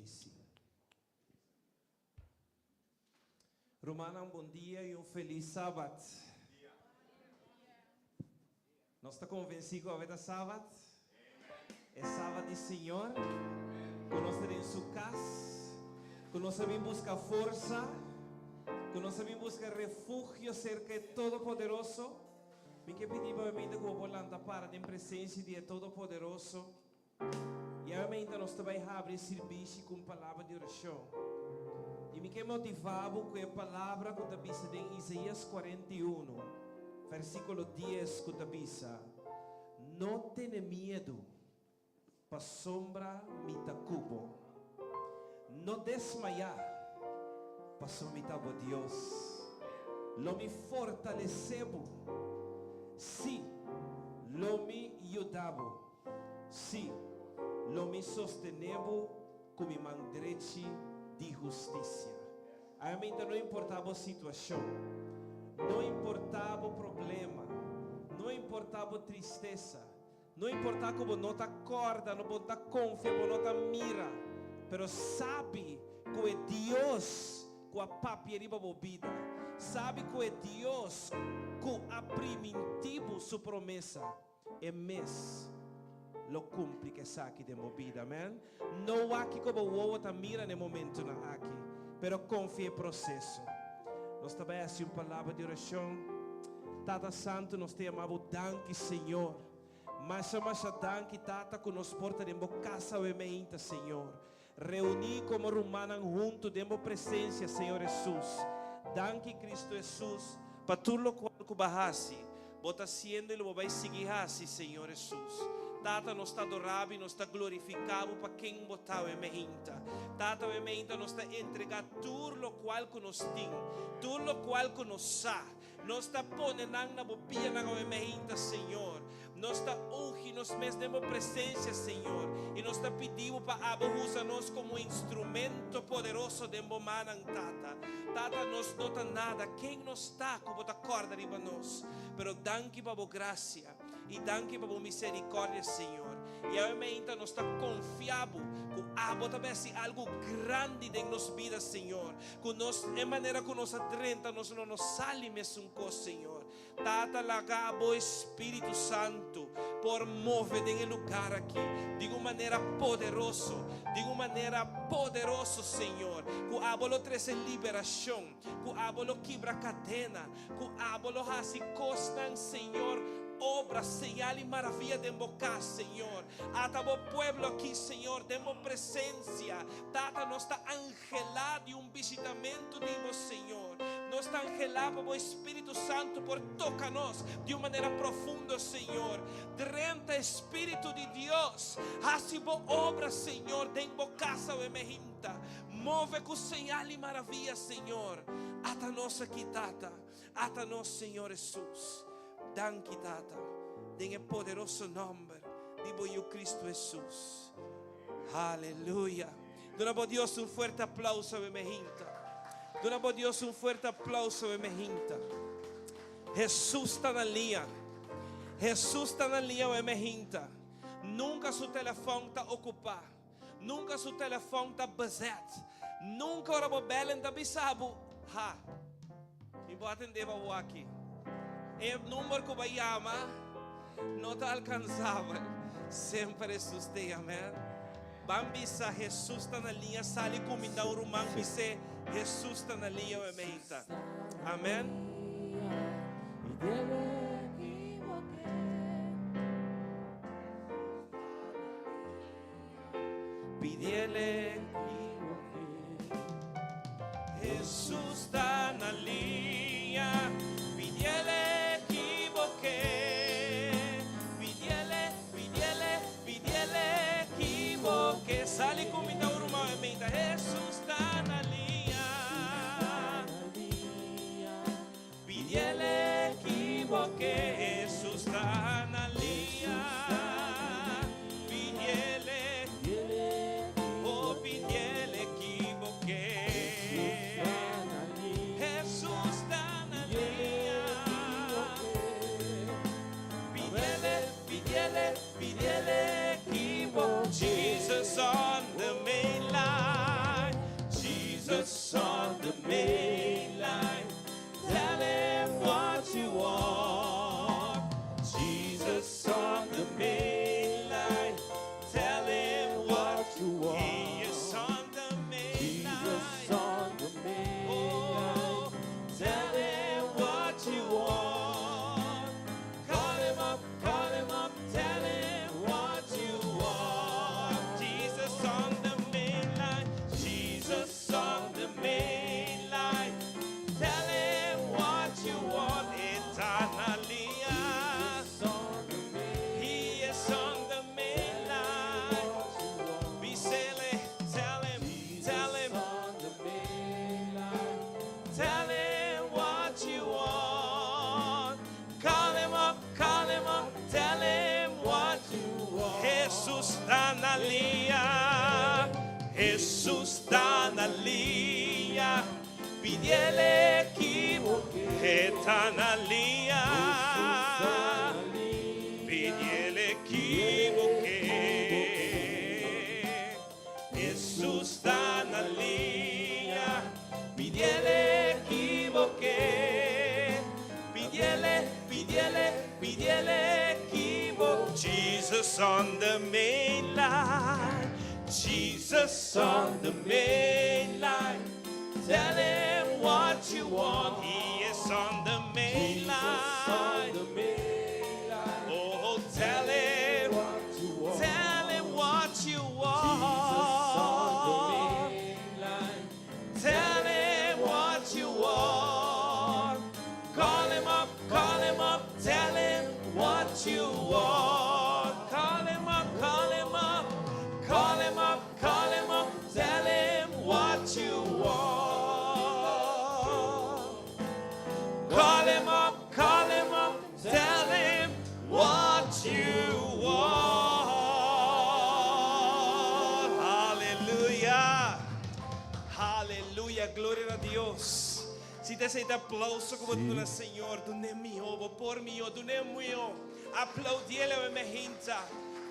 Stacy. Rumannan bon dia y un feliz Sabat. Nos ta convenci cu awe ta Sabat? E Sabat di Señor, cu nos ta den su cas, cu nos a bin busca forsa, cu nos a bin busca refugio cerca e Todopoderoso. Mi ke pidi bo awe cu bo por lanta para den presencia di e Todopoderoso. I awe mainta nos ta bai habri e sirbishi ku un palabra di orashon. I mi ke motivá bo ku e palabra ku ta bisa den Isaías 41, versíkulo 10 ku ta bisa, No tene miedu, pasobra mi ta ku bo. No desmayá, pasobra mi ta bo Dios. Lo mi fortalesé bo. Sí, lo mi yuda bo. Sí, lo mi sostené bo ku mi man drechi di hustisia. Ayamenta no importá bo situashon, no importá bo problema, no importá bo tristesa, no importá ku bo no ta kòrda, no bo no ta konfia, bo no ta mira, pero sabi ku e Dios ku a papia riba bo bida, sabi ku e Dios ku a primintí bo su promesa, E mes lo cumpli cu esaki den bo bida. Amen. No wak kico bo wowo ta mira na e momentonan aki, pero confia e proceso. Nos ta bay haci un palabra di oracion. Tata Santo, nos ta yama bo danki, Señor. Masha, masha danki, Tata, cu nos por ta den bo casa awe meinta, Señor. Reuni como rumannan hunto den bo presencia, Señor Jesus. Danki, Cristo Jesus, pa tur locual cu bo a haci, bo ta haciendo y lo bo bay sigui haci, Señor Jesus. Tata, nos ta adora bo y nos ta glorifica bo pa ken bo ta awe meinta. Tata, awe meinta nos ta entrega tur locual cu nos tin, tur locual cu nos sa. Nos ta pone nan na bo pianan awe meinta, Señor. Nos ta ungi nos mes den bo presencia, Señor, i nos ta pidi bo pa abo usa nos como instrumento poderoso den bo mannan, Tata. Tata, nos no ta nada. Ken nos ta cu bo ta corda riba nos? Pero danki pa bo gracia i danki pa bo misericordia, Señor. I awe meinta nos ta confia bo cu abo ta bay haci algo grandi den nos bida, Señor. Cu nos, e manera cu nos a drenta, nos lo no sali mesun cos, Señor. Tata, laga bo Spiritu Santu por move den e lugar aki di un manera poderoso, di un manera poderoso, Señor. Cu abo lo trece liberacion, cu abo lo kibra cadena, cu abo lo haci cosnan, Señor, obra, señal y maravilla den bo cas, Señor. Ata bo pueblo aki, Señor, den bo presencia. Tata, nos ta anhelá di un bishitamentu di bo, Señor. Nos ta anhelá pa bo Spiritu Santu por toka nos di un manera profundo, Señor. Drenta, Spiritu di Dios, hasi bo obra, Señor, den bo kas awe mehinta. Move ku señal i maravia, Señor. Ata nos aki, Tata. Ata nos, Señor Hesus. Danki, Tata, den e poderoso nòmber di bo Yu Kristu Hesus. Aleluya. Duna bo Dios un fuerte aplauso awe mehinta. Duna bo Dios un fuerte aplauso awe mehinta. Hesus ta na liña. Hesus ta na liña awe mehinta. Nunka su telefòn ta okupá. Nunka su telefòn ta bezet. Nunka ora bo bèl en ta bisa bo, Ha, mi por atendé pa bo aki. E number ku bo a yama no ta alkansabel. Semper Hesus t'ei, amèn. Ban bisa, Hesus ta na liña. Sali kuminda un ruman, bis'é, Hesus ta na liña, wè meinta. Amèn. Pidiele Jesús ta na liña Pidiele equivoqué Pidiele, pidiele, pidiele equivoqué Sali ku mi ta un ruman e meinta Jesús ta na liña Pidiele equivoqué Jesús ta na liña Pidiele Oh pidiele equivoqué Jesús ta na liña Pidiele, pidiele, pidiele equivoqué Jesus on the main line. na liña, Hesus ta na liña, pidiele ki bo ke. E ta na liña, pidiele ki bo ke. Hesus ta na liña, pidiele ki bo ke. Pidiele, pidiele, pidiele ki bo. Jesus on the main line, Jesus on the main line. Tell him what you want, he is on the main line. Oh, tell him what you want. Tell him what you want. Call him up, call him up, tell him what you want. Call him up, call him up, call him up, call him up, tell him what you want. Call him up, call him up, tell him what you want. Aleluya. Aleluya, gloria na Dios. Si ta aseptá aplouso ku bo duna Señor, dun'é mihó, bo por mihó, dun'é mihó. Aploudié awe mainta.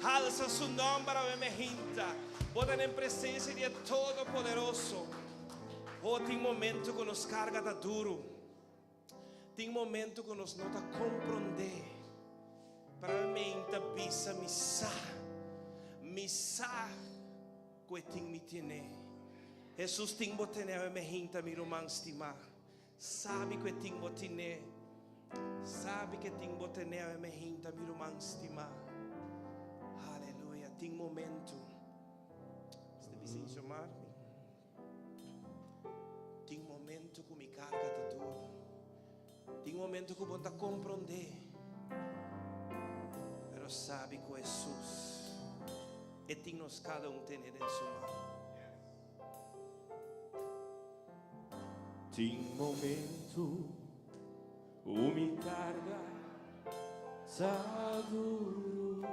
Halsa su nòmber awe mainta. Bo ta den presensia di Todopoderoso. Oh, tin momento ku nos karga ta duru. Tin momento ku nos no ta komprondé. Pero mainta bisa mi sa. Mi sa ku e tin mi tene. Hesus tin bo tene awe mainta mi ruman stimá. Sabi ku e tin bo tene. Sabi ku e tin bo tene awe mainta mi ruman stimá. Aleluya. Tin momento. Este Vicencio Marmi. Tin momento ku mi karga ta duru. Tin momento ku bo n' ta komprondé. Pero sabi ku Hesus e tin nos kada un tene den su man. Tin momento ku mi karga ta duru.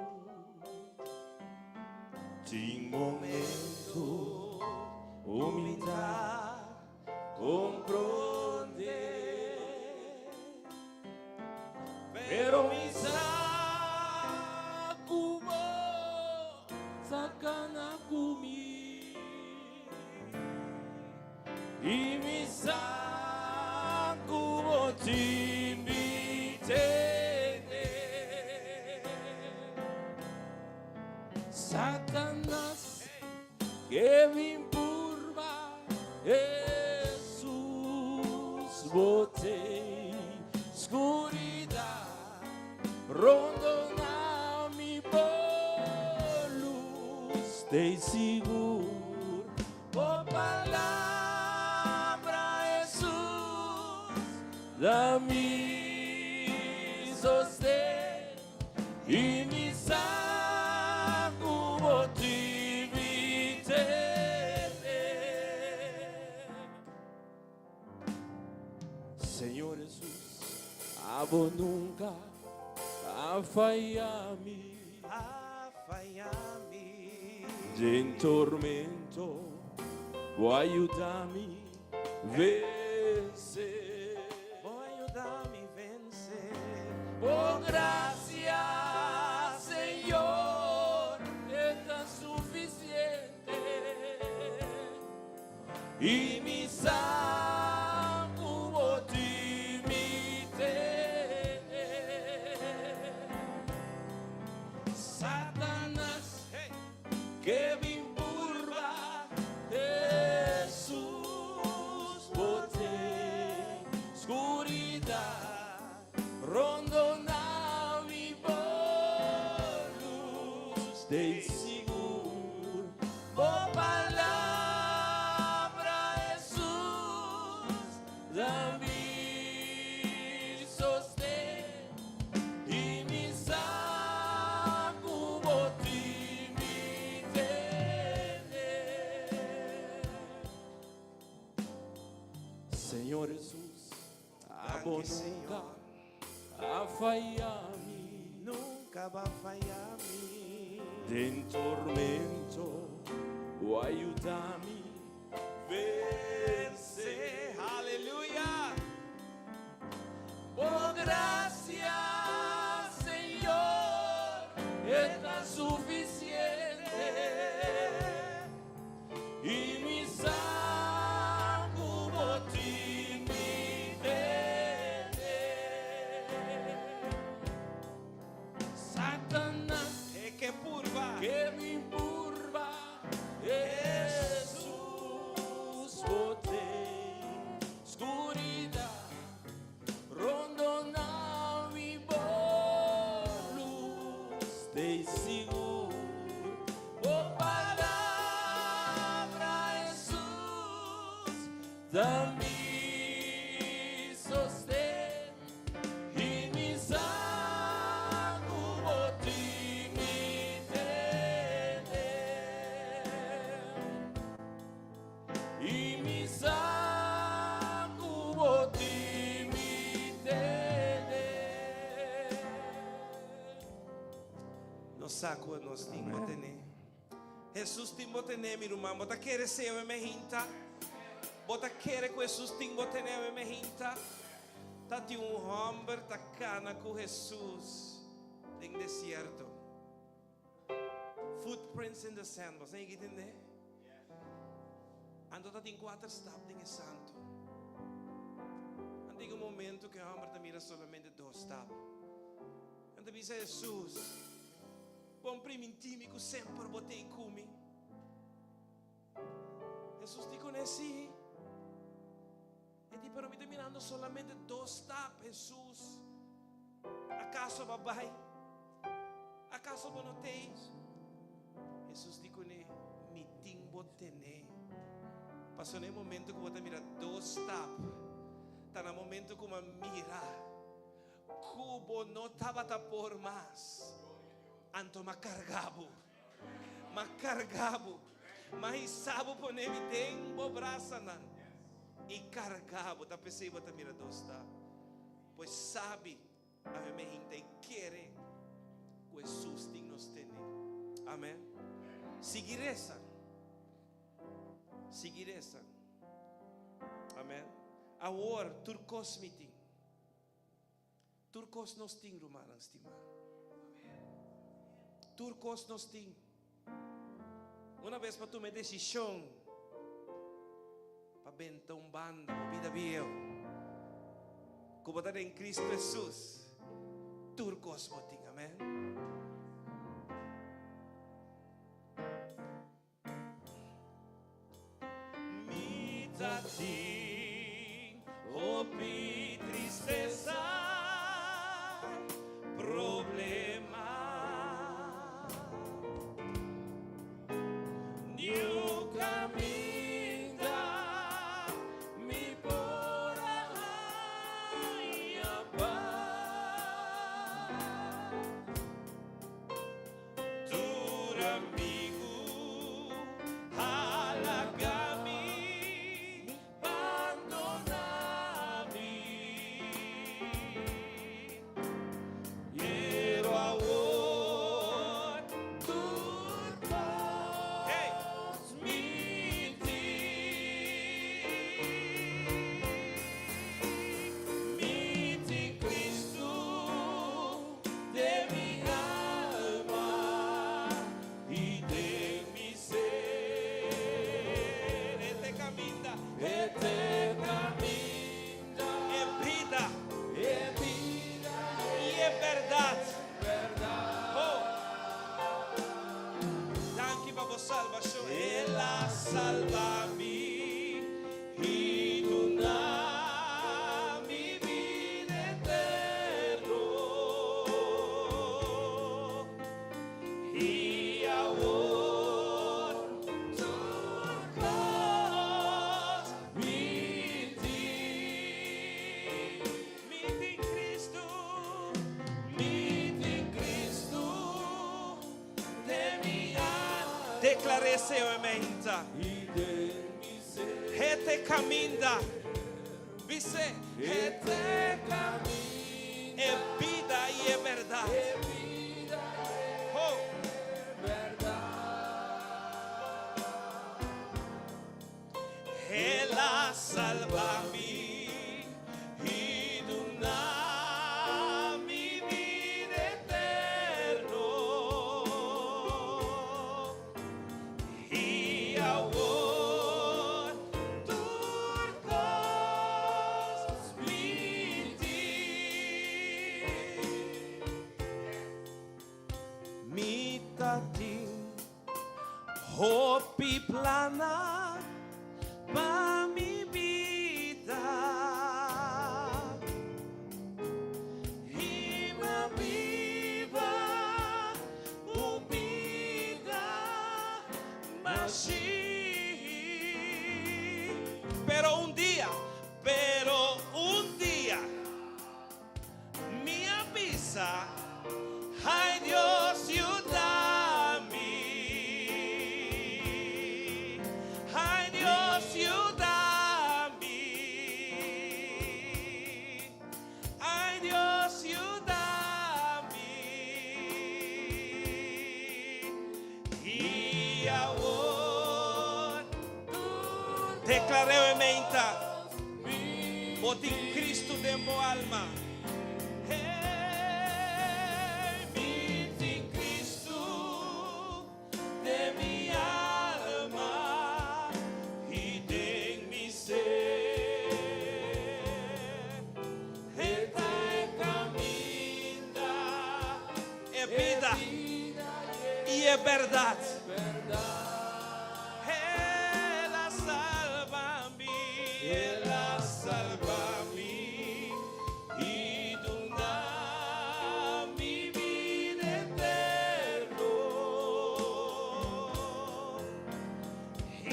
Tin momento ku mi n' ta komprondé. Pero mi sa ku bo ta kana ku mi. I mi sa ku bo tin mi tene. Satanas ke bin purba Hesus bo t'ei skuridat rondoná mi bo lus t'ei sigur bo palabra Hesus ta mi sosten i mi sa ku bo tin mi tene. Señor Hesus, abo nunka a faya mi. A faya mi. Den tormento, bo a yuda mi vense. Bo a yuda mi vense. Bo grasia, Señor, ta sufisiente. I mi sa ku bo tin mi tene. Satanas Hey. ke bin purba Hesus bo t'ei skuridat rondoná mi bo lus t'ei sigur bo palabra Hesus ta mi sosten i mi sa ku bo tin mi tene. Señor Hesus, abo Danki, nunka Señor. a faya mi. Nunka bo a faya mi. Den tormento bo a yuda mi vense. Aleluya! Bo gracia, Señor, e ta suficiente. I mi sa ku bo tin mi tene. Satanas E ke purba. Ke bin purba, Jesus bo t'ei. Skuridat rondoná mi, bo lus t'ei sigur. Bo palabra, Jesus, ta mi sosten. I mi sa ku bo tin mi tene. I mi sa ku bo tin mi tene. Nos sa ku nos tin bo tene. Jesus tin bo tene, mi ruman. Bo ta kere esei awe meinta? Bo ta kere ku Jesus tin bo tene awe meinta? Ta tin un hòmber ta kana ku Jesus den desierto. Footprints in the sand. Bo sa yegi tende? Anto ta tin kuater stap den e santu. Anto yega un momento ku e hòmber ta mira solamente dos stap. Anto bisa Jesus, Bon primintí mi ku semper bo t'ei ku mi. Hesus di kuné, Sí. E di, Pero mi ta mirando solamente dos stap, Hesus. Akaso bo a bai? Akaso bo no t'ei? Hesus di kuné, Mi tin bo tené. Pasobra na e momento ku bo ta mira dos stap, ta na momento ku bo a mira Ku bo no tabata por mas, anto m'a karga bo, m'a karga bo, m'a hisa bo pone mi den bo brasanan i karga bo. Ta p'esei bo ta mira dos ta. Pues sabi awe mi hinta i kere ku Hesus tin nos tene. Amen. Sigui resa. Sigui resa. Amen. Awor tur kos mi tin. Tur kos nos tin, rumannan stimá. Tur kos nos tin. Una bes pa tuma e desishon pa benta un banda bo bida bieu, ku bo ta den Kristu Hesus, tur kos bo tin. Amen. Mi ta tin hopi tristesa, problema. Niun kaminda mi por a haña pas. Tur amigu halaga mi, bandona mi. Pero awor tur kos mi tin. Mi tin Cristo. Den mi alma i den mi ser. E t'e caminda. E t'e caminda. E bida. E bida. I e berdad. Berdad. Oh. Danki pa bo salbacion. El a salba mi. I duna mi bida eterno. I awor tur kos mi tin. Mi tin Cristo, mi tin Cristo den mi alma. Declar'é Señor meinta. E t'e caminda. Bis'é. E t'e caminda. E bida i e berdad. Ho. I awor tur kos mi tin. Mi ta tin hopi plannan pa mi bida. I m'a biba un bida mashí. Pero un dia, pero un dia, mi a bisa, Ai Dios yuda mi. Ai Dios yuda mi. Ai Dios yuda mi. I awor deklar'é menta. Bo tin Kristu den bo alma. Hey, mi tin Kristu den mi alma i den mi ser. E ta e kaminda, e bida i e bèrdat. El a salba mi, El a salba mi i duna mi bida eterno. I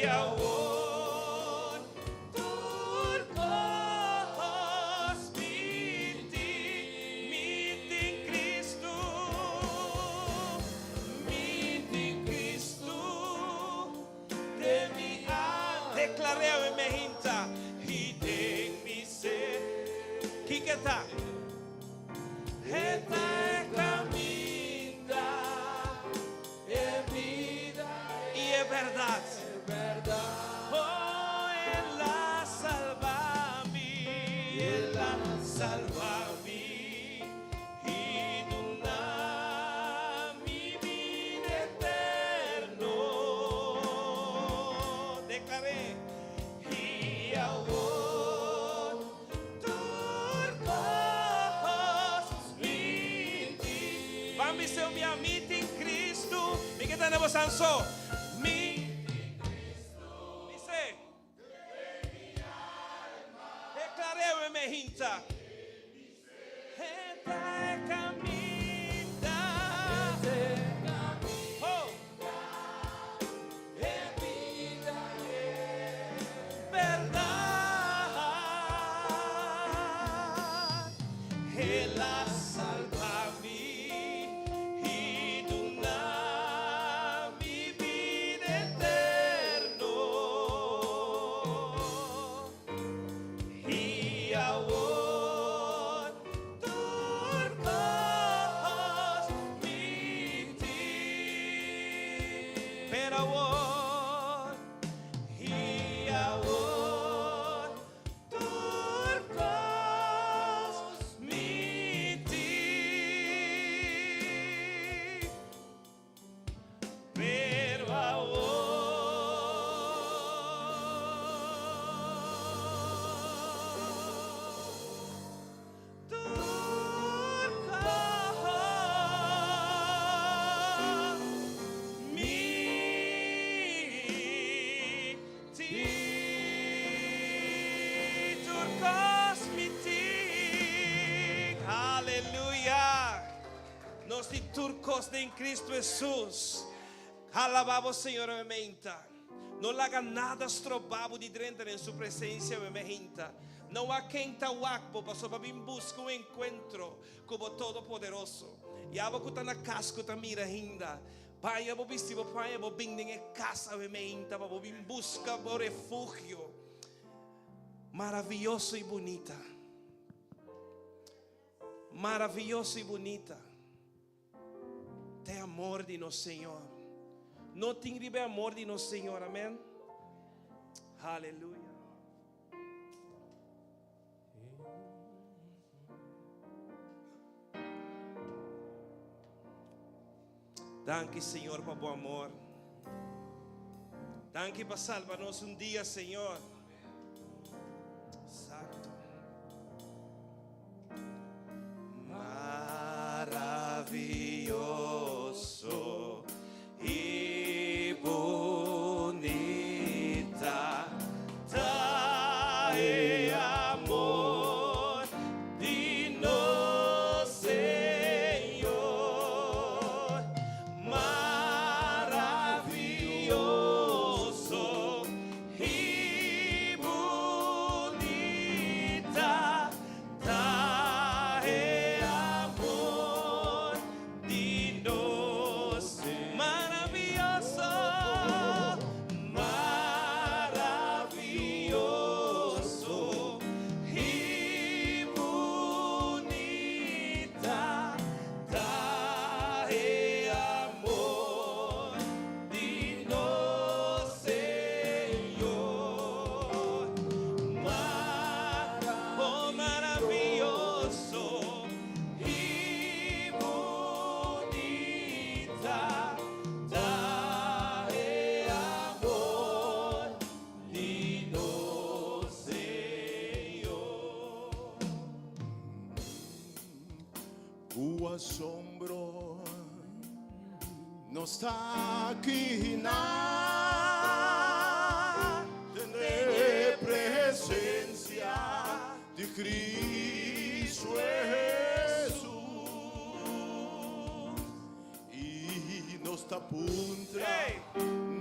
awor tur kos mi tin, mi tin Kristu, mi tin Kristu den mi alma. Deklar'é mi hinta i den mi ser. Kiko ta? E ta e kaminda, E bida i e bèrdat. Bèrdat. Oh, El a salba mi, El a salba mi i duna mi bida eterno. Deklar'é. I awor tur kos mi tin. Ban bisa mi a mi tin Kristu. Mi ke tende boso so. Mi Bis'é. Deklar'é mi hinta. E ta e kaminda. Oh. E bida Bèrdat. El a salba mi i duna mi bida eterno. I awor tur kos mi tin. Pero awor i awor tur kos mi tin. Pero awor tur kos mi tin. Tur kos mi tin. Aleluya. Nos tin tur kos den Kristu Hesus. Alabá Señor menta. No laga nada stroba bo di drenta den su presensia menta. No wak ken ta wak bo paso pa bin buska un enkuentro ku bo Todopoderoso. I abo ku ta na kas ku ta mira ainda. Paña bo bisti bo paña bo bin den e kas menta pa bo bin buska bo refugio. Maravioso i bunita. Maravioso i bunita. Ta amor di nos Señor. No tin riba amor di nos Señor. Amèn. Aleluya. Danki, Señor, pa bo amor. Danki pa salba nos un dia, Señor. Santo. Maravioso i bunita ta e amor di nos Señor. Maravioso i bunita ta e amor di nos. Maravioso, maravioso i bunita ta e amor di nos Señor. Oh, maravioso i bunita ta e amor di nos Señor. Ku asombro nos ta aki den presensia di Kristu Hesus i nos ta puntra Hey!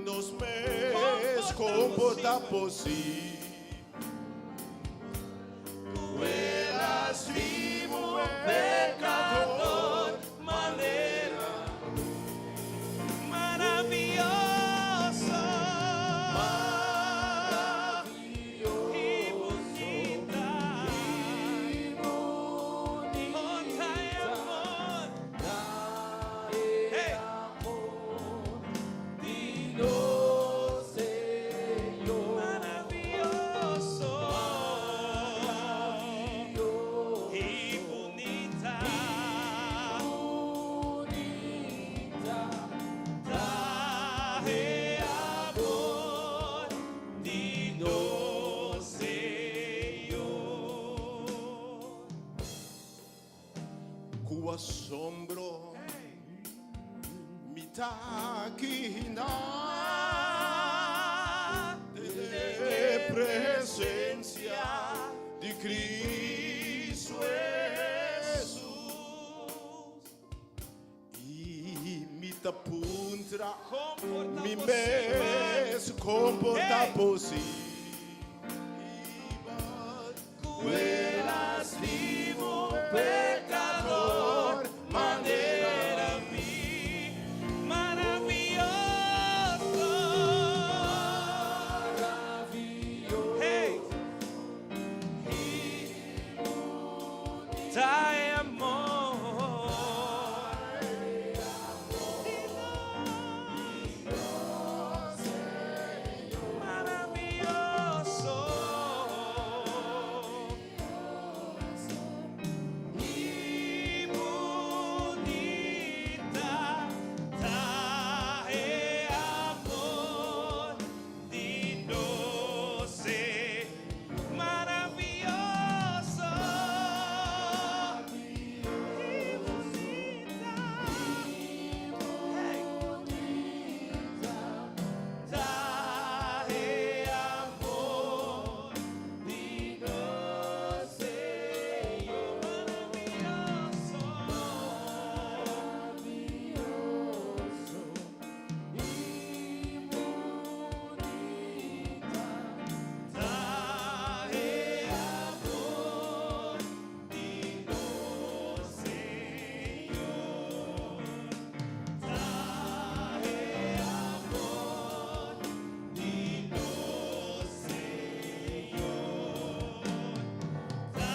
nos mes Kon kon por ta posibel? posibel ku El a stima un pekador manera maravioso i bunita. Oh, ta e amor. Hey! Di nos Señor. Maravioso i bunita Bunita ta e amor di nos Señor. Ku asombro mi ta aki den presensia di Kristu Hesus i mi ta puntra Kon por ta mi posibel? mes kon por ta Hey! posibel ku El a stima un pekador manera mi maravioso. Hey! Ta e amor di nos maravioso i bunita ta e amor di nos maravioso i bunita. Hey! Ta e amor di nos Señor. Maravioso. Maravioso i bunita Ta e amor di nos Señor. Ta e amor di nos Señor. Ta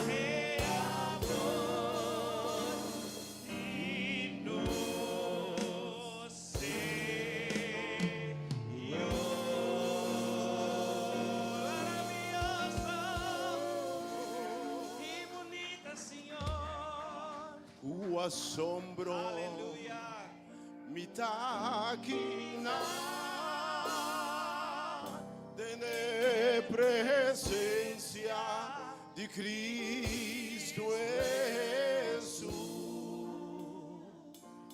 e amor di nos Señor. Maravioso i bunita, Señor. Ku asombro Aleluya. Mi ta aki Den e presencia di Cristo Jesus.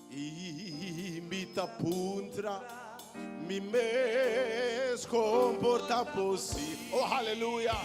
Y mi ta puntra mi mes con por ta posibel. Oh, aleluya.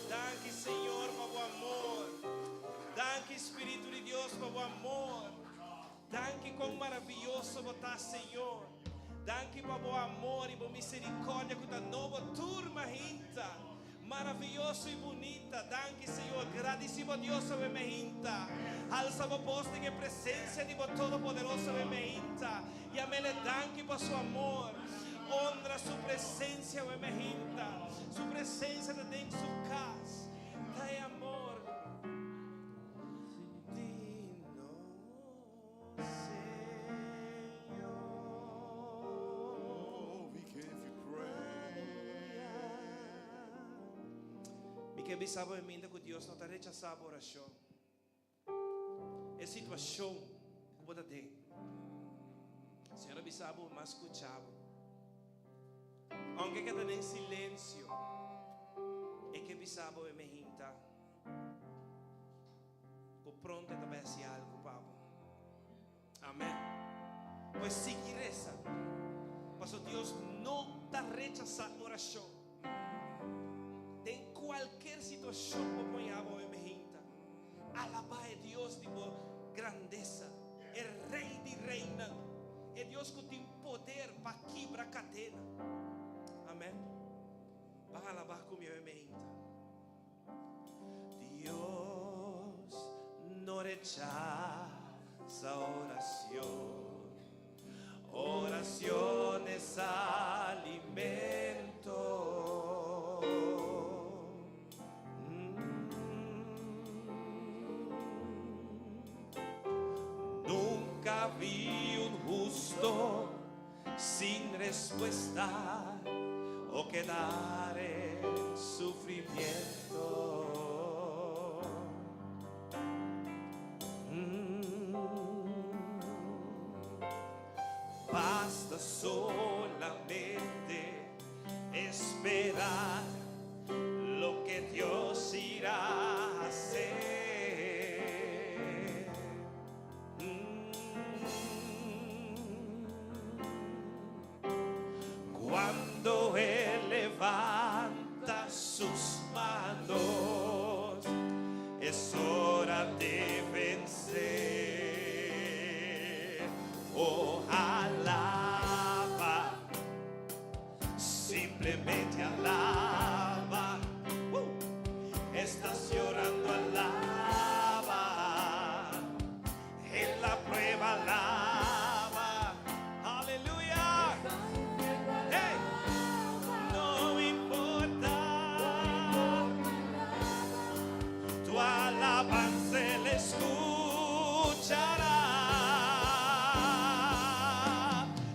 Danki, Señor, pa bo amor. Danki, Spirito di Dios, pa bo amor. Danki con maraviyoso bo ta, Señor. Danki pa bo amor y bo misericordia cu ta nobo tur mainta. Maraviyoso y bunita. Danki, Señor. Gradicimos Dios awe mainta. Alsa bo bos den presencia di bo Todopoderoso awe mainta. Yam'E danki pa su amor. Honra su presencia awe mainta. Su presencia ta den su cas. Ta amor. Di nos Señor. Oh, we give you praise. Mi ke bisa bo ainda ku Dios no ta rechasá orashon. E situashon ku bo tin. Señor a bisa bo, m'a skucha bo. Aunke keda den silensio, e ke bisa bo mainta. Ku pronto ta bai hasi algu pa bo. Amèn. Pues sigui resa. Paso Dios no ta rechasá orashon. Den kualke situashon ku pone bo mainta. Alabá Dios di bo grandesa. E Rei di reinan. E Dios ku tin poder pa kibra kadena. Amèn. Ban alabá ku mi mainta. Dios no rechaza oración. Oración es alimento. Nunca vi un justo sin respuesta o quedar en sufrimiento. Basta solamente esperar lo que Dios irá a hacer. Cuando Él levanta sus manos, es hora de vencer. Oh, alaba, simplemente alaba. Estás llorando, alaba. En la prueba, alaba. Aleluya. Hey, no importa. Tu alabanza él escuchará.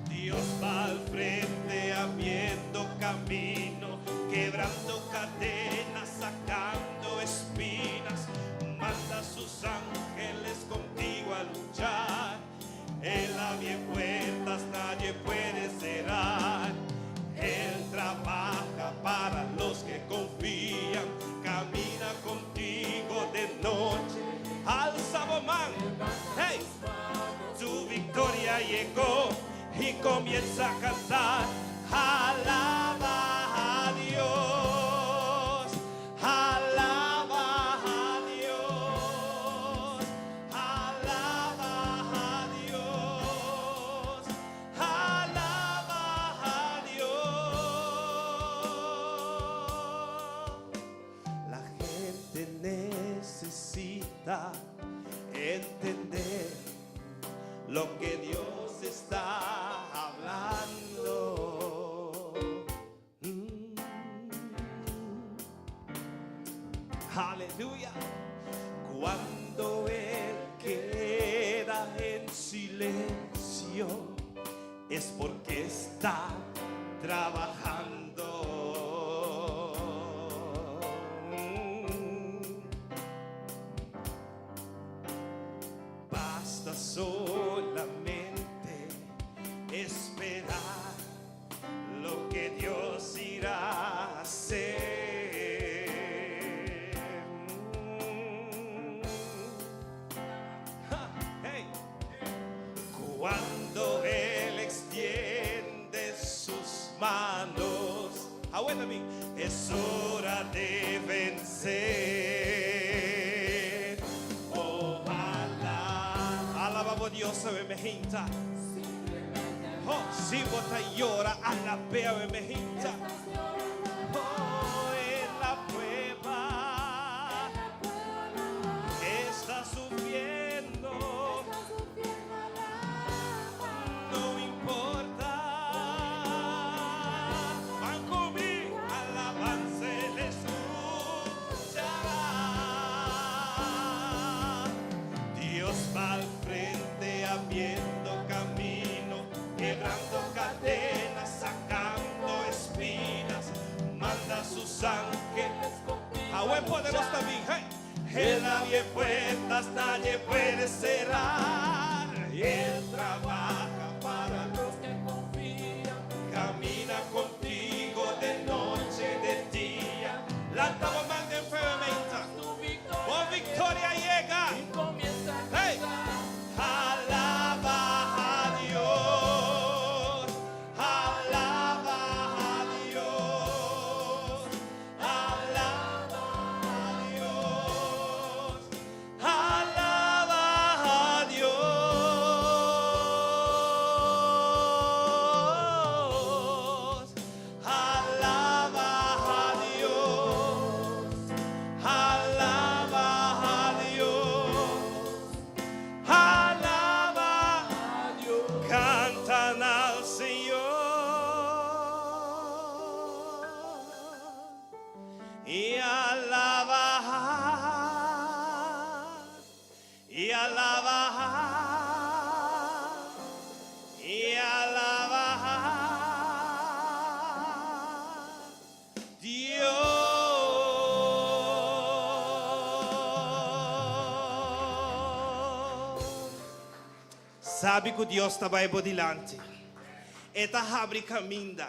Dios va al frente abriendo camino. comienza a cantar. Alaba a Dios, alaba a Dios, alaba a Dios, alaba a Dios. La gente necesita entender lo que Dios está hablando. Aleluya. Cuando Él queda en silencio, es porque está trabajando. Basta solamente esperar lo que Dios irá a hacer. Ja, hey. Cuando Él extiende sus manos, aguántame, es hora de vencer. Ojalá, alabamos a Dios, mi gente. Oh, si bo ta yora, alab'é, mi gente. Oh, en la prueba está sufriendo. No importa. Van conmigo, alabanza Él escuchará. Dios va al frente abriendo camino, quebrando cadenas, sacando espinas, manda a sus ángeles. Awe podemos también. Hey. Él abre puertas, nadie puede cerrar. Él trabaja para los que confían. Camina contigo de noche, de día. Lanta bo man den fe. Oh, victoria llega. Hey. Alaba a Dios. Alaba a Dios. Alaba a Dios. Alaba a Dios. Alaba a Dios. Alaba a Dios. Alaba a Dios. Cantan al Señor. Y alaba. Y alaba. Y alaba. Dios. Sabi ku Dios ta bai dilanti. E ta habri kaminda.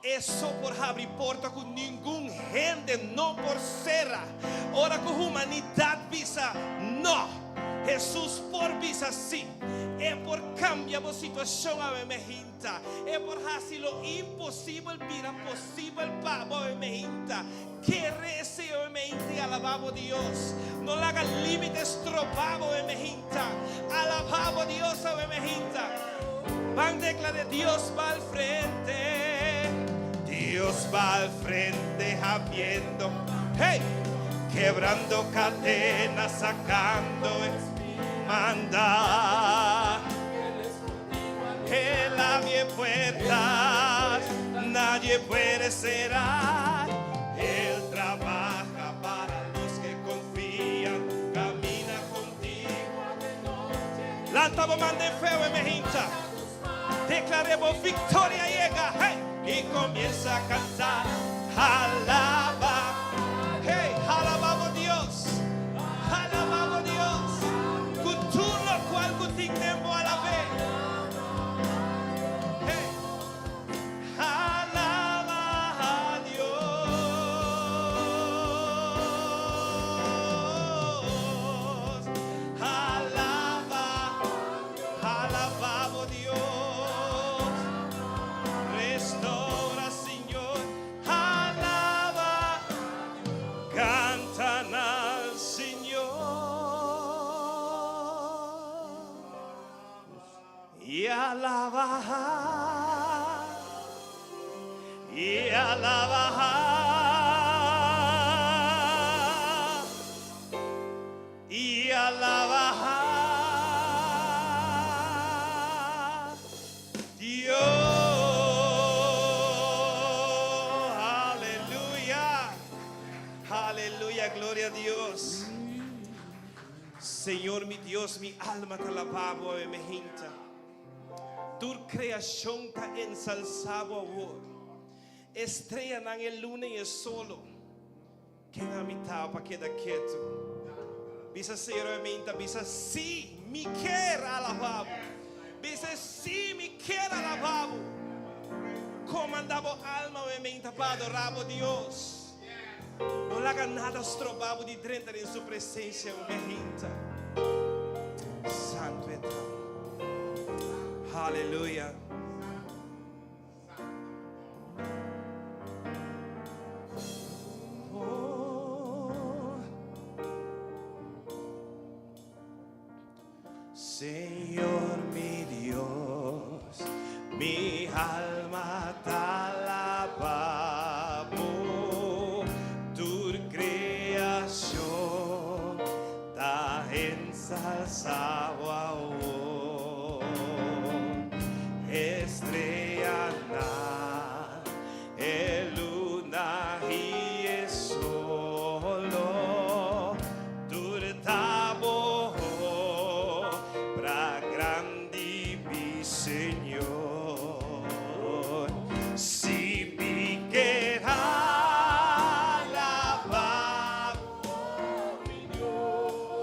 E so por habri porta ku ningun hende no por sera. Ora ku humanidat bisa no. Jesus por bisa si. E por kambia e situashon awe mainta. E por hasi lo imposibel bira posibel pa bo mainta. Kere esei mainta i alabá Dios. No laga límite stroba bo mainta. Alabá Dios mainta. Ban deklará: Dios va al frente. Dios va al frente abriendo. Hey, quebrando cadenas, sacando, manda. Él abre puertas, nadie puede cerrar. Él trabaja para los que confían, camina contigo. Lanta bo man den fe, mainta. Deklaremos: victoria llega. Hey, y comienza a cantar. Alaba. Hey, alabamos Dios. Alabamos Dios. Ku tur loke ku tin den bo, alab'é. Hey. Alaba a Dios. Alaba, alabamos Dios. I alaba I alaba Dios. Aleluya. Aleluya, gloria a Dios. Señor mi Dios, mi alma ta alabá bo awe mainta. Tur kreashon ta ensalsá bo awor. Estreanan, e luna i e solo. Ken ami ta pa keda ketu? Bisa Señor awe mainta, bisa sí, mi ke alabá bo. Bisa sí, mi ke alabá bo. Komandá bo alma awe mainta pa adorá bo Dios. No laga nada stroba bo di drenta den su presensia awe mainta. Santu e ta. Aleluya. Oh. Señor mi Dios, mi alma ta alabá bo, tur kreashon ta ensalsá bo awor. Estreanan, e luna i e solo, tur ta bo obra grandi, mi Señor. Si mi ke alabá,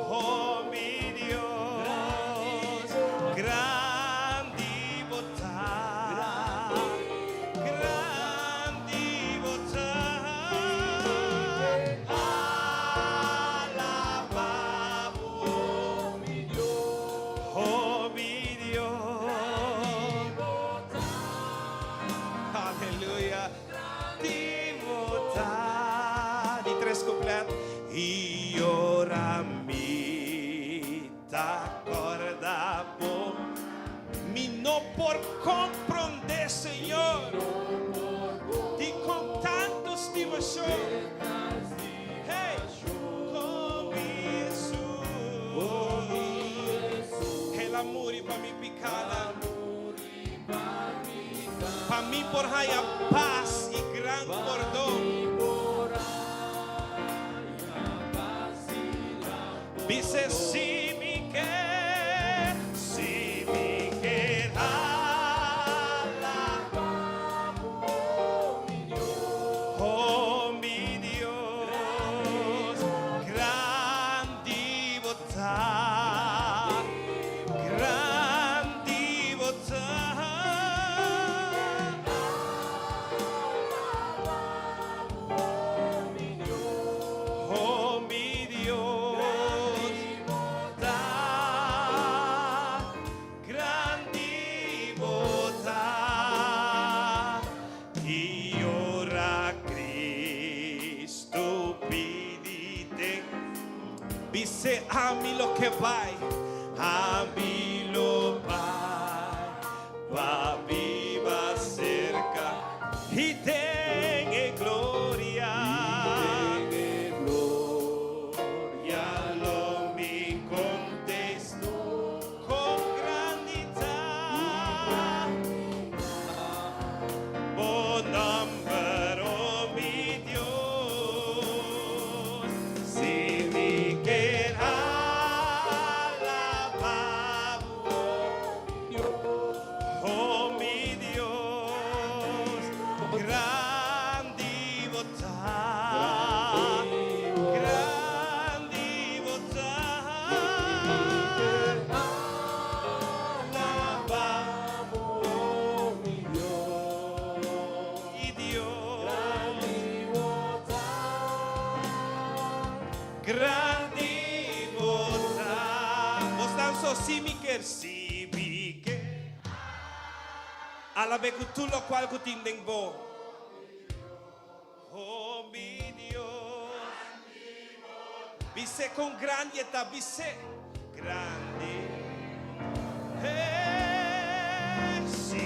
oh mi Dios, grandi bo ta, grandi bo ta, alabá bo, oh mi Dios, aleluya, di bo ta, di tres kuplet, i ora mi ta kòrda bo, mi no por komprondé, Señor, di kon tantu stimashon, hey, kon Jesus, El a muri pa mi pikánan, pa mi por haña pas i gran pordon. Bisa si mi ke, si mi ke alabá, oh mi Dios, grandi bo ta, grandi bo ta. Oh mi Dios, ta grandi bo ta. I ora Cristo pidi te, bis'é ami lo ke bai, ami lo bai, pa biba serka i den e gloria. Gloria lo mi kontestá kon grandi ta bo nòmber, oh mi Dios. Si mi ke alabá, oh mi Dios, grandi bo ta, grandi bo ta, alabá, mi Dios, grandi bo ta. Bosnan so si mi ke, si mi ke. Alab'é ku tur lokual ku tin den bo. Oh mi Dios. Bis'é kon grandi e ta, bis'é grandi. Hey, si.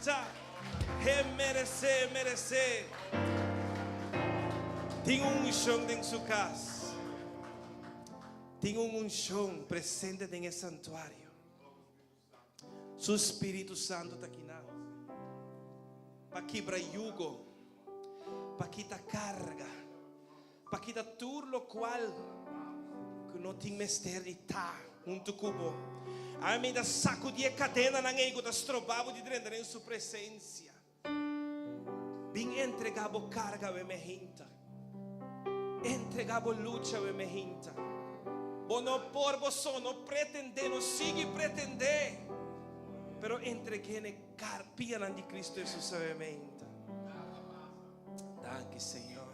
mainta. E meresé, e meresé. Tin un unshon den su kas. Tin un unshon presente den e santuario. Su Spiritu Santu ta kinan pa kibra yugo, pa kita karga, pa kita tur lokual ku no tin mester di ta huntu ku bo. Ami ta sakudí e kadenanan ei ku ta stroba bo di drenta den Su presensia. Bin entregá bo karga awe mehinta. Entregá bo lucha awe mehinta. Bo no por bo so, no pretendé, no sigui pretendé, pero entreg'é n'e pianan di Cristo Hesus awe mehinta. Danki Señor.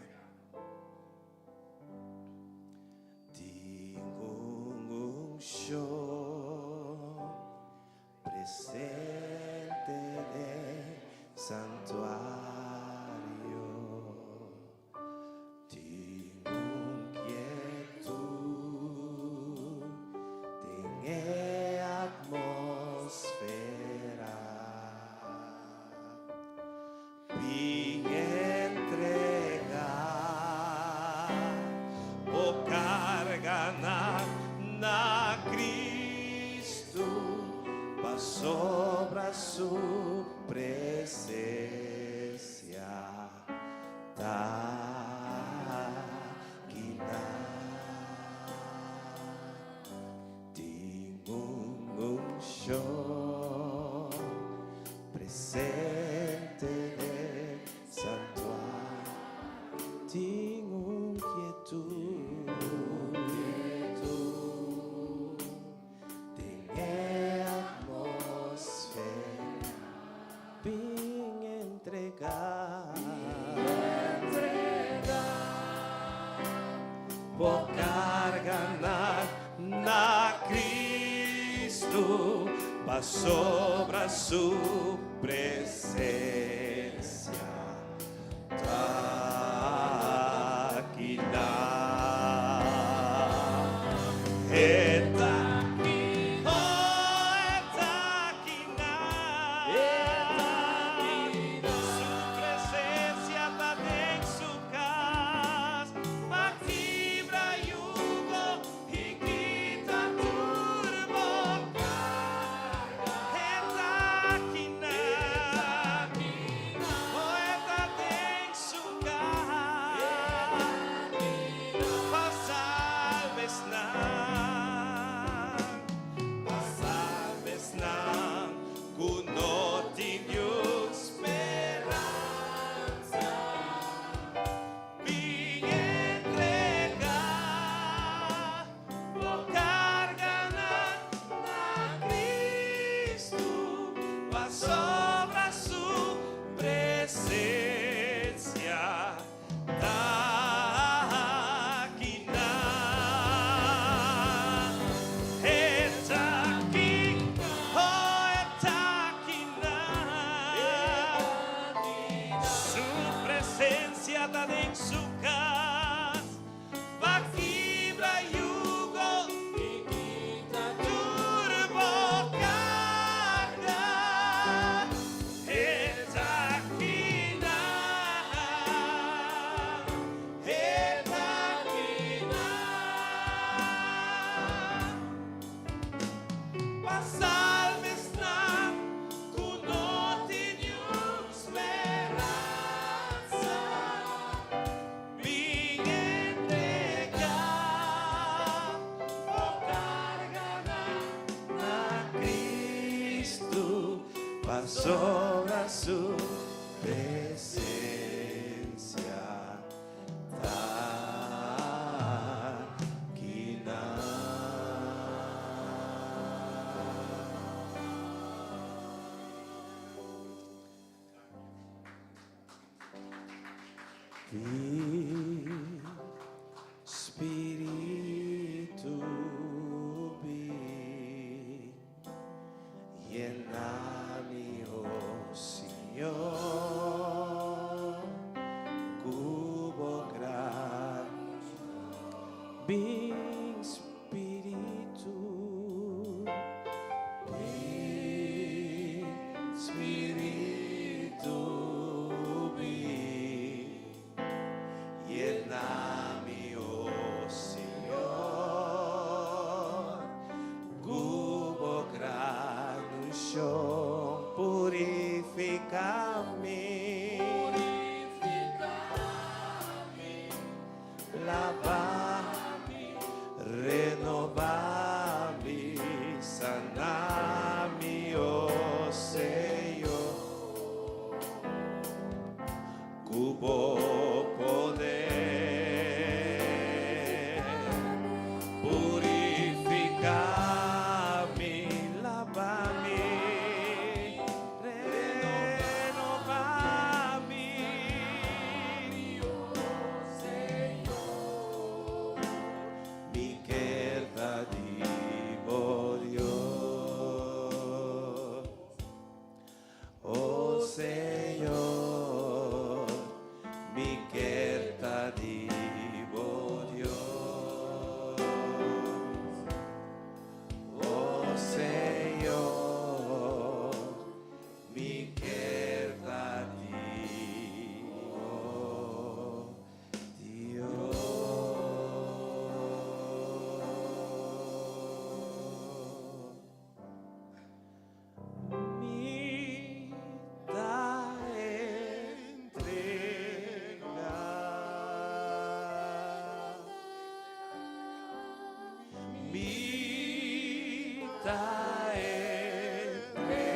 Tin un unshon. Presente den santuario tin un kietud den e atmosfera. Bin entrega bo carganan na Cristo pasobra su presencia ta akinan. Tin un unshon presente den santuario. Tin un kietud den e atmosfera. Bin entregá. Bo carganan na Cristo pasobra su presencia ta akinan. E ta aki, oh e ta akinan. Su presencia ta den su cas pa kibra yugo i kita tur bo carga. E ta akinan, oh e ta den su cas pa salba esnan, pa salba esnan cu no tin niun speransa. Bin entregá bo carganan na Cristo pasobra su presencia ta akinan. E ta aki, oh e ta akinan. Su presencia ta den su cas pa kibra yugo i kita tur bo carga. E ta akinan, e ta akinan. Pa salba esnan ku no tin niun speransa. Bin entregá bo karganan na Kristu pasobra su presensia ta akinan. Bin, Spiritu, bin, yena mi, oh Señor, ku bo gran. Bin, Spiritu, bin, Spiritu. Purifica mi, laba mi, renoba mi, sana mi, oh Señor. Cu bo poder. Purifica mi, laba mi, renoba mi, Señor. Mi kier ta di bo Dios. Oh Señor, mi kier ta di bo Dios. Oh Señor, mi kier ta di bo Dios. Mi ta entrega. Mi ta entrega.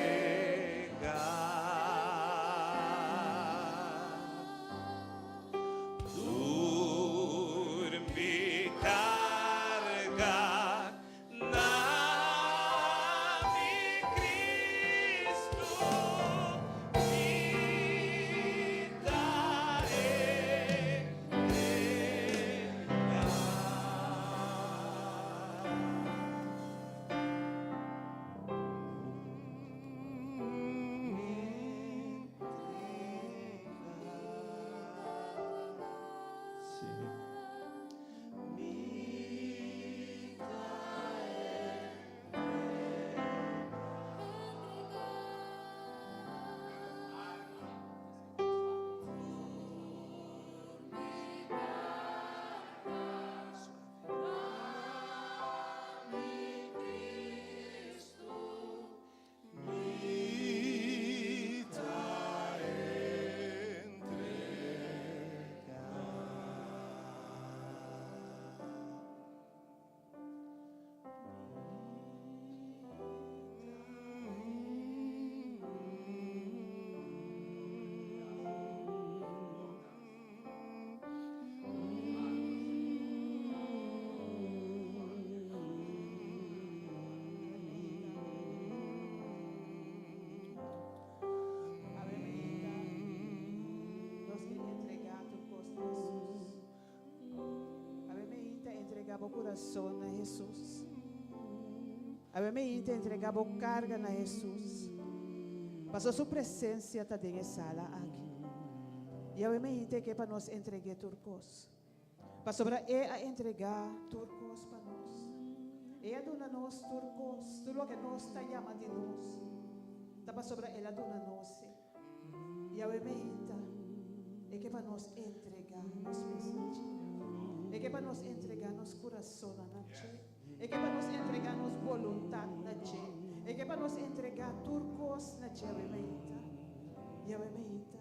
Tur mi carga na mi Cristo mi ta entrega. Si. Mi ta Mi ta entrega. Awe mainta, nos ke entrega tur kos na Hesus. Awe mainta, entrega bo kurason na Hesus. Awe mainta, entrega bo karga na Hesus. Paso su presensia ta den e sala aki. I awe mainta ke pa nos entrega tur kos. Pasobra E a entrega tur kos pa nos. El a duna nos tur kos, tur loke nos ta yama di nos. Ta pasobra El a duna nos. I awe mainta, e ke pa nos entrega nos mes na dje. E ke pa nos entrega nos kurason na dje. E ke pa nos entrega nos boluntat na dje. E ke pa nos entrega tur kos na dje awe mainta. I awe mainta,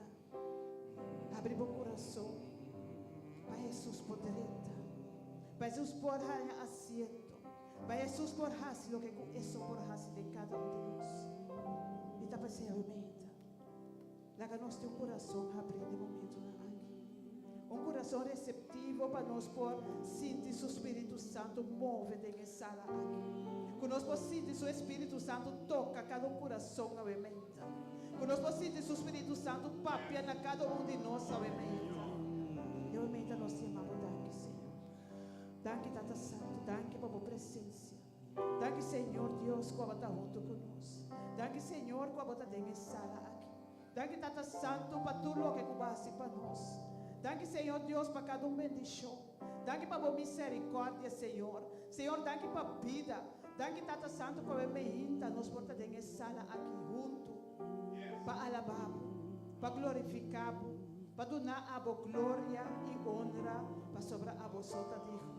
habri bo kurason pa Hesus por drenta. Pa Hesus por haña asiento. Pa Hesus por hasi loke ku E so por hasi den kada un di nos. I ta p'esei awe mainta. Laga nos tin un kurason habrí den momentonan aki. Un kurason reseptivo pa nos por sinti su Spiritu Santu move den e sala aki. Ku nos por sinti su Spiritu Santu toka kada un kurason awe mainta. Ku nos por sinti su Spiritu Santu papia na kada un di nos awe mainta. I awe mainta nos ta yama bo danki, Señor. Danki, Tata Santu. Danki pa bo presensia. Danki, Señor Dios, ku abo ta huntu ku nos. Danki, Señor, ku abo ta den e sala aki. Danki, Tata Santu, pa tur loke ku bo a hasi pa nos. Danki, Señor Dios, pa kada un bendishon. Danki pa bo miserikòrdia, Señor. Señor, danki pa bida. Danki, Tata Santu, ku awe mainta nos por ta den e sala aki huntu pa alabá bo, pa glorifiká bo, pa duna abo gloria i honra, pasobra abo so ta digno.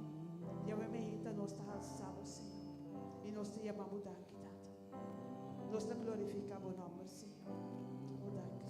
I awe mainta nos ta halsá bo, Señor, i nos ta yama bo danki, Tata. Nos ta glorifiká bo nòmber, Señor. O danki,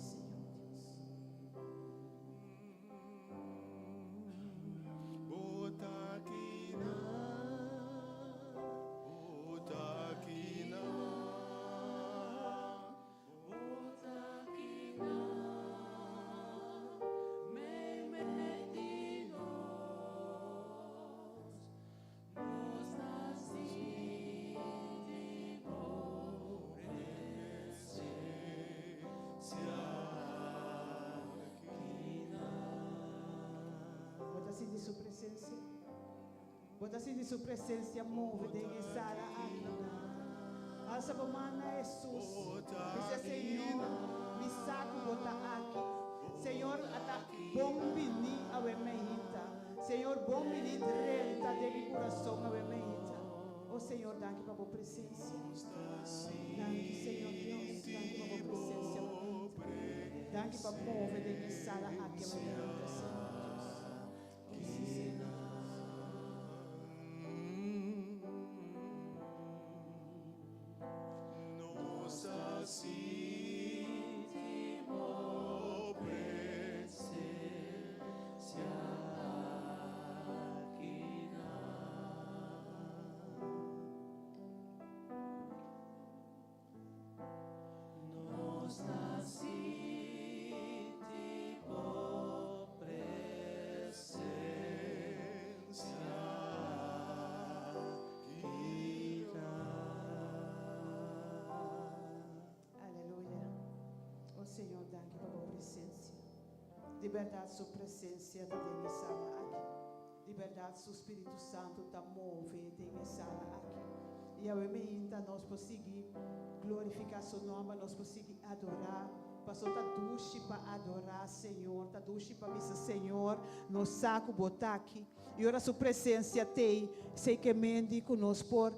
sinti su presensia? Bo ta sinti su presensia move den e sala aki? Alsa bo man na Hesus. Bisa, Señor, mi sa ku bo ta aki. Señor, ata bon bini awe meinta. Señor, bon bini drenta den mi kurason awe meinta. O Señor, danki pa bo presensia. Danki, Señor Dios. Danki pa bo presensia awe meinta. Danki pa move den e sala aki awe meinta, Señor Dios. O si, Señor Dios. Nos ta sinti bo presencia akinan. Nos ta sinti bo presencia akinan. Aleluya. O Señor, danki pa bo presencia. Di berdad su presencia ta den e sala aki. Di berdad su Spiritu Santu ta move den e sala aki. I awe meinta nos por sigui glorifica su nomber, nos por sigui adora, paso ta dushi pa adora Señor, ta dushi pa bisa Señor, nos sa cu bo ta aki. I ora su presencia t'ey, esey ke mendi cu nos por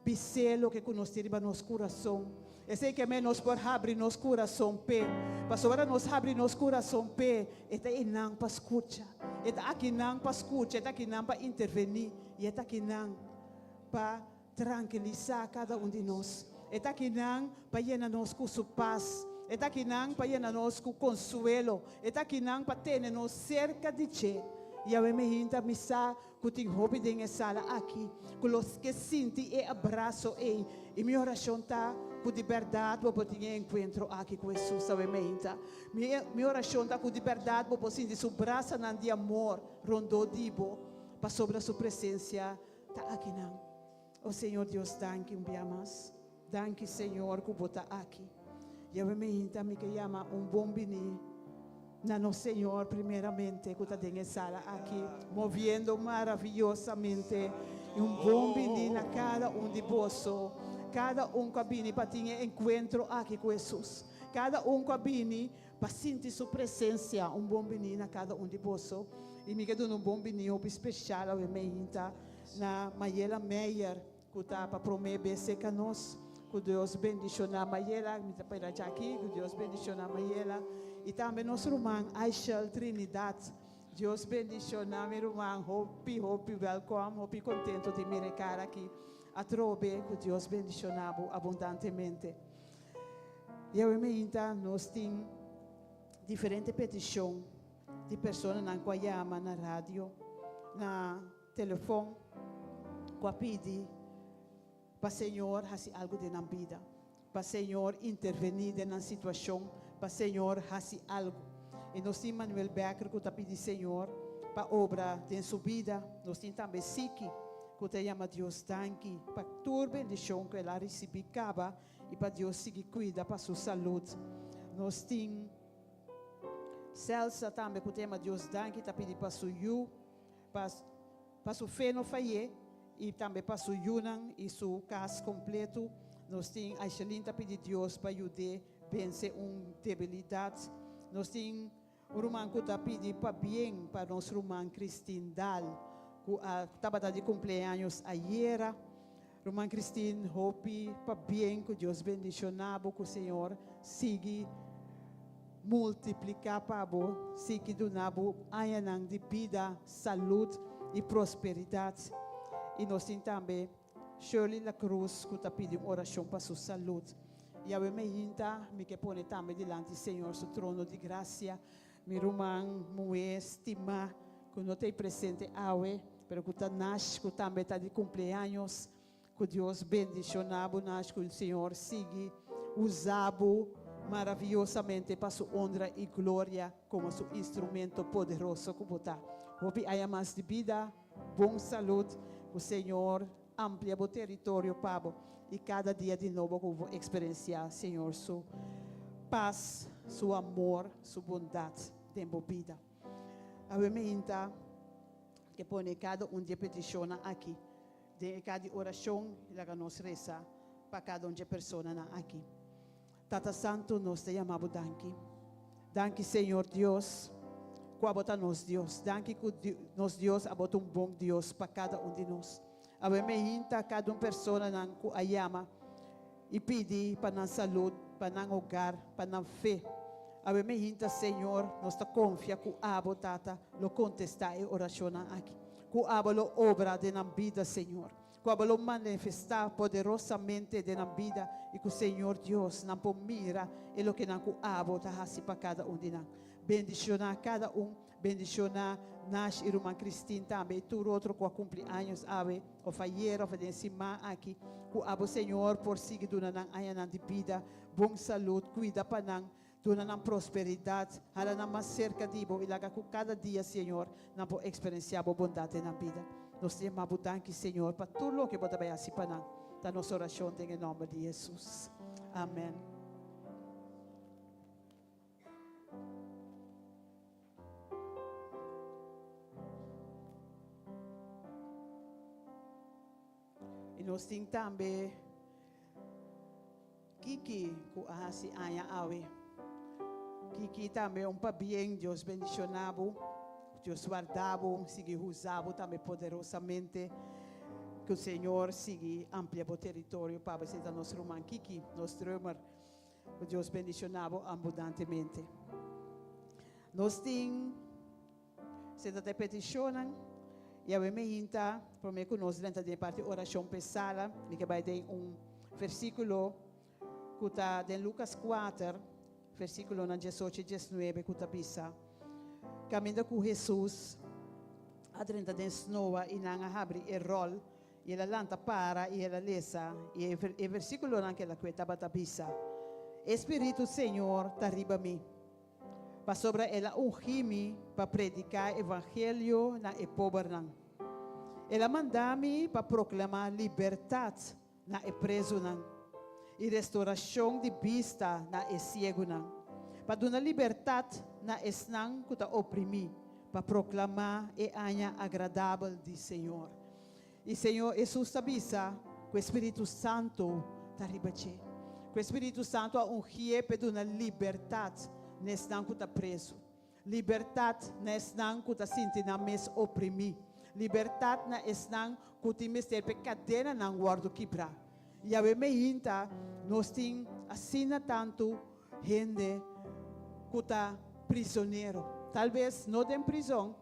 Bis'é loke ku nos tin riba nos kurason. Esei ke men nos por habri nos kurason p'e. Pasobra nos habri nos kurason p'e, e ta einan pa skucha. E ta akinan pa skucha, e ta akinan pa intervení i e ta akinan pa trankilisá kada un di nos. E ta akinan pa yena nos ku su pas. E ta akinan pa yena nos ku konsuelo. E ta akinan pa tene nos serka di dje. Yahweh mi hinta mi sa Ku tin hopi den e sala aki ku lo ke sinti e abraso ei. I mi orashon ta ku di bèrdat bo por tin e enkuentro aki ku Hesus awe meinta. Mi mi orashon ta ku di bèrdat bo por sinti su brasanan di amor rondó di bo pasobra su presensia ta akinan. O Señor Dios danki un bia mas. Danki Señor ku bo ta aki. Yahweh meinta mi ke yama un bon bini na nos Señor primeramente ku ta den e sala aki moviendo maraviyosamente i un bon bini na kada un di boso kada un ku a bini pa tin e enkuentro aki ku Hesus kada un ku a bini pa sinti su presensia un bon bini na kada un di boso i mi ke duna un bon bini hopi speshal awe meinta na Mayela Meyer. Ku ta pa promé bes serka nos. Ku Dios bendishoná Mayela. Mi ta pera djaki. Ku Dios bendishoná Mayela. I tambe nos ruman Aishel Trinidad. Dios bendishoná mi ruman. Hopi hopi wèlkòm. Hopi kontento di mira e kara aki atrobe. Ku Dios bendishoná bo abundantemente. Yahweh meinta nos tin diferente petishon di personanan ku a yama na radio, na. Telefon ku a pidi pa Señor hasi algu den nan bida, pa Señor intervení den nan situashon, pa Señor hasi algu. I nos tin Manuel Becker ku ta pidi Señor pa obra den su bida. Nos tin tambe Siki ku ta yama Dios danki pa tur bendishon ku el a risibí kaba i pa Dios sigui kuida pa su salud. Nos tin Celsa tambe ku ta yama Dios danki ta pidi pa su yu. Pa pa su fe no fay'é i tambe pa su yunan i su kas kompletu. Nos tin Aishelin ta pidi Dios pa yud'é vense un debilidat. Nos tin un ruman ku ta pidi pabien pa nos ruman Christine Daal ku a tabata di kumpleaños ayera. Ruman Christine hopi pabien ku Dios bendishoná bo ku Señor sigui multipliká pa bo sigui duna bo añanan di bida salud i prosperidat i nos tin tambe Shirley La Cruz ku ta pidi un orashon pa su salud Yahweh me hinta mi ke pone tambe dilanti Señor su trono di grasia Mi ruman muhé stimá ku no ta ei presente awe, pero ku ta Nash, ku tambe ta di kumpleaños. Ku Dios bendishoná bo, Nash, ku Señor sigui usa bo maraviyosamente pa Su honra i gloria komo Su instrumento poderoso ku bo ta. Hopi aña mas di bida, bon salud, ku Señor amplia bo teritorio pa bo i kada dia di nobo ku bo eksperensiá Señor su pas, su amor, su bondat den bo bida. Awe meinta. Ke pone kada un di e petishonnan aki den e ka di orashon i laga nos resa pa kada un di e personanan aki. Tata Santu, nos ta yama Bo danki. Danki, Señor Dios, ku Abo ta nos Dios. Danki ku nos Dios, Abo ta un bon Dios pa kada un di nos. Awe meinta kada un personanan ku a yama i pidi pa nan salud, pa nan hogar, pa nan fe. Awe meinta, Señor, nos ta konfia ku Abo, Tata, lo kontestá e orashonnan aki, ku Abo lo obra den nan bida, Señor, ku Abo lo manifestá poderosamente den nan bida i ku, Señor Dios, nan por mira e lokenan ku Abo ta hasi pa kada un di nan. Bendishoná kada un. Bendishoná Nash i ruman Christine tambe i tur otro ku a kumpli años awe òf ayer òf den e siman aki. Ku abo Señor por sigui duna nan añanan di bida, bon salud, kuida pa nan, duna nan prosperidat, hala nan mas serka di bo i laga ku kada dia Señor nan por eksperensiá bo bondat den nan bida. Nos ta yama bo danki Señor pa tur loke bo ta bai hasi pa nan. Ta nos orashon den e nòmber di Hesus. Amen. I nos tin tambe Kiki ku a hasi aña awe. Kiki tambe un pabien, Dios bendiciona bo, Dios warda bo, sigui usa bo tambe poderosamente. Ku Señor sigui amplia bo teritorio pa bo. Esei ta nos ruman Kiki, nos drummer. Ku Dios bendiciona bo abundantemente. Nos tin senta ta e peticionnan y awe mi hinta prome cu nos drenta den e parti oracion p'e sala mi ke bay den un versiculo cu ta den Lucas kuater versiculonan diesocho y diesnuebe cu ta bisa caminda cu Jesus a drenta den snoa y nan a habri e rol I el a lanta para i el a lesa, i e versíkulonan ku el a kue tabata bisa, E spiritu Señor ta riba mi, pasobra el a ungí mi pa prediká evangelio na e pobernan. El a manda mi pa proklamá libertat na e prezunan i restorashon di bista na e siegunan, pa duna libertat na esnan ku ta oprimí, pa proklamá e aña agradabel di Señor. I Señor Hesus ta bisa ku e Spiritu Santu ta riba dje, ku e Spiritu Santu a ungié p'e duna libertat na esnan ku ta prezu, libertat na esnan ku ta sinti nan mes oprimí, libertat na esnan ku tin mester p'e kadenanan wòrdu kibrá. Yahweh meinta nos tin asina tantu hende ku ta prisonero, tal bes no den prizon,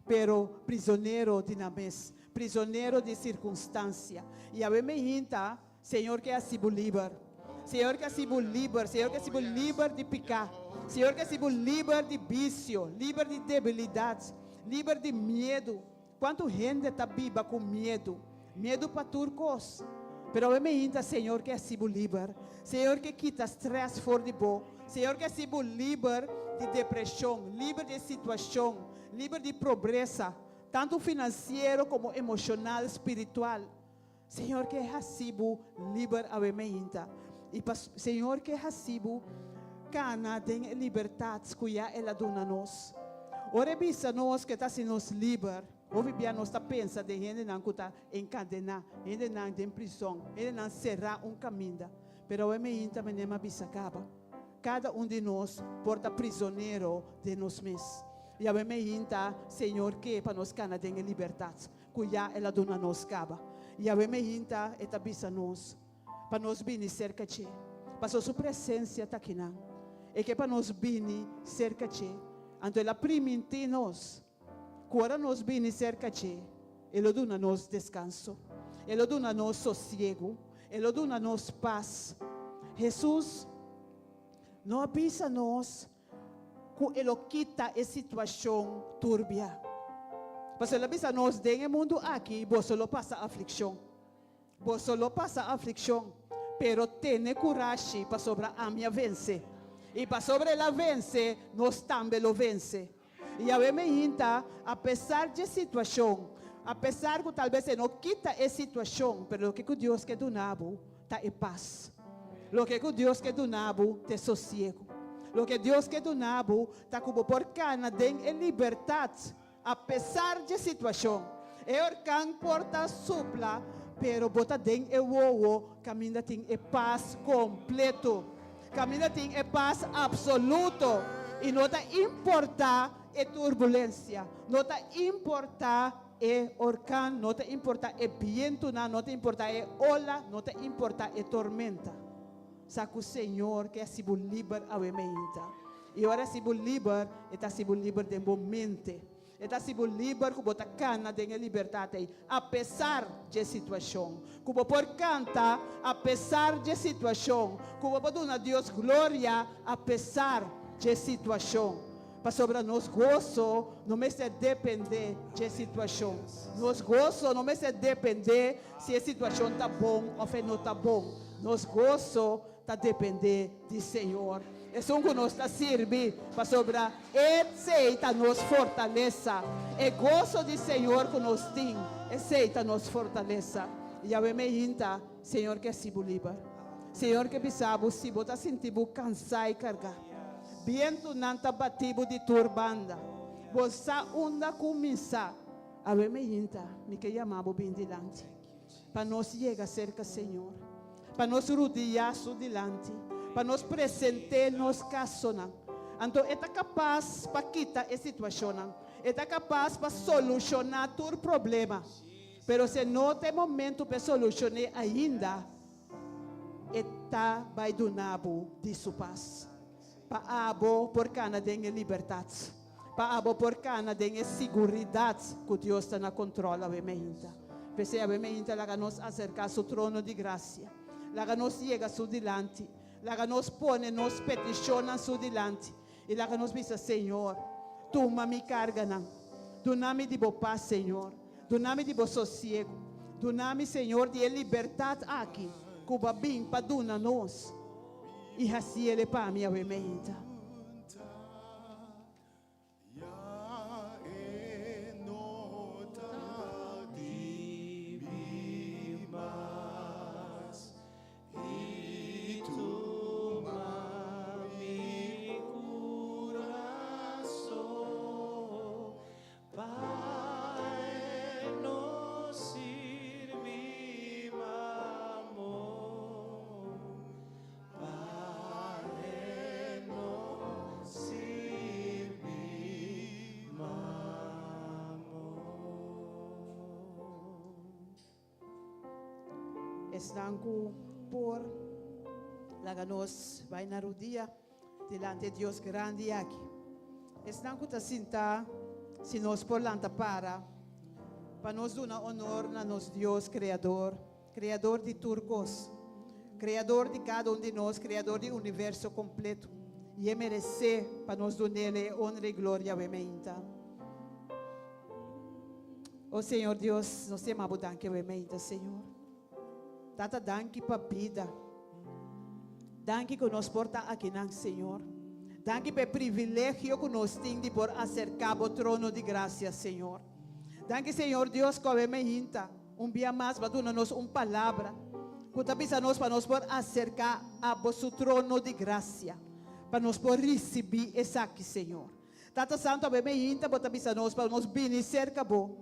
Pero prizonero di nan mes, prizonero di circunstancia. Y awe me hinta, Señor ke haci bo liber. Señor ke haci bo liber. Señor ke haci bo liber di pica. Señor ke haci bo liber di vicio, liber di debilidad, liber di miedu. Cuanto hende ta biba cu miedu? Miedu pa tur cos. Pero awe me hinta, Señor ke haci bo liber. Señor ke kita stress for di bo. Señor ke haci bo liber di depresion, liber di e situacion, liber di pobresa, tanto financiero como emocional, spiritual. Señor ke haci bo liber awe me hinta. Y pa Señor ke haci bo cana den e libertad cu ya El a duna nos. Ora e bisa nos ke ta haci nos liber, Hopi bia nos ta pensa den hendenan ku ta enkadená, hendenan den prison, hendenan será un kaminda. Pero awe meinta menem a bisa kaba. Kada un di nos por ta prisonero den nos mes. I awe meinta Señor ke pa nos kana den e libertat ku ya El a duna nos kaba. I awe meinta E ta bisa nos pa nos bini serka dje, pasobra Su presensia ta akinan. E ke pa nos bini serka dje. Anto El a primintí nos. Ku ora nos bini serka dje, e lo duna nos deskanso, e lo duna nos sosiegu, e lo duna nos pas. Hesus no a bisa nos ku e lo kita e situashon turbia. Pasobra el a bisa nos, Den e mundu aki boso lo pasa aflikshon. Boso lo pasa aflikshon, pero tene kurashi, pasobra ami a vense. I pasobra el a vense, nos tambe lo vense. I awe mi hinta, apesar dje situashon, apesar ku talbes e no kita e situashon, pero loke ku Dios ke duna bo ta e pas. Loke ku Dios ke duna bo ta e sosiegu. Loke Dios ke duna bo ta ku bo por kana den e libertat. Apesar dje situashon, e orkan por ta supla, pero bo ta den e wowo kaminda tin e pas kompleto, kaminda tin e pas apsoluto, i no ta importá e turbulensia, no ta importá e orkan, no ta importá e bientunan, no ta importá e ola, no ta importá e tormenta. Sa ku Señor ke hasi bo liber awe meinta. I ora hasi bo liber, e ta hasi bo liber den bo mente. E ta hasi bo liber ku bo ta kana den e libertat ei, apesar dje situashon. Ku bo por kanta apesar dje situashon. Ku bo por duna Dios gloria apesar dje situashon. Pasobra nos goso no mester dependé dje situashon. Nos goso no mester dependé si e situashon ta bon òf e no ta bon. Nos goso ta dependé di Señor, esun ku nos ta sirbi, pasobra esei ta nos fortalesa. E goso di Señor ku nos tin, esei ta nos fortalesa. Yahweh me hinta, Señor ke hasi bo liber. Señor ke bisa bo si bo ta sinti bo kansá i kargá. Bientunan ta bati bo di tur banda. Bo sa unda kuminsá. Awe me hinta, mi ke yama bo bin dilanti. Pa nos yega serka Señor, pa nos rudiá Su dilanti, pa nos present'é nos kasonan. Anto E ta kapas pa kita e situashonnan. E ta kapas pa solushoná tur problema. Pero si no ta e momentu pa e solushon'é ainda, E ta bai duna bo di Su pas. Pa abo por kana den e libertat. Pa abo por kana den e siguridat ku Dios ta na kontròl awe meinta. P'esei awe meinta laga nos aserká Su trono di grasia. Laga nos yega Su dilanti. Laga nos pone nos petishonnan Su dilanti i laga nos bisa, Señor, tuma mi karganan. Duna mi di Bo pas, Señor. Duna mi di Bo sosiegu. Duna mi, Señor, di e libertat aki ku Bo a bin pa duna nos. I hasiele pa mi awe meinta. Esnan ku por laga nos bai na rudia dilanti e Dios grandi aki. Esnan ku ta sinta, si nos por lanta para pa nos duna honor na nos Dios Kreador. Kreador di tur kos, Kreador di kada un di nos, Kreador di universo kompleto, i e meresé pa nos dun'El e onra i gloria awe meinta. O Señor Dios, nos ta yama Bo danki awe meinta, Señor. Tata, danki pa bida. Danki ku nos por ta akinan, Señor. Danki pa e privilegio ku nos tin di por aserká Bo trono di grasia, Señor. Danki, Señor Dios, ku awe meinta. Un bia mas bo a duna nos un palabra ku ta bisa nos pa nos por aserká a bo su trono di grasia, pa nos por risibí esaki, Señor. Tata Santu, awe meinta bo ta bisa nos pa nos bini serka bo,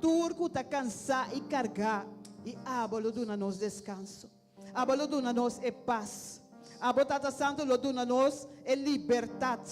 tur ku ta kansá i kargá, i abo lo duna nos deskanso. Abo lo duna nos e pas. Abo, Tata Santu, lo duna nos e libertat.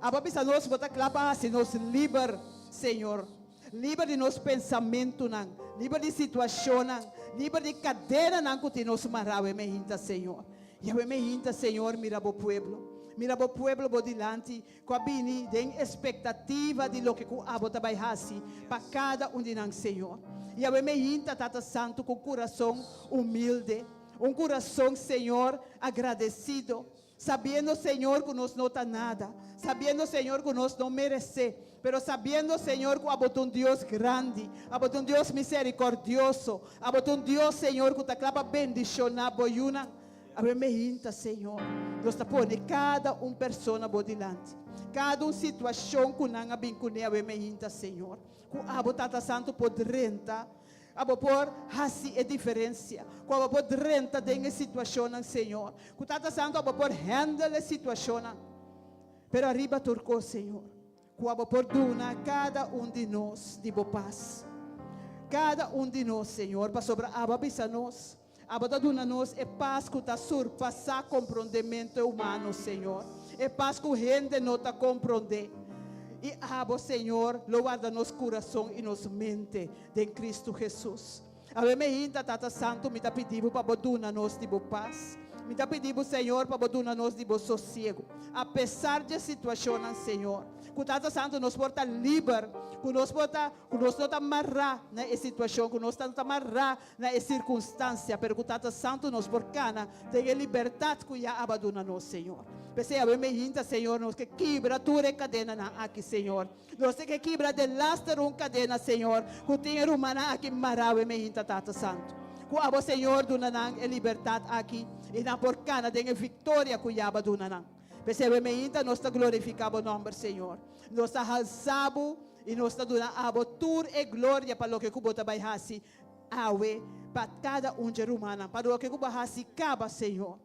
Abo a bisa nos bo ta kla pa hasi nos liber, Señor. Liber di nos pensamentunan, liber di situashonnan, liber di kadenanan ku tin nos mará awe mehinta, Señor. I awe mehinta, Señor, mira bo pueblo. Mira bo pueblo bo dilanti ku a bini den espektativa di loke ku abo ta bai hasi pa kada un di nan, Señor. I awe mehinta, Tata Santu, ku un kurason humilde, un kurason, Señor, agradesido, sabiendo, Señor, ku nos no ta nada, sabiendo, Señor, ku nos no meresé, pero sabiendo, Señor, ku abo ta un Dios grandi, abo ta un Dios miserikordioso, abo ta un Dios, Señor, ku ta kla pa bendishoná bo yunan. Awe meinta, Señor, nos ta pone kada un persona bo dilanti, kada un situashon ku nan a bin kuné awe meinta, Señor, ku abo, Tata Santu, por drenta, abo por hasi e diferensia, ku abo por drenta den e situashonnan, Señor, ku Tata Santu, abo por handle e situashonnan. Pero ariba tur kos, Señor. Ku abo por duna kada un di nos di bo pas. Kada un di nos, Señor, pasobra abo a bisa nos, abo ta duna nos e pas ku ta surpasá komprondementu humano, Señor, e pas ku hende no ta komprondé. I abo, Señor, lo warda nos kurason i nos mente den Kristu Hesus. Awe meinta, Tata Santu, mi ta pidi bo pa bo duna nos di bo pas. Mi ta pidi bo, Señor, pa bo duna nos di bo sosiegu. Apesar dje situashonnan, Señor, ku Tata Santu nos por ta liber, ku nos por ta, ku nos no ta mará na e situashon, ku nos ta no ta mará na e sirkunstansia, pero ku Tata Santu nos por kana den e libertat ku ya a duna nos, Señor. P'esei awe meinta, Señor, nos ke kibra tur e kadenanan aki, Señor. Nos tin ke kibra delaster un kadena, Señor, ku tin e rumannan aki mará awe meinta, Tata Santu. Ku abo, Señor, duna nan e libertat aki i nan por kana den e viktoria ku Yaba duna nan. P'esei awe meinta nos ta glorifiká bo nòmber, Señor. Nos ta halsa bo i nos ta duna abo tur e gloria pa loke ku bo ta bai hasi awe pa kada un dje rumannan, pa loke ku bo a hasi kaba, Señor.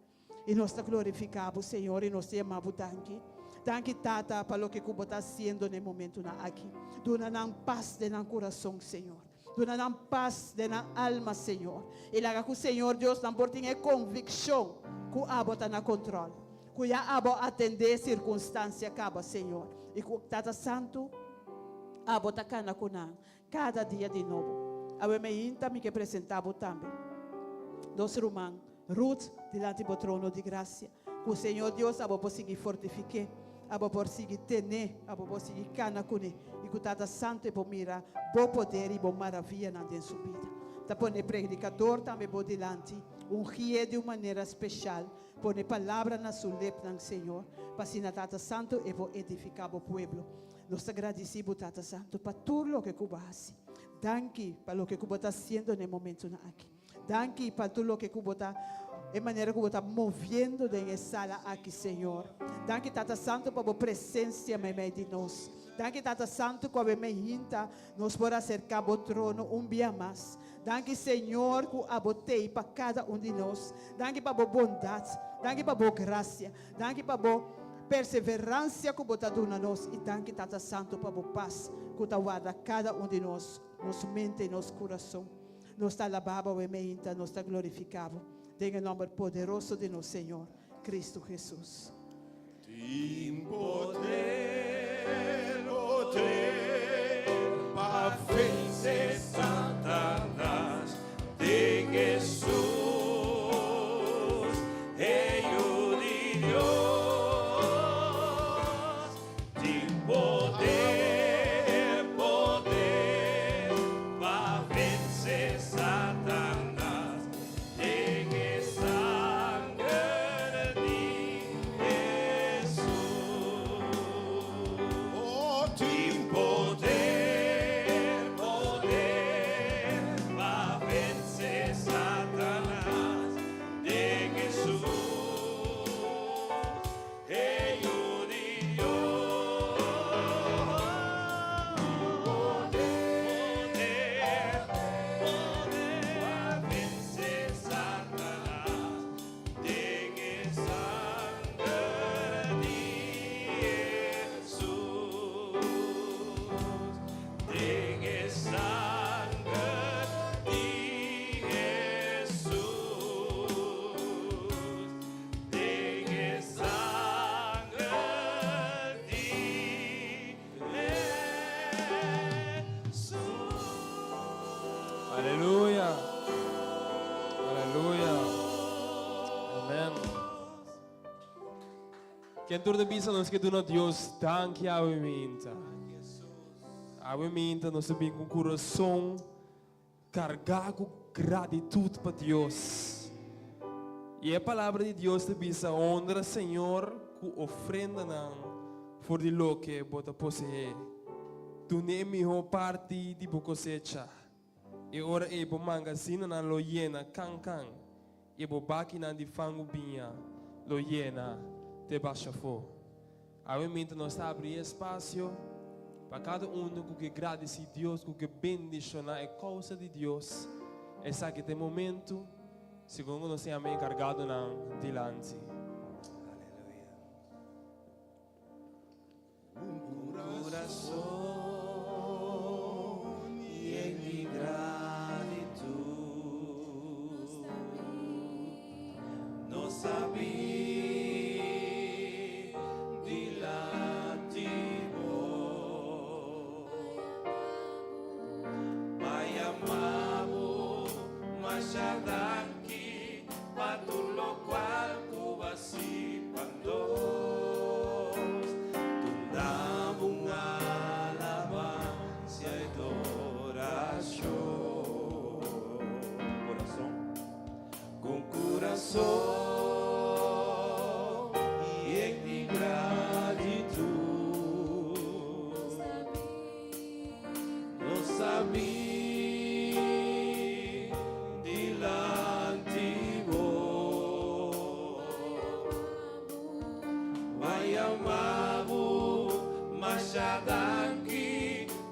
I nos ta glorifiká bo, Señor, i nos ta yama bo danki. Danki, Tata, pa loke ku bo ta hasiendo na e momentunan aki. Duna nan pas den nan kurason, Señor. Duna nan pas den nan alma, Señor. I laga ku Señor Dios nan por tin e konvikshon ku abo ta na kontròl, ku ya abo a atendé e sirkunstansia kaba, Señor, i ku Tata Santu, abo ta kana ku nan Kada dia di nobo. Awe meinta mi ke presentá bo tambe, nos ruman Ruth, dilanti bo trono di grasia. Ku Señor Dios abo por sigui fortifik'é, abo por sigui ten'é, abo por sigui kana kuné, i ku Tata Santu e por mira bo poder i bo maravianan den su bida. Ta pone predikador tambe bo dilanti, ungi'é di un manera speshal, pone palabra na su lepnan, Señor, pa asina Tata Santu e por edifiká bo pueblo. Nos ta gradisí bo, Tata Santu, pa tur loke ku bo a hasi. Danki pa loke ku bo ta hasiendo na e momentunan aki. Danki pa tur loke ku bo ta, e manera ku bo ta moviendo den e sala aki, Señor. Danki, Tata Santu, pa bo presensia meimei di nos. Danki, Tata Santu, ku awe meinta nos por aserká bo trono un bia mas. Danki, Señor, ku abo t'ei pa kada un di nos. Danki pa bo bondat. Danki pa bo grasia. Danki pa bo perseveransia ku bo ta duna nos i danki Tata Santu pa bo pas ku ta warda kada un di nos, nos mente i nos kurason. Nos ta alabá bo awe meinta, nos ta glorifiká bo den e nòmber poderoso di nos Señor Kristu Hesus. Tin poder, poder pa vense Satanas den Hesus, e Yu di Dios. Tin poder, poder pa vense Satanas den e sanger di Hesus. Oh, tin poder, poder pa vense Satanas den Hesus, e Yu di Dios. Poder, poder pa vense Satanas den e sanger di Hesus. Den e sanger di Hesus. Den e sanger di Hesus. Aleluya. Aleluya. Amen. Ken tur ta bisa nos ke duna Dios danki awe minta. Awe minta nos ta bin ku kurason kargá ku gratitut pa Dios. I e palabra di Dios ta bisa honra Señor ku ofrendanan for di loke bo ta poseé. Dun'é e mihó parti di bo kosecha. E ora ei bo mangasinanan lo yena kan kan i bo bakinan di fangu biña lo yena te basha afó. Awe minta nos ta abri e espasio pa kada unu ku ke gradisí Dios, ku ke bendishoná e kousa di Dios. Esaki ta e momentu, segun ku nos yama e enkargadonan dilanti. Un kurason. Kurason yen di gratitut nos a bin dilanti bo pa yama bo masha danki pa tur lokual ku bo a hasi pa nos. Duna bo un alabansia i adorashon. Kurason, ku un kurason yen di gratitut, nos a bin dilanti bo. Pa yama bo masha danki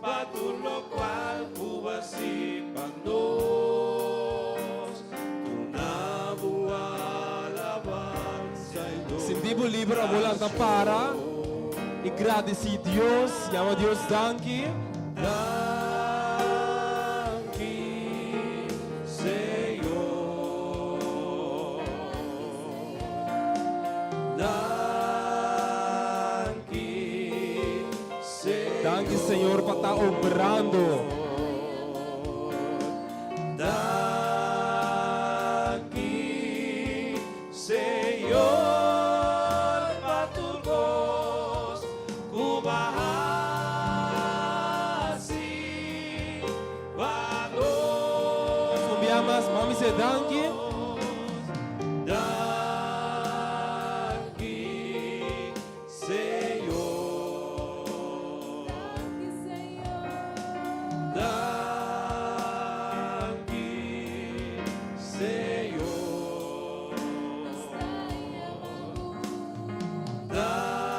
pa tur lokual ku bo a hasi pa nos. Duna bo alabansa i Sinti bo liber abo lanta para i gradisí Dios, yama Dios danki. Danki, Señor. Danki, Señor. Danki Señor pa ta obrando. Danki, Señor, pa tur kos ku bo a hasi pa nos. Un bia mas, mami sey danki. Danki, Señor. Danki, Señor. Danki,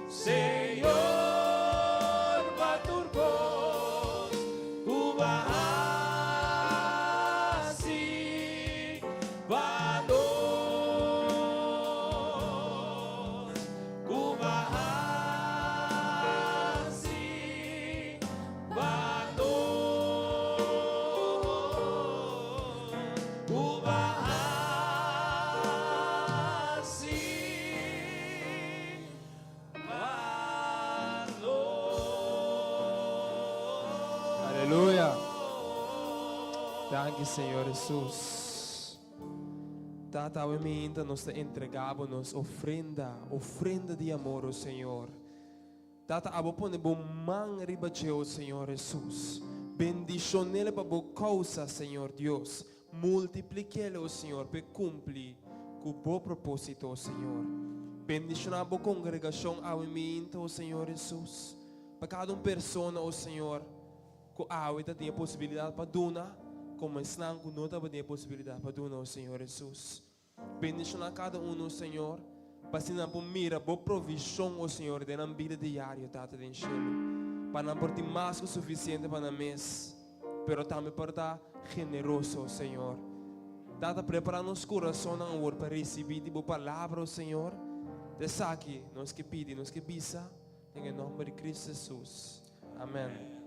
Señor, pa tur kos ku bo a hasi pa nos. Ku bo a hasi pa nos. Ku bo a hasi pa nos. Aleluya. Danki Señor Jesus. Tata, awe mainta nos ta entrega bo nos ofrenda, ofrenda di amor, o Señor. Tata, abo pone bo man riba dje, o Señor Jesus. Bendishonele pa bo kousa, Señor Dios. Multiplikele, o Señor, p'e kumpli ku bo propósito, o Señor. Bendishoná bo kongregashon awe mainta, o Señor Jesus. Pa kada un persona, o Señor, ku awe ta tin e posibilidat pa duna, komo esnan ku no tabatin e posibilidat pa duna, o Señor Hesus. Bendishoná kada uno, o Señor, pa asina nan por mira Bo provishon, o Señor, den nan bida diario, Tata den shelu, pa nan por tin mas ku sufisiente pa nan mes, pero tambe por ta generoso, o Señor. Tata, prepará nos kurasonnan awor pa risibí di Bo Palabra, o Señor. Ta esaki nos ke pidi, nos ke bisa, den e nòmber di Kristu Hesus. Amen.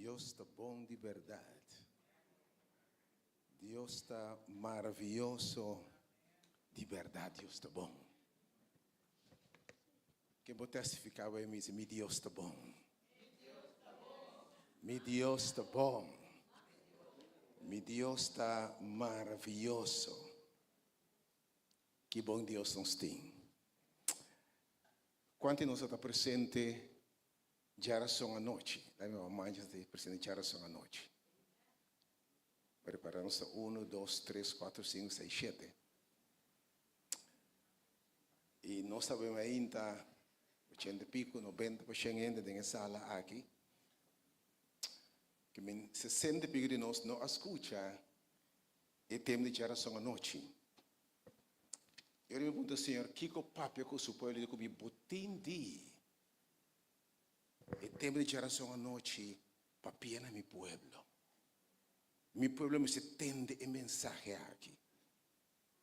Dios ta bon di berdad. Dios ta maraviyoso di berdad Dios ta bon. Ken por testifica bo e mi mi Dios ta bon. Mi Dios ta bon. Mi Dios ta maraviyoso. Ki bon Dios nos tin. Cuanto di nos ta presente djarason anochi? Dame mi mama ta presente djarason anochi. Prepara nos ta uno, dos, tres, cuatro, cinco, seis, shete. I nos ta bem ainda ochenta i pico, nobenta por shen hende den e sala aki. Ke men sesenta i pico di nos no a scucha e tema di djarason anochi. I ora mi puntra Señor kiko papia ku su pueblo, e di ku mi, Bo tin di e tema di djarason anochi. Papia na mi pueblo. Mi pueblo mester tende e mensahe aki.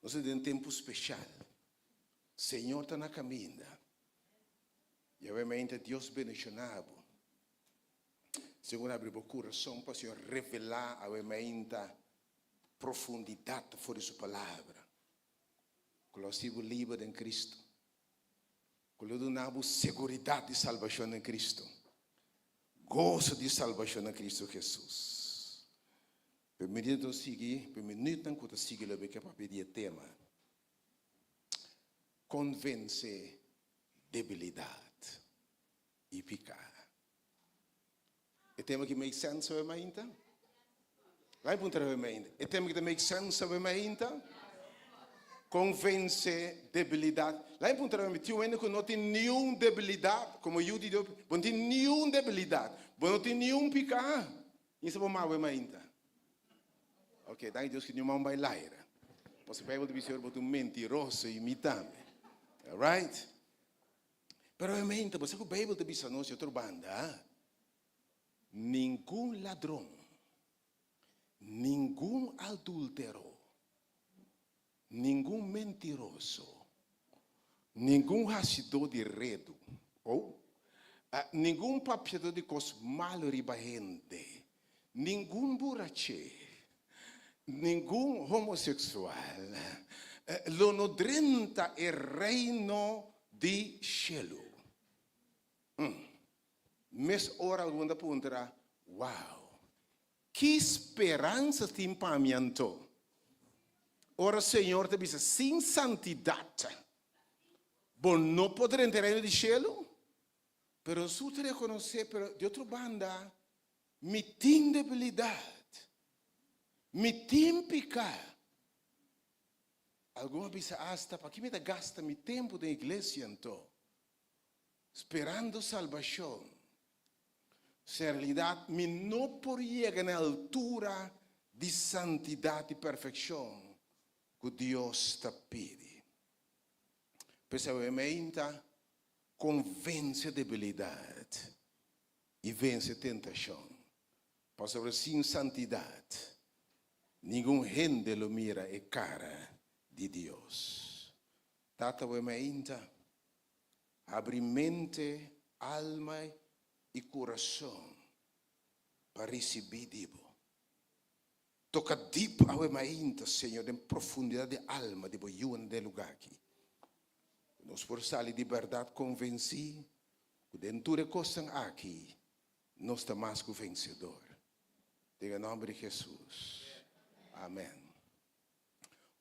Nos ta den tempu speshal. Señor ta na kaminda. Yahweh mente Dios bendishoná bo. Segun abri bo kurason pa Señor revelá awe meinta profundidat for di su palabra. Ku lo hasi bo liber den Kristu. Ku lo duna bo seguridat di salbashon den Kristu. Goso di salbashon den Kristu Hesus. Pe medida ta sigui, pe minütnan ku ta sigui lo mi ke papia di e tema, Kon vense debilidat i piká. E tema ki make sense awe mainta? Laat mi puntra awe mainta. E tema ki ta make sense awe mainta? Kon vense debilidat? Laat mi puntra awe mainta. Tin un hende ku no tin niun debilidat komo yu di Dios? Bo no tin niun debilidat. Bo no tin niun piká. Insa bo mawe mainta. Ok, danki Dios ku niun man bai laira. Pasobra Bijbel ta bisa bo ta un mentiroso i mi tambe. Alright? Pero obviamente, bo sa ku Bijbel ta bisa nos di otro banda, ningun ladron, ningun adultero, ningun mentiroso, ningun hasidó di redu, oh, ningun papiadó di kos malu riba hende, ningun buraché, ningun homoseksual lo no drenta e Reino di shelu. Mes ora algun ta puntra, Wow, ki speransa tin pa mi anto? Ora Señor ta bisa, Sin santidat bo no por drenta e Reino di shelu. Pero su ta rekonosé, pero di otro banda, Mi tin debilidat. Mi tin piká. Algun a bisa asta, Paki mi ta gasta mi tempu den iglesia anto, sperando salbashon? Si en realidat mi no por yega na e altura di santidat i perfekshon ku Dios ta pidi. P'esei meinta konvense debilidat i vense tentashon, pasobra sin santidat ningun hende lo mira e kara di Dios. Tata bo e mainta, habri mente, alma i kurason pa risibí di bo. Toka dip awe mainta, Señor, den profundidat di alma di bo yunan den e lugá aki. Ku nos por sali di bèrdat konvensí Ku den tur e kosnan aki nos ta mas ku vensedor. Den e nòmber di Hesus. Amèn.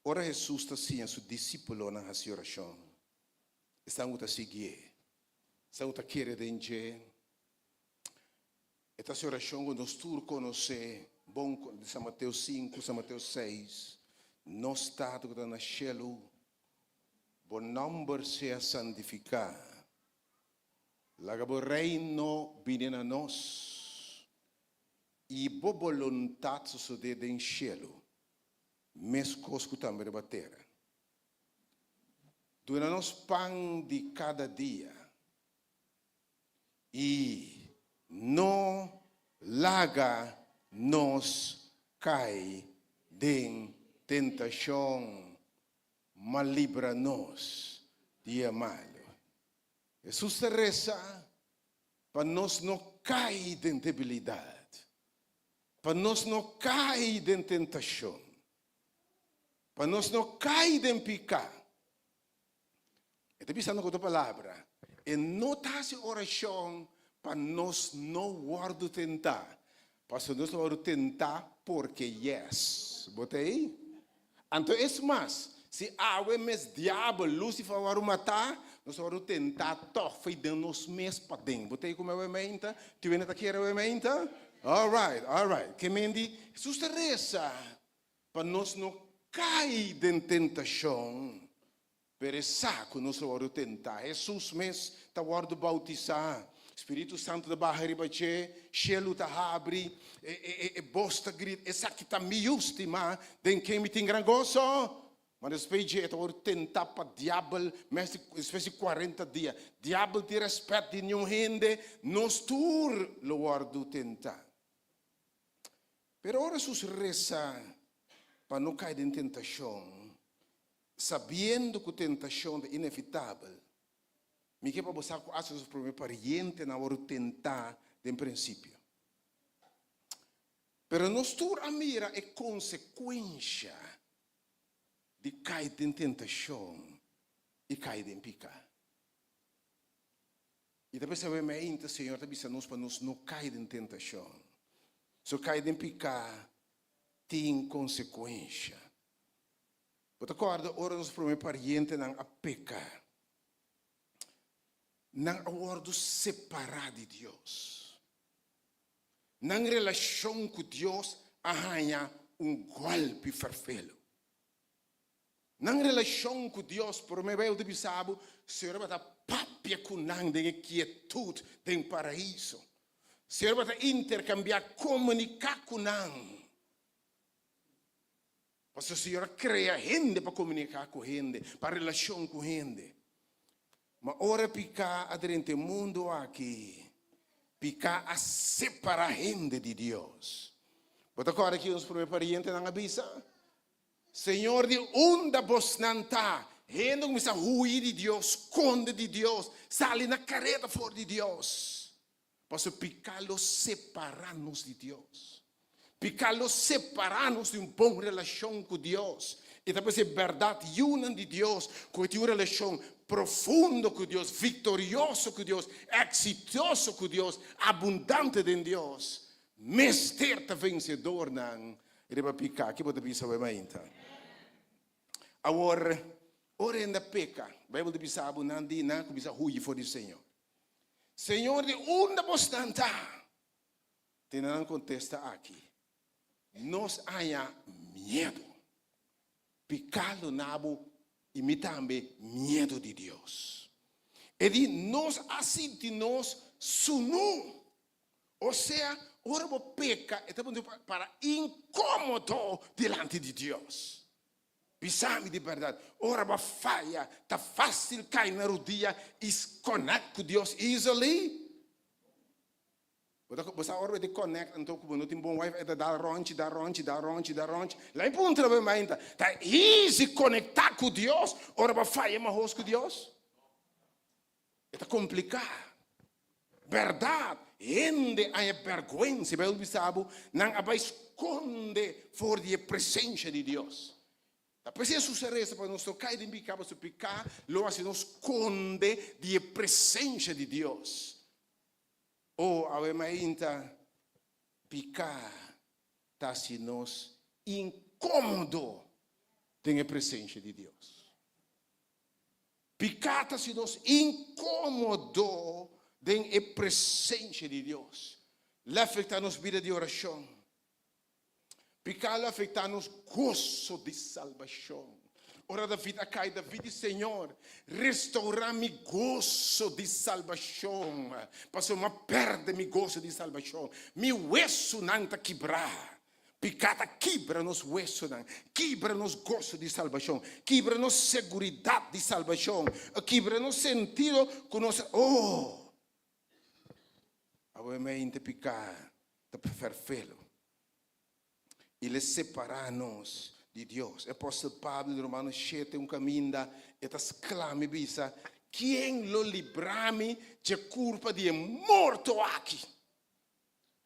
Ora Hesus ta siña su disípulonan hasi orashon, esnan ku ta siguié, esnan ku ta kere den dje, e ta hasi orashon ku nos tur konosé bon, di San Mateo sinku, San Mateo seis, Nos Tata ku ta na shelu, bo nòmber sea santifiká. Laga bo Reino bini na nos, i bo boluntat sosodé den shelu, meskos ku tambe riba tera. Duna nos pan di kada dia, i no laga nos kai den tentashon, ma libra nos di e malu. Hesus ta resa pa nos no kai den debilidat, pa nos no kai den tentashon, pa nos no kai den piká. E ta bisando ku otro palabra, e no ta hasi orashon pa nos no wòrdu tentá, pasobra nos ta wòrdu tentá porke yes. Bo ta ei? Anto es mas, si awe mes diabel, Lucifer, a wòrdu matá, nos a wòrdu tentá tòg fei den nos mes paden. Bo ta ei ku mi awe meinta? Tin wende ta kere awe meinta? Alright, alright. Ke men di, Hesus ta resa pa nos no kai den tentashon. Pero e sa ku nos lo wòrdu tentá. Hesus mes ta wòrdu boutisá. Spiritu Santu ta baha riba dje, shelu ta habri, e bos ta grita, Esaki ta mi Yu stimá, den ken mi tin gran goso. Ma despues dje e ta wòrdu tentá pa diabel mes di despues di kuarenta dia. Diabel tin rèspèt di niun hende, nos tur lo wòrdu tentá. Pero ora Hesus resa pa no kai den tentashon, sabiendo ku tentashon ta inevitabel, mi ke pa bo sa ku asta nos promé parientenan a wòrdu tentá den prinsipio. Pero nos tur a mira e konsekuensha di kai den tentashon i kai den piká. I ta p'esei awe meinta Señor ta bisa nos pa nos no kai den tentashon. So kai den piká tin konsekuensha. Bo ta kòrda ora nos promé parientenan a peka, nan a wòrdu separá di Dios. Nan relashon ku Dios a haña un gòlpi ferfelu. Nan relashon ku Dios, promé Bijbel ta bisa bo, Señor tabata papia ku nan den e kietut den paraiso. Señor tabata interkambiá, komuniká ku nan. Pasobra Señor a krea hende pa komuniká ku hende, pa relashon ku hende. Ma ora piká a drenta e mundu aki, piká a separá hende di Dios. Bo ta kòrda ki nos promé parientenan a bisa? Señor di unda bosnan ta? Hende kuminsá hui di Dios, skonde di Dios, sali na kareda for di Dios. Pasobra piká lo separá nos di Dios. Piká lo separá nos di un bon relashon ku Dios. I ta p'esei bèrdat yunan di Dios ku e tin un relashon profundo ku Dios, viktorioso ku Dios, eksitoso ku Dios, abundante den Dios, mester ta vensedornan riba piká. Ki bo ta bisa awe mainta? Awor, ora hende a peka, Beibel ta bisa bo nan di nan a kuminsá huyi for di Señor. Señor, di unda bosnan ta? Tene nan kontesta aki, Nos haña miedu. Piká lo na bo i mi tambe miedu di Dios. E di, Nos a sinti nos sunú. Osea, ora bo peka, e ta pone bo para inkómodo dilanti di Dios. Bisa mi di bèrdat, ora bo a faya, ta fásil kai na rudia i connect ku Dios easily? Bo ta bo sa ora bo ta connect anto ku bo no tin bon wifi e ta dal rònchi, dal rònchi, dal rònchi, dal rònchi. Laat mi puntra bo mainta, ta easy konektá ku Dios ora bo a faya mahos ku Dios? E ta kompliká. Bèrdat, hende a haña bèrgwensa. E Beibel bisa bo, nan a bai skonde for di e presensia di Dios. Ta p'esei Hesus a resa pa nos no kai den piká, pasobra piká lo hasi nos skonde di e presensia di Dios. O, awe mainta, piká ta hasi nos inkómodo den e presensia di Dios. Piká ta hasi nos inkómodo den e presensia di Dios. Lo afektá nos bida di orashon. Piká lo afektá nos goso di salbashon. Ora David a kai, David di, Señor, restourá mi goso di salbashon, pasobra mi a pèrdè mi goso di salbashon. Mi wesunan ta kibrá. Piká ta kibra nos wesonan, kibra nos goso di salbashon, kibra nos seguridat di salbashon, kibra nos sentido ku nos, oh! Awe mente piká ta ferfelo i le separá nos di Dios. E apòstel Pablo den Romanos shete un kaminda e ta sklama i bisa, Ken lo libra mi dje kurpa di e morto aki?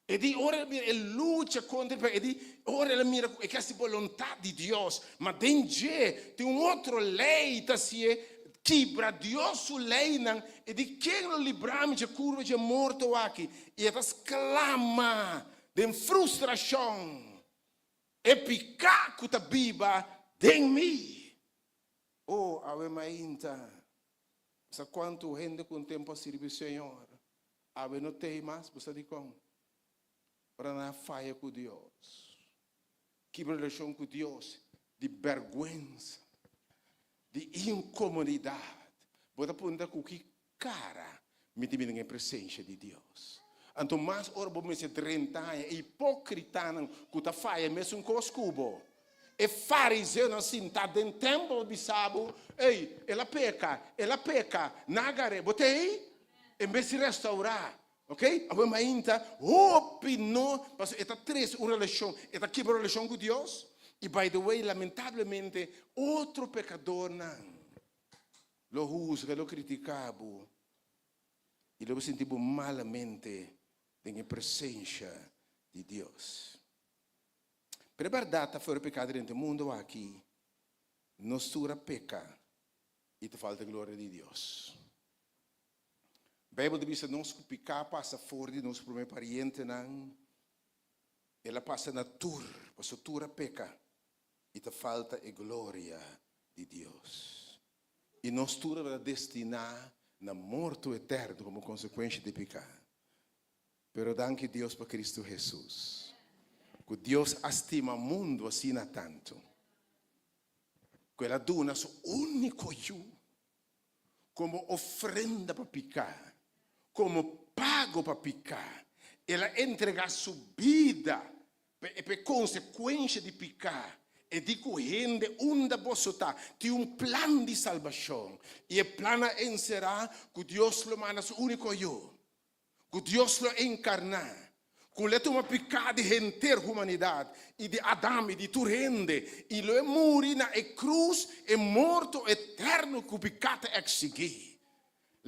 E di ora el mira e lucha kontra e peka, e di ora el a mira ku e ke hasi boluntat di Dios, ma den dje tin un otro lei ta hasié kibra Dios su leinan, e di ken lo libra mi dje kurva dje morto aki? I e ta sklama den frustrashon, E piká ku ta biba den mi! O, awe mainta, sa kuantu hende ku un tempu a sirbi Señor, Awe no tei mas, bo sa dikon? Ora nan a faya ku Dios, kibra relashon ku Dios di bèrgwensa, di inkomodidat. Bo ta puntra ku ki kara mi ta bini den e presensia di Dios. Anto mas ora bo mester drenta haña e hipókritanan ku ta faya mesun kos ku bo. E fariseonan sintá den tèmpel a bisa bo, Ey, el a peka, el a peka, nan a gar'é. Bo ta ei? En bes di restaurá. Ok? Awe mainta, hopi no, paso e ta trese un relashon, e ta kibra relashon ku Dios. I by the way, lamentablemente, otro pekadornan lo husga, lo kritiká bo i lo bo sinti bo malamente den e presensha di Dios. Pero e bèrdat ta for e pekado den e mundu aki, nos tur a peka i ta falta gloria di Dios. Beibel ta bisa nos ku piká pasa for di nos promé parientenan, el a pasa na tur, pasobra tur a peka i ta falta e gloria di Dios. I nos tur a destiná na morto eterno komo konsekuensha di piká. Pero danki Dios pa Kristu Hesus, ku Dios a stima mundu asina tantu, ku el a duna su úniko Yu komo ofrenda pa piká, komo pago pa piká. El a entregá su bida pa e konsekuensha di piká. E di ku hende unda boso ta, tin un plan di salbashon. I e plan a enserá ku Dios lo manda su úniko Yu, ku Dios lo enkarná, ku lo e tuma piká di henter humanidat i di Adam i di tur hende, i lo e muri na e krus e morto eterno ku piká ta eksigí.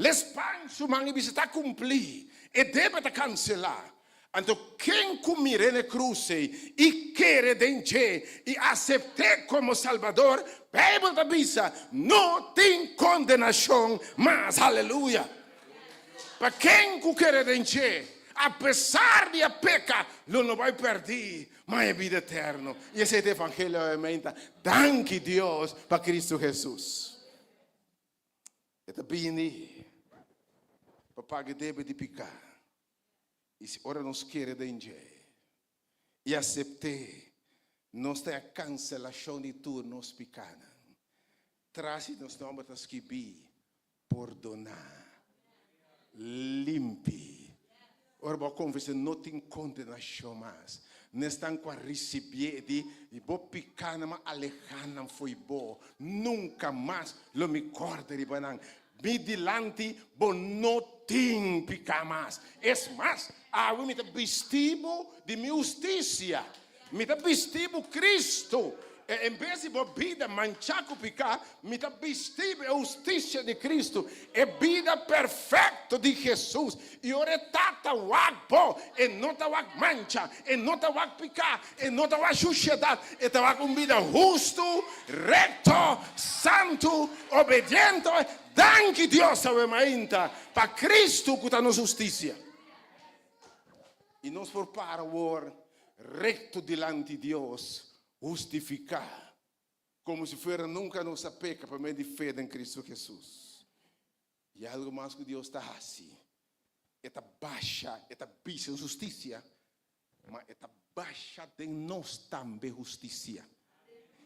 Lo e span su man i bisa, Ta kumplí! E debe ta kanselá. Anto ken ku mir'é na e krus ei i kere den dje i asept'é komo Salbador, Beibel ta bisa, no tin kondenashon mas. Aleluya! Pa ken ku kere den dje, apesar di a peka, lo no bai pèrdí, ma e bida eterno. I esei ta evangelio awe-meinta. Danki Dios pa Kristu Hesus. E ta bini pa paga e debe di piká. I si ora nos kere den dje i asept'é, nos ta e kanselashon di tur nos pikánan. Tras di nos nòmber ta skibí, Pordoná, limpi. Ora bo a konfes'é, no tin kondenashon mas. N'esnan ku a risibié di bo pikánan, m'a alehá nan fo'i bo. Nunka mas lo mi kòrda riba nan. Mi dilanti bo no tin piká mas. Es mas, awe mi ta bisti bo di mi hustisia. Mi ta bisti bo Kristu. E en bes di bo bida manchá ku piká, mi ta bisti bo e hustisia di Kristu, e bida perfekto di Hesus. I ora e Tata wak bo, e no ta wak mancha, e no ta wak piká, e no ta wak shushedat, e ta wak un bida hustu, rekto, santu, obediente. Danki Dios awe mainta pa Kristu ku ta nos hustisia. I nos por para awor rekto dilanti Dios, hustifiká, komo si fuera nunka nos a peka pa medio di fe den Kristu Hesus. I algu mas ku Dios ta hasi, e ta basha, e ta bisa nos hustisia, ma e ta basha den nos tambe hustisia.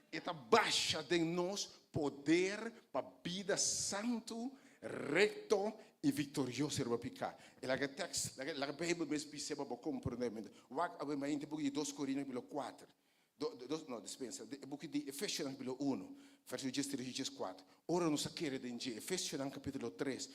E ta basha den nos poder pa bida santu, rekto i viktorioso riba piká. E laga e tèks, laga laga Beibel mes bis'é pa bo komprondé. Wak awe mainta buki di Dos Korinio kapítulo kuater. Do, do, no, dispensa, e buki di Efesionan kapítulo uno, vèrsikulo diestres i dieskuater. Ora nos a kere den dje, Efesionan kapítulo tres,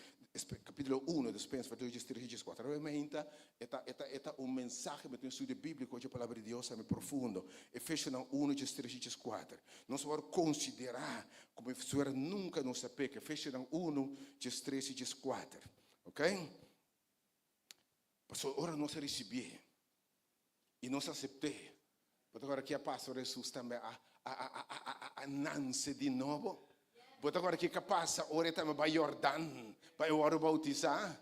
kapítulo uno, dispensa, vèrsikulo diestres i dieskuater. Awe mainta e ta, e ta, e ta un mensahe, mi ta un estudio bíbliko dje Palabra di Dios ami profundo. Efesionan uno, diestres i dieskuater. Nos a wòrdu konsiderá komo si fuera nunka nos a peka. Efesionan uno, diestres i dieskuater. Oké? Pasobra ora nos a risibié i nos asept'é, bo ta kòrda ki a pasa ora Hesus tambe a a a a a a nanse di nobo? Bo ta kòrda kiko a pasa ora e tambe bai Yordan pa e wòrdu boutisá?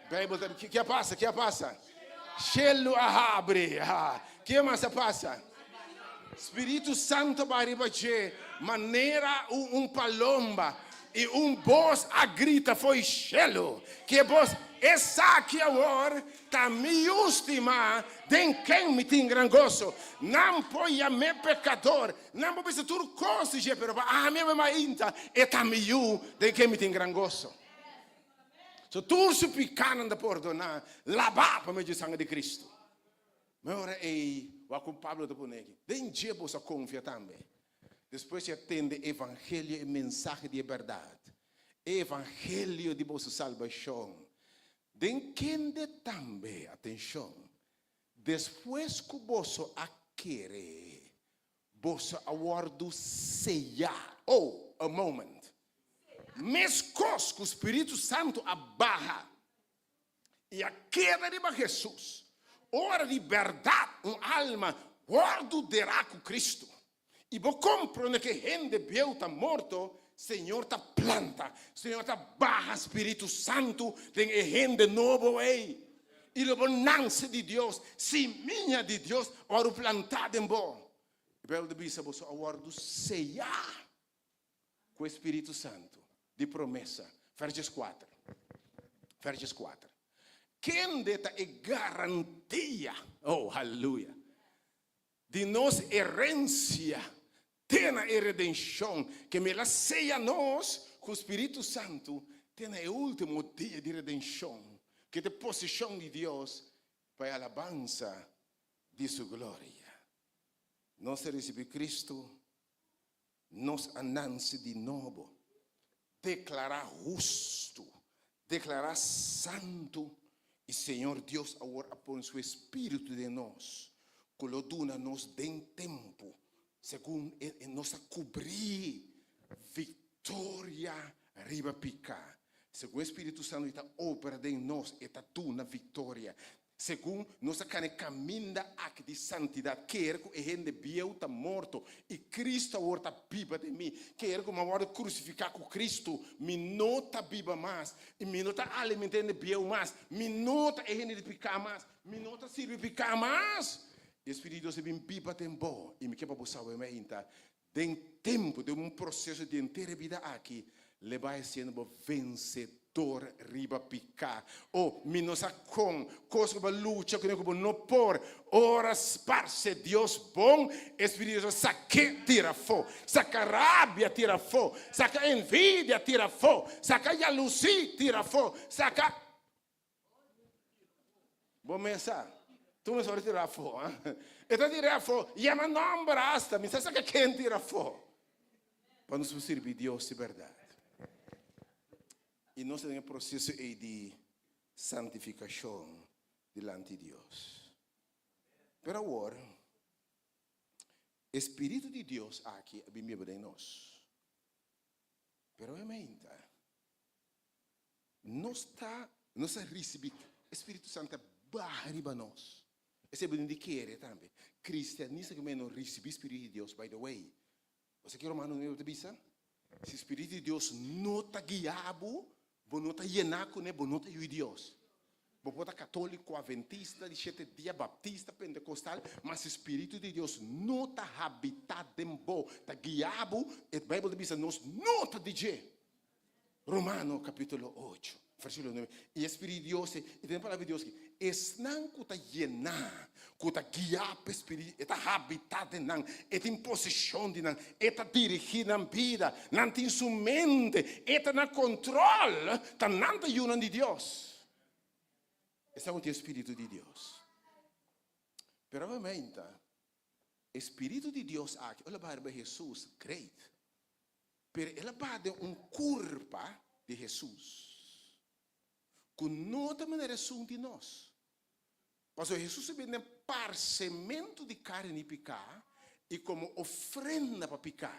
Beibel ta ki a pasa? Ki a pasa? Shelu a habri. Ke mas a pasa? Spiritu Santu a bai riba dje manera un palomba, i un bos a grita fo'i shelu. Ki e bos? Esaki awor ta mi Yu stimá, den ken mi tin gran goso. Nan por yam'é pekador, nan por bisa tur kos di dje, pero pa ami awe mainta, e ta mi Yu, den ken mi tin gran goso. So tur su pikánan ta pordoná, labá pa medio di sanger di Kristu. Ma e ora ei, wak kon Pablo ta pone aki, Den dje boso a konfia tambe, despues di a tende e evangelio, e mensahe di e bèrdat, e evangelio di boso salbashon. Den kende tambe, atenshon, despues ku boso a kere, boso a wòrdu seyá. Oh, a moment. Meskos ku Spiritu Santu a baha i a keda riba Hesus, ora di bèrdat un alma wòrdu derá ku Kristu, i bo komprondé ku e hende bieu ta morto, Señor ta planta, Señor ta baha Spiritu Santu den e hende nobo ei, i lo bo nanse di Dios, simiña di Dios a wòrdu plantá den bo. E Beibel ta bisa, Boso a wòrdu seyá ku e Spiritu Santu di promesa. Verses kuater. Verses kuater. Kende ta e garantia, oh, haleluya, di nos herensia te na e redenshon ke mel a seya nos ku Spiritu Santu te na e ultimo dia di redenshon, ke ta e posishon di Dios pa e alabansa di su gloria. Nos a risibí Kristu, nos a nanse di nobo, deklará hustu, deklará santu, i Señor Dios awor a pone su Espíritu den nos, ku lo duna nos den tempu, segun e nos a kubrí viktoria riba piká. Segun e Spiritu Santu i ta opera den nos, e ta duna viktoria. Segun nos a kana e kaminda aki di santidat, kere ku e hende bieu ta morto i Kristu awor ta biba den mi, kere ku mi a wòrdu krusifiká ku Kristu, mi no ta biba mas i mi no ta alimentá e hende bieu mas, mi no ta e hende di piká mas, mi no ta sirbi piká mas. E Spiritu di Dios a bin biba den bo i mi ke pa bo sabe mainta Den tempu, den un proseso di henter e bida aki, le bai hasiendo bo vensedor riba piká. O, mi no sa kon, kos ku bo a lucha kuné ku bo no por. Ora sparse Dios bon, e Spiritu di Dios a sak'é tira afó. Saka rabia tira afó, saka envidia tira afó, saka yalusí tira afó, saka. Bo mes sa. Tu mes ora tira afó. E ta tira afó. Yama nòmber asta. Mi sa sa ken tira afó. Pa nos por sirbi Dios di bèrdat. I nos ta den e proseso ei di santifikashon dilanti Dios. Pero awor, e Spiritu di Dios aki a bin biba den nos. Pero e meinta. Nos ta, nos a risibí, e Spiritu Santu a baha riba nos. Esei bo tin di kere tambe. Kristianista ku no risibí Spiritu di Dios, by the way. Bo sa ke Romano nuebe ta bisa? Si Spiritu di Dios no ta guia bo, bo no ta yená kuné, bo no ta yu di Dios. Bo por ta katóliko, aventista, di shete dia, baptista, pentekostal, ma si Spiritu di Dios no ta habitá den bo, ta guia bo, e Beibel ta bisa nos no ta di dje. Romano capítulo 8, versículo 9. I e Spiritu di Dios, i den palabra di Dios ki, esnan ku ta yená, ku ta guiá pa e Spiritu, e ta habitá den nan, e tin poseshon di nan, e ta dirigí nan bida, nan tin su mente, e ta na kontrol, ta nan ta yunan di Dios. Esnan ku tin e Spiritu di Dios. Pero obviamente, e Spiritu di Dios aki, ora bai riba Hesus, great. Pero el a baha den un kurpa di Hesus ku no ta manera esun di nos. Pasobra Hesus a bini den parsementu di karni di piká i komo ofrenda pa piká.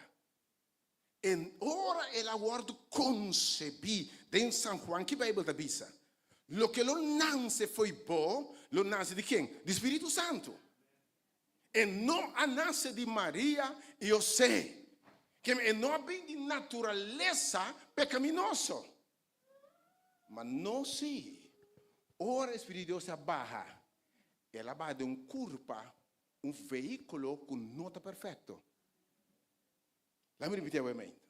En ora el a wòrdu konsebí den San Juan, ki Beibel ta bisa? Loke lo nanse fo'i bo, lo nanse di ken? Di Spiritu Santu. E no a nase di Maria i José, ken e no a bin di naturalesa pekaminoso. Ma nos sí, ora e Spiritu di Dios a baha, el a baha den un kurpa, un vehíkulo ku no ta perfekto. Laga mi ripití awe-mente.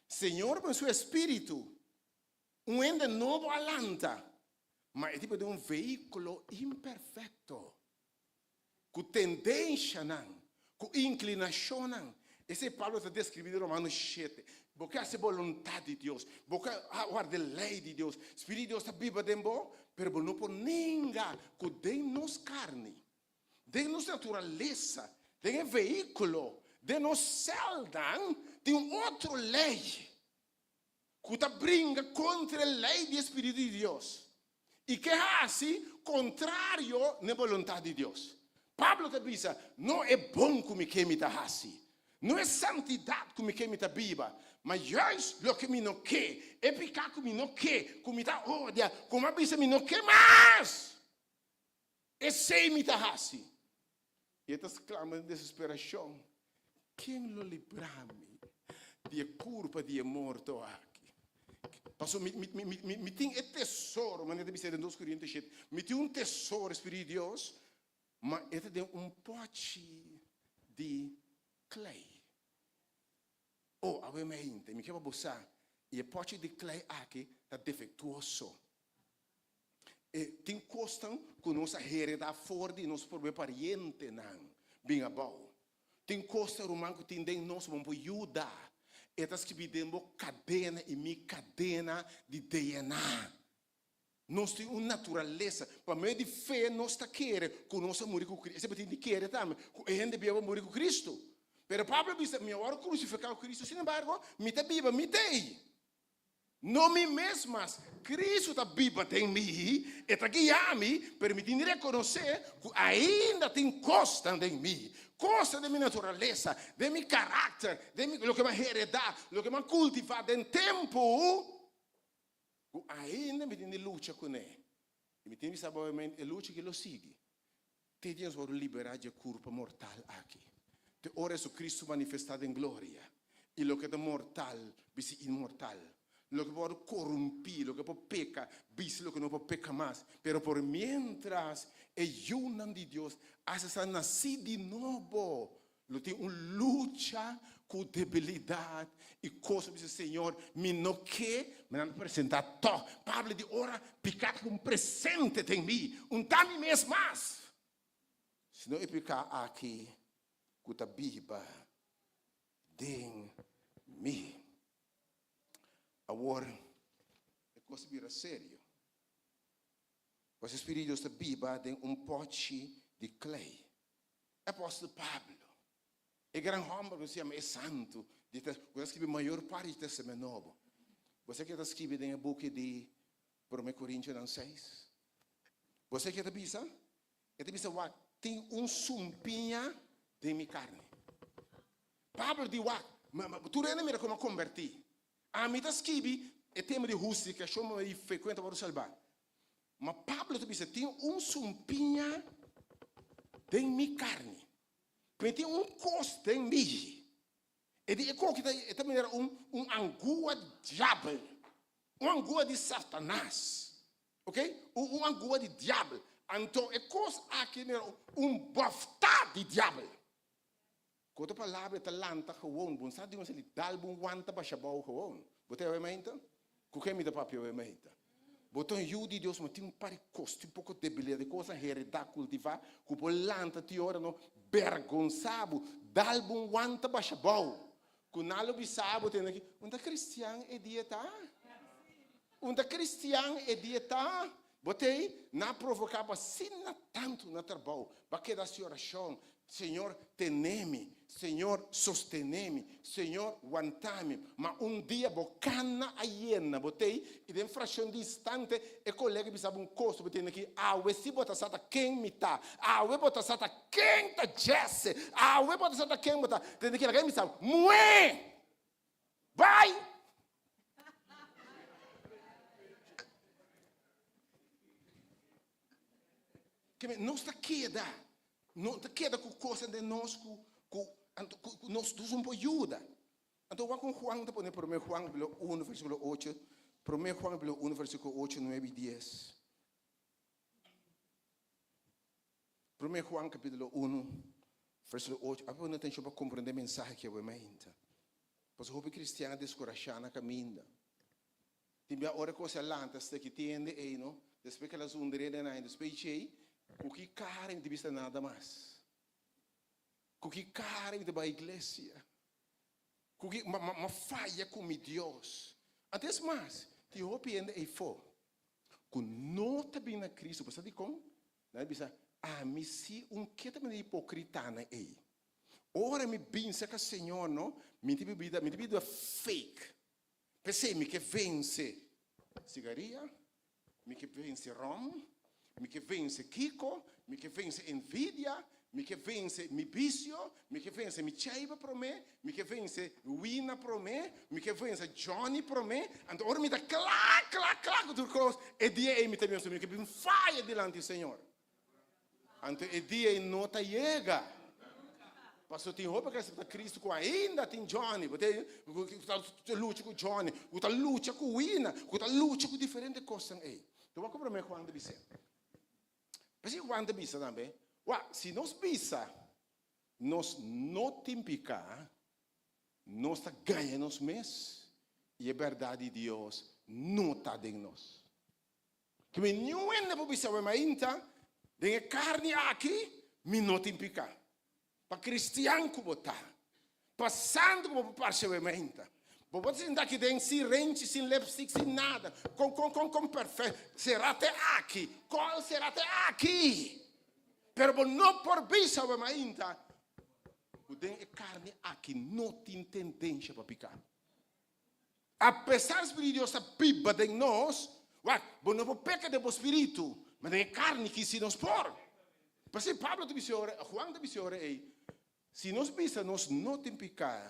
Señor pone su Espíritu, un hende nobo a lanta, ma e tipo den un vehíkulo imperfekto. Ku tendenshanan, ku inklinashonnan. Esei Pablo ta deskribí den Romano shete. Bo ke hasi boluntat di Dios, bo ke warda e lei di Dios, Spiritu di Dios ta biba den bo, pero bo no por nenga ku den nos karni, den nos naturalesa, den e vehíkulo, den nos sèlnan tin un otro lei ku ta bringa kontra e lei di e Spiritu di Dios. I ke hasi kontrario n'e boluntat di Dios. Pablo ta bisa, No e bon ku mi ke mi ta hasi, no e santidat ku mi ke mi ta biba, ma juist loke mi no ke, e piká ku mi no ke, ku mi ta odia, ku mi a bisa mi no ke mas, esei mi ta hasi. I e ta sklama den desesperashon, Ken lo libra mi di e kurpa di e morto aki? Pasobra mi, mi, mi, mi, mi tin e tesoro, manera ta bisa den dos Korinto shete, mi tin un tesoro, Spiritu di Dios, ma e ta den un pòchi di klei. Oh, awe mente, mi ke pa bo sa, i e pòchi di klei aki ta defektuoso. E tin kosnan ku nos a heredá for di nos promé parientenan bin abou. Tin kosnan, ruman, ku tin den nos ku bo por yuda. E ta skibí den bo kadena i mi kadena di DNA. Nos tin un naturalesa. Pa medio di fe nos ta kere ku nos a muri ku Cristo. Esei bo tin di kere tambe, ku e hende bieu a muri ku Cristo. Pero Pablo a bisa, Mi a wòrdu krusifiká ku Cristo, sinembargo, mi ta biba, mi t'ei. No mi mes mas, Cristo ta biba den mi, e ta guia mi, pero mi tin di reconoce cu ainda tin cosnan den mi, cosnan den mi naturalesa, den mi caracter, den mi, loke mi a hereda, loke mi a cultiva den tempo, cu ainda mi tin di lucha cune. Y mi tin di bisa obviamente e lucha aki lo sigui te dia nos worde libera dje curpa mortal aki, te ora Jesucristo manifesta den gloria y loke ta mortal bisti inmortal, loke por worde corumpi, loke por peca bisti loke no por peca mas. Pero por mientras e yiunan di Dios hasta sa naci di nobo, Lo tin un lucha ku debilidat i kos ku bisa, Señor, mi no ke, ma nan ta presentá tòg. Pablo di ora piká ta un presente den mi, un ta mi mes mas, sino e piká aki ku ta biba den mi. Awor e kos a bira serio, pasobra e Spiritu di Dios ta biba den un pòchi di klei. Apòstel Pablo, e gran hòmber ku se yama e Santu, di ta ku ta skibi mayor parti di Tèstamènt Nobo. Bo sa ke ta skibi den e buki di Promé Korintionan seis? Bo sa ke ta bisa? E ta bisa, Wak, tin un sumpiña den mi karni. Pablo di, Wak, tur hende mira kon mi a kombertí. Ami ta skibi e tema di hustifikashon pa medio di fe ku hende ta wòrdu salbá. Ma Pablo ta bisa, Tin un sumpiña den mi karni. Mi tin un kos den mi. E di e koki ta e ta manera un un angua di diabel, un angua di Satanas. Ok? Un un angua di diabel. Anto e kos aki manera un bòftá di diabel. Ku otro palabra e ta lanta gewoon. Bo no sa di un sali dal bo un wanta basha abou gewoon. Bo ta yawe mainta? Ku ken mi ta papia awe mainta? Bo ta un yu di Dios, ma tin un par di kos, tin poko debilidat, di kosnan heredá, kultivá, ku por lanta ti ora no bergonsá bo, dal bo un wanta basha abou. Ku nan lo bisa bo tende aki, Un ta kristian e dia ta? Un ta kristian e dia ta? Bo t'ei na provoká bo asina tantu na trabou, bo a keda hasi orashon, Señor, tene mi, Señor, sostené mi, Señor, wanta mi. Ma un dia bo kana a yena, bo t'ei, i den frashon di instante e kolega bisa bo un kos, bo tende ki, Awe si bo ta sa ta ken mi ta, awe bo ta sa ta ken ta Jesse, awe bo ta sa ta ken bo ta, tende ki laga e bisa bo, Muhé! Bai! Ke nos ta keda, no ta keda ku kosnan den nos ku ku anto ku nos nos no por yuda. Anto wak kon Juan ta pone promé Juan kapítulo uno versíkulo ocho, promé Juan kapítulo uno versíkulo ocho, nuebe i dies. Promé Juan kapítulo uno versíkulo ocho, a pone atenshon pa komprondé mensahe ki awe mainta. Pasobra hopi kristian a deskurashá na kaminda. Tin bia ora ku a lanta steki tende ei no, despues ku el a zundré den nan, despues djei, ku ki kara mi ta bisa nada mas? Ku ki kara mi ta bai iglesia? Ku ki, ma, ma, ma faya ku mi Dios. Anto es mas, tin hopi hende eifó ku no ta bin na Kristu, bo sa dikon? Nan a bisa, Ami si un ke ta manera hipókritanan ei. Ora mi bin serka Señor no, mi ta bibida, mi ta bibida fake. P'esei mi ke vense sigaria. Mi ke vense ròm, mi ke vense kiko, mi ke vense envidia, mi ke vense mi bisio, mi ke vense mi cheiba promé, mi ke vense Wina promé, mi ke vense Johnny promé. Anto ora mi ta kla, kla, kla ku tur kos, e dia ei mi ta bin, mi ke bin faya dilanti Señor. Anto e dia ei no ta yega. Pasobra tin hopi ku a aseptá Kristu ku ainda tin Johnny, bo ta ku ta lucha ku Johnny, ku ta lucha ku Wina, ku ta lucha ku diferente kosnan ei. Te wak ku promé Juan ta bis'é. P'esei Juan ta bisa tambe, Wak, si nos bisa nos no tin piká, nos ta gaña nos mes i e bèrdat di Dios no ta den nos. Ke mi niun hende por bisa awe mainta, den e karni aki mi no tin piká. Pa kristian ku bo ta, pa santu ku bo por parse awe mainta, bo por sinta aki den sin renchi, sin lipstick, sin nada, kon kon kon kon perfèkt, será te aki, kòl será te aki. Pero bo no por bisa awe mainta ku den e karni aki no tin tendensha pa piká. Apesar Spiritu di Dios ta biba den nos, wak, bo no por peka den bo spiritu, ma den e karni ki si nos por. P'esei Pablo ta bisa ora, Juan ta bisa ora ei, si nos bisa nos no tin piká,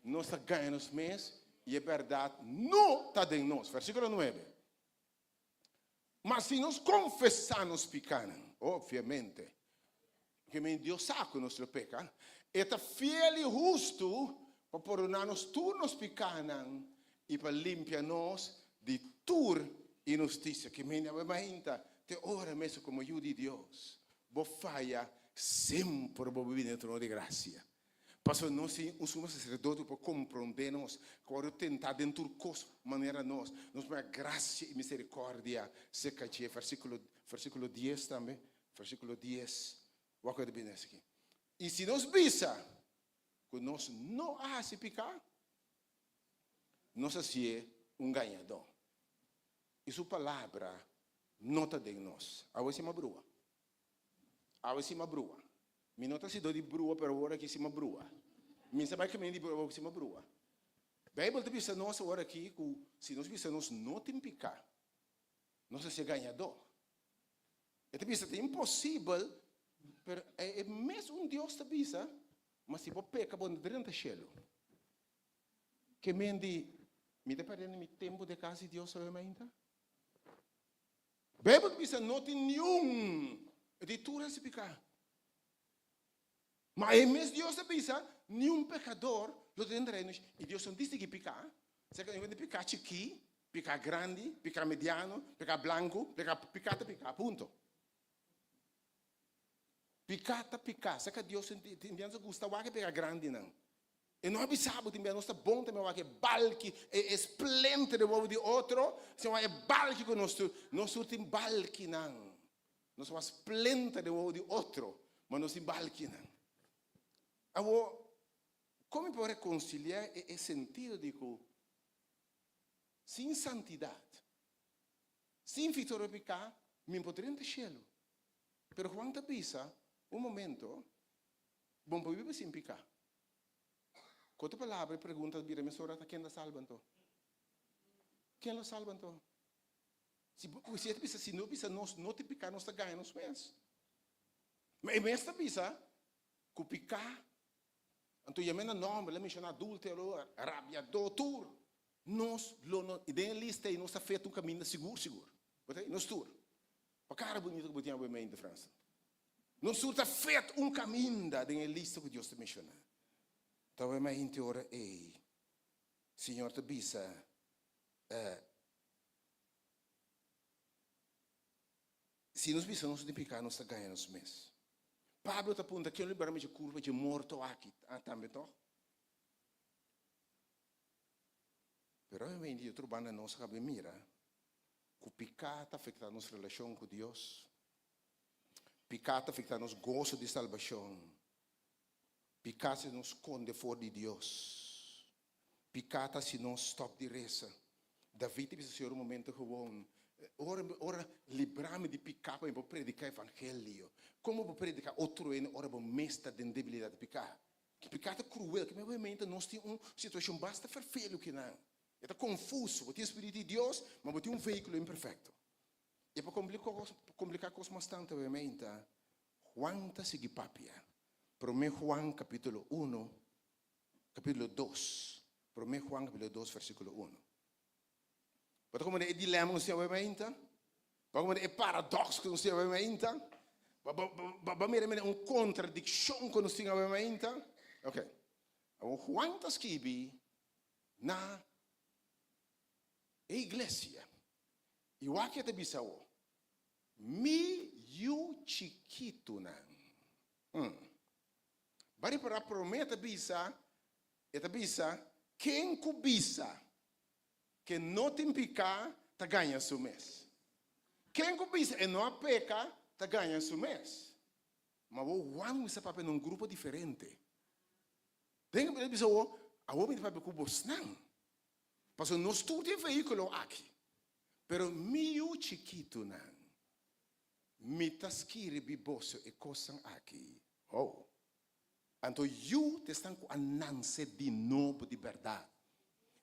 nos ta gaña nos mes i e bèrdat no ta den nos. Versíkulo nuebe. Ma si nos konfesá nos pikánan, opviamente, ke men Dios sa ku nos lo peka, E ta fiel i hustu pa pordoná nos tur nos pikánan i pa limpia nos di tur inhustisia. Ke men awe mainta te ora mes komo yu di Dios, bo faya, semper bo bini na trono di grasia. Pasobra nos tin un sumo saserdote ku por komprondé nos, ku wòrdu tentá den tur kos manera nos. Nos por haña grasia i miserikòrdia serka dje. Versíkulo, versíkulo dies tambe, versíkulo dies, wak ku e ta bini esaki. I si nos bisa ku nos no a hasi piká, nos hasié un gañadó, i su palabra no ta den nos. Awe si m'a brua. Awe si m'a brua. Mi no ta sido di brua pero awor aki si m'a brua. Mi sa bai caminda di brua awor si m'a brua. Bijbel ta bisa nos awor aki cu si nos bisa nos no tin pica, nos a ser gañador. E ta bisa ta imposibel pero e mes un Dios ta bisa ma si bo peca bo no drenta cielo. Ke men di mi ta perdiendo mi tempo den cas di Dios awe mainta? Bijbel ta bisa no tin niun di tur hasi piká. Ma e mes Dios ta bisa niun pekador lo ta den reino. I Dios no distingui piká. Seka di piká chikí, piká grandi, piká mediano, piká blanku, piká piká ta piká, punto. Piká ta piká. Seka Dios tin biaha nos gusta wak e piká grandinan. E no a bisa bo tin bia nos ta bon tambe wak e balki, e splenter den wowo di otro, sino wak e balki ku nos tur, nos tur tin balkinan. Nos wak splenter den wowo di otro, ma nos tin balkinan. Awor, kon mi por rekonsiliá e e sentido di ku sin santidat, sin viktoria piká, mi no por drenta shelu? Pero Juan ta bisa, un momento, Bo no por biba sin piká. Ku otro palabra e pregunta ta bira mesora ta ken ta salba anto? Ken lo salba anto? Si si e ta bisa si no bisa nos no tin piká nos ta gaña nos mes. Ma e mes ta bisa ku piká anto yam'é na nòmber, el a menshoná adúltero, rabiadó, tur. Nos lo no i den e lista ei nos ta fet un kaminda sigur sigur. Bo ta nos tur. Pa kara bunito ku bo tin awe mente Fransa. Nos tur ta fet un kaminda den e lista ku Dios ta menshoná. Ta wè mainti ora ei, Señor ta bisa, Si nos bisa nos no tin piká, nos ta gaña nos mes. Pablo ta puntra, Ken lo libra mi dje kurpa dje morto aki? Ah, tambe tòg? Pero obviamente di otro banda nos a kaba di mira ku piká ta afektá nos relashon ku Dios. Piká ta afektá nos goso di salbashon. Piká ta hasi nos skonde for di Dios. Piká ta hasi nos stòp di resa. David ta bisa Señor un momento gewoon, Ora, ora libra mi di piká pa mi por prediká evangelio. Kon bo por prediká otro hende ora bo mes ta den debilidat di piká? Piká ta kruel. Kimen obviamente nos tin un situashon basta ferfelu kinan. E ta konfuso. Bo tin spiritu di Dios, ma bo tin un vehíkulo imperfekto. I pa kompliká kos mas tantu obviamente, Juan ta sigui papia. Promé Juan kapítulo uno, kapítulo dos, Promé Juan kapítulo dos versíkulo uno. Bo ta komprendé e dilema ku nos tin obviamente? Bo ta komprendé e paradoks ku nos tin obviamente? Bo bo mira mira un kontradikshon ku nos tin obviamente? Ok. Awor Juan ta skibi na e iglesia. I wak e ta bisa awor, Mi yu chikitunan. Ba ripará promé e ta bisa, e ta bisa, Ken ku bisa ke no tin piká ta gaña su mes. Ken ku bisa e no a peka ta gaña su mes. Ma awor Juan bisa papia na un grupo diferente. Den e bisa awor, awor mi ta papia ku bosnan. Pasobra nos tur tin vehíkulo aki. Pero mi yu chikitunan, mi ta skirbi boso e kosnan aki. Oh. Anto yu ta esnan ku a nanse di nobo di bèrdat.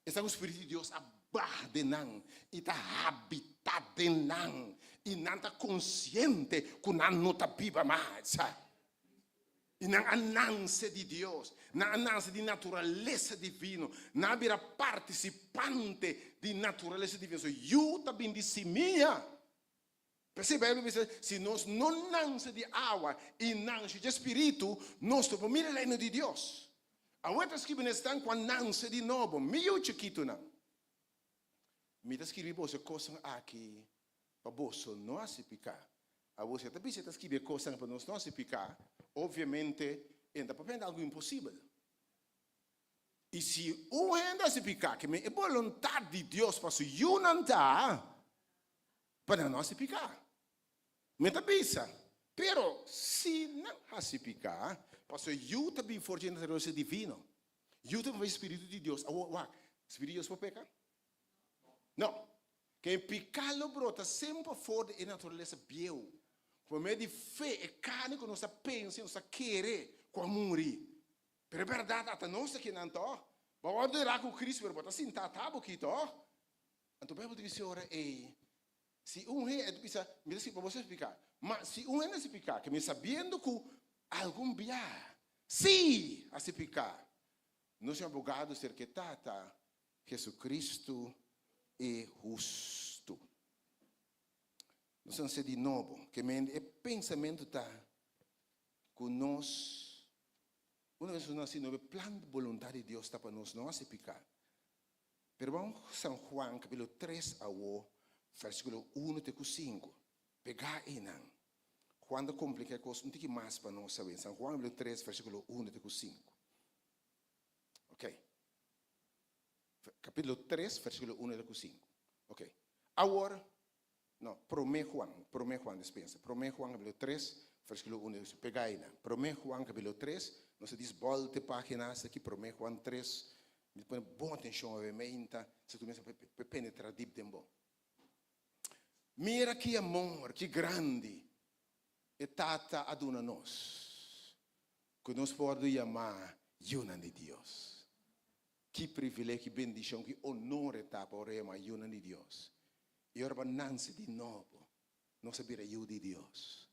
Esnan ku spiritu di Dios a baha den nan i ta habitá den nan, i nan ta konsiente ku nan no ta biba mas. I nan a nanse di Dios, nan a nanse di naturalesa divino, nan a bira partisipante di naturalesa divino. So yu ta bin di simia. P'esei Beibel bisa, si nos no nanse di awa i nanse dje spiritu, nos no por mira e Reino di Dios. Awe ta skibi na esnan ku a nanse di nobo, mi yu chikitunan. Mi ta skirbi boso e kosnan aki pa boso no hasi piká. Awor si e ta bisa e ta skibi e kosnan pa nos no hasi piká, obviamente e no ta papia di algu imposibel. I si un hende hasi piká, ke men e boluntat di Dios pa su yunan ta pa nan no hasi piká. Mi ta bisa, pero si nan hasi piká, pasobra yu ta bin for dje naturalesa divino, yu ta bin for dje Spiritu di Dios. Awor, wak, Spiritu di Dios por peka? No. Ke piká lo brota semper for di e naturalesa bieu. Ku pa medio di fe e karni ku nos ta pensa i nos ta kere ku a muri. Pero e bèrdat ata nos ta kinan tòg. Bo a wòrdu derá ku Kristu pero bo ta sintá tabo aki tòg. Anto Beibel ta bisa ora ei, si un hende ta bisa, mi ta splika pa bo splika, ma si un hende hasi piká, ke mi sabiendo ku algun bia si hasi piká, nos tin abogado serka e Tata, Jesucristo e hustu. Nos a nase di nobo, ke men e pensamentu ta ku nos, una bes nos nase di nobo, e plan di boluntat di Dios ta pa nos no hasi piká. Pero ban San Juan kapitulo tres awo, versikulo uno te ku sinku. Pegá einan. Juan ta kompliká e kos un tiki mas pa nos sabe. San Juan kapitulo tres, versikulo uno te ku sinku. Ok. Capítulo 3, versículo 1 te ku 5. Ok. Awor, no, promé Juan, promé Juan, dispensa. Promé Juan, capítulo 3, versículo 1 te ku 5. Pega einan. Promé Juan, capítulo 3, nos a dis bolte página hasta aki, Promé Juan 3. Mi pone bon atenshon awe meinta, si tu mester pe penetra dip den bo. Mira ki amor, ki grandi e Tata a duna nos. Ku nos por wòrdu yamá yunan di Dios. Ki privilegio, ki bendishon, ki onor e ta pa wòrdu yamá yunan di Dios. I ora bo a nanse di nobo, nos a bira yu di Dios.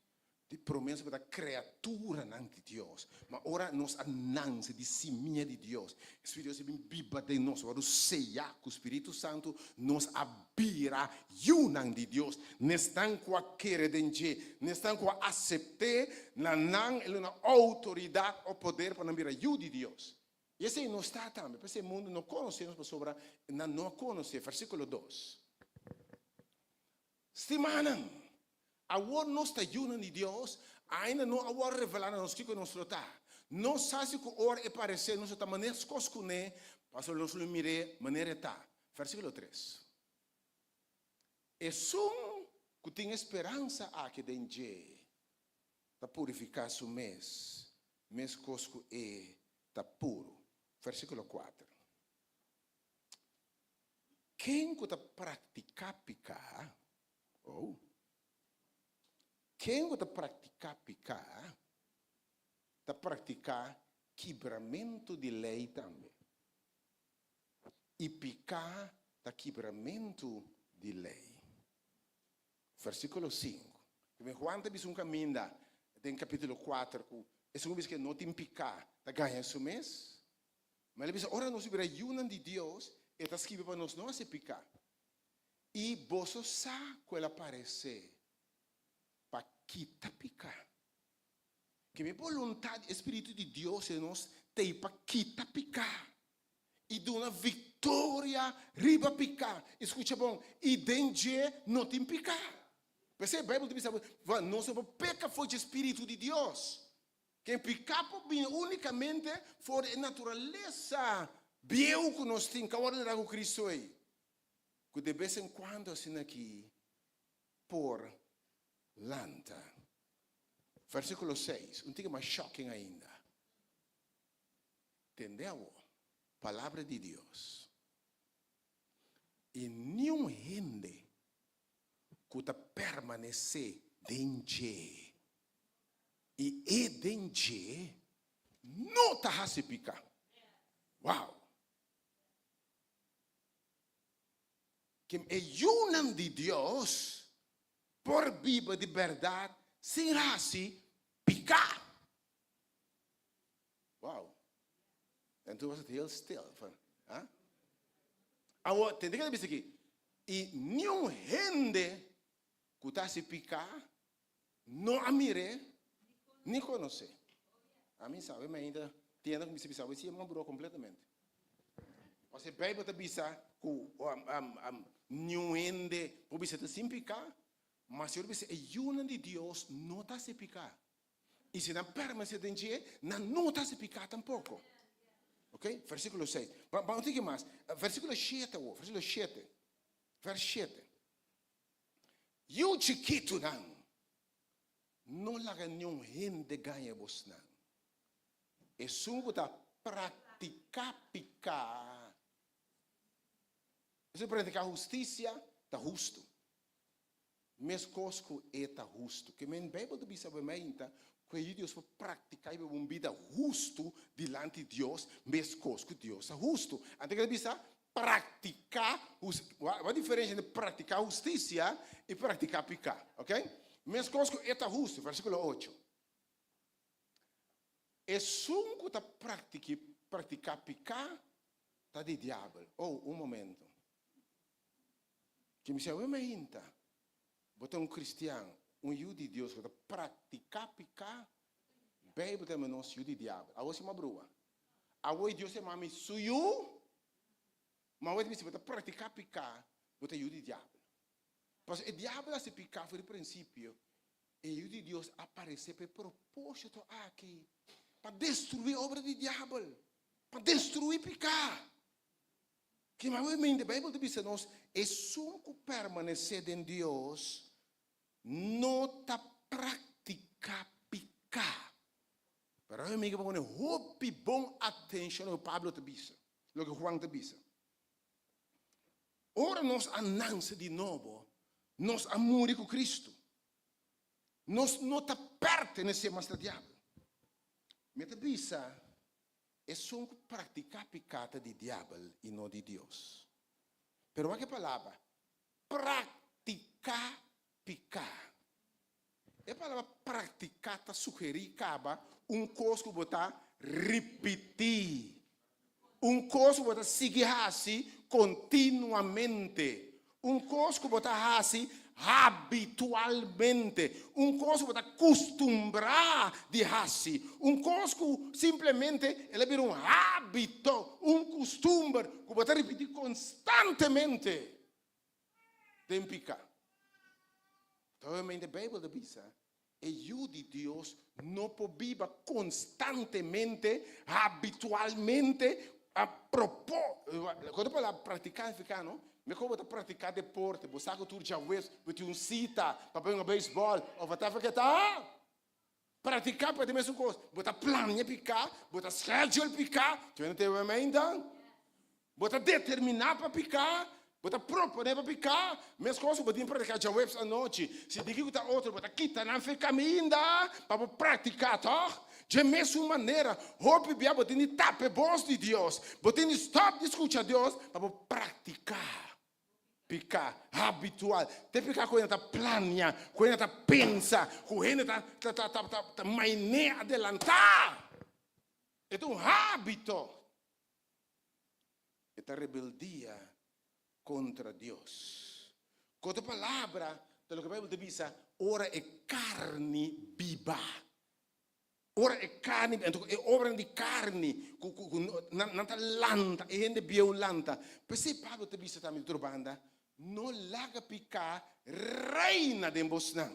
Di promé nos tabata kreaturanan di Dios, ma ora nos a nanse di simia di Dios, e Spiritu di Dios a bin biba den nos, a wòrdu seyá ku Spiritu Santu, nos a bira yunan di Dios, n'esnan ku a kere den dje, n'esnan ku a asept'é, na nan el duna outoridat o poder pa nan bira yu di Dios. I esei nos ta tambe, p'esei mundu no konosé nos pasobra nan no a konosé. Versíkulo dos. Stimanan, awor nos ta yunan di Dios, ainda no a wòrdu revelá na nos kiko nos lo ta. Nos sa si ku ora e paresé nos lo ta maneskos kuné, pasobra nos lo mir'é manera e ta. Versíkulo tres. Esun ku tin e speransa aki den dje ta purifiká su mes, meskos ku e ta puru. Versíkulo kuater. Ken ku ta praktiká piká, oh, ken ku ta praktiká piká, ta praktiká kibramentu di lei tambe. I piká ta kibramentu di lei. Versíkulo sinku. Primer Juan ta bisa un kaminda den kapítulo kuater ku esun ku bisa ku e no tin piká ta gaña su mes. Ma el a bisa ora nos bira yunan di Dios, e ta skibi pa nos no hasi piká. I boso sa ku el a paresé pa kita piká. Ke mi boluntat di e Spiritu di Dios den nos t'ei pa kita piká i duna viktoria riba piká. I skucha bon, i den dje no tin piká. P'esei Beibel ta bisa bo, nos no por peka for dje Spiritu di Dios. Ken piká por bini únikamente for di e naturalesa bieu ku nos tin, ku a wòrdu dá ku Kristu ei, ku de bes en kuando asina aki por lanta. Versíkulo seis, un tiki mas shocking ainda. Tende awor palabra di Dios. I niun hende ku ta permanesé den dje i e den dje no ta hasi piká. Wow! Ken e yunan di Dios por biba di bèrdat sin hasi piká? Wow. En toen was het heel stil. Van, huh? Awor, tende ke ta bisa aki. I niun hende ku ta hasi piká no a mir'é ni konos'é. Ami sabe mi ainda tienda ku mi bisa si e brua kompletamente. Pasobra e Beibel ta bisa ku niun hende por bisa ta sin piká, ma si ora bisa e yunan di Dios no ta hasi piká. I si nan permanesé den dje, nan no ta hasi piká tampoko. Ok, versíkulo seis. Ban un tiki mas. Versíkulo shete awor, versíkulo shete. Vers shete. Yu chikitunan, no laga niun hende gaña bosnan. Esun ku ta praktiká piká, esun ku praktiká hustisia, ta hustu. Meskos ku e ta hustu. Ke men Beibel ta bisa bo meinta ku e Yu di Dios por praktiká i biba un bida hustu dilanti Dios meskos ku Dios ta hustu. Anto ke ta bisa praktiká hus, wak diferensha entre praktiká hustisia i praktiká piká, ok? Meskos ku e ta hustu, versíkulo ocho. Esun ku ta praktiki praktiká piká ta di diabel. Oh, un momento. Ki mi si awe mainta bo ta un kristian, un yu di Dios ku ta praktiká piká, Beibel ta yama nos yu di diabel. Awe si mabrua. Awe Dios ta yama mi su yu, ma awe ta bisa bo ta praktiká piká, bo ta yu di diabel. Pasobra e diabel a hasi piká for di prinsipio, e yu di Dios a aparesé pa e propósito aki, pa destruí obra di diabel, pa destruí piká. Kimawemente Beibel ta bisa nos, Esun ku permanesé den Dios no ta praktiká piká. Pero mi amiga pa pone hopi bon atenshon loke Pablo ta bisa, loke Juan ta bisa. Ora nos a nanse di nobo, nos a muri ku Kristu. Nos no ta pertenesé mas na diabel. Mi ta bisa Esun ku praktiká piká ta di diabel i no di Dios. Pero wak e palabra, praktiká piká. E palabra praktiká ta sugerí kaba un kos ku bo ta ripití, un kos ku bo ta sigui hasi kontinuamente. Un kos ku bo ta hasi habitualmente, un kos ku bo ta kustumbrá di hasi, un kos ku simplemente el a bira un hábito, un kustumber ku bo ta ripití konstantemente den piká. Obviamente Beibel ta bisa E Yu di Dios no por biba konstantemente, habitualmente, a propó, ku otro palabra, praktiká signifiká no, mehor bo ta praktiká deporte, bo sa ku tur djaweps bo tin un sita pa bai hunga beisbòl òf whatever ke ta. Praktiká pa ta e mesun kos, bo ta plania piká, bo ta schedule piká, tu hende ta e meinta? Bo ta determiná pa piká, bo ta proponé pa piká, meskos ku bo tin prediká djaweps anochi. Si di kiko ta otro, bo ta kita nan fe kaminda pa bo praktiká, tòg? Dje mesun manera, hopi bia bo tin di tapa e bos di Dios, bo tin di stòp di skucha Dios pa bo praktiká. Piká habitual. Te piká ku hende ta plania, ku hende ta pensa, ku hende ta ta ta ta ta ta main'é adelantá. E ta un hábito. E ta rebeldia kontra Dios. Ku otro palabra, ta loke Beibel ta bisa, ora e karni biba. Ora e karni, anto e obranan di karni ku ku ku nan nan ta lanta, e hende bieu lanta. P'esei Pablo ta bisa tambe di otro banda, No laga piká reina den bosnan.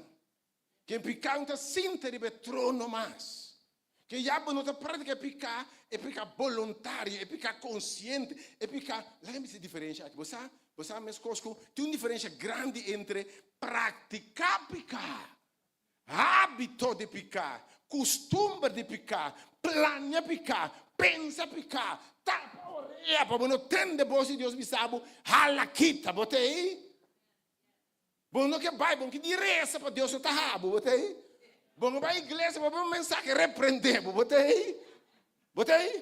Ken piká no ta sinta riba e trono mas. Ke ya bo no ta practica e piká, e piká boluntario, e piká konsiente, e piká, laga mi bisa e diferensha aki. Bo sa, bo sa meskos ku tin un diferensha grandi entre praktiká piká Hábito di piká, kustumber di piká, plania piká, pensa piká, tapa orea pa bo no tende bos di Dios bisa bo, hala kita, bo ta ei? Bo no ke bai, bo no ke di resa pa Dios no taha bo, bo ta ei? Bo no bai iglesia pa bo mensahe reprende bo, bo ta ei? Bo ta ei?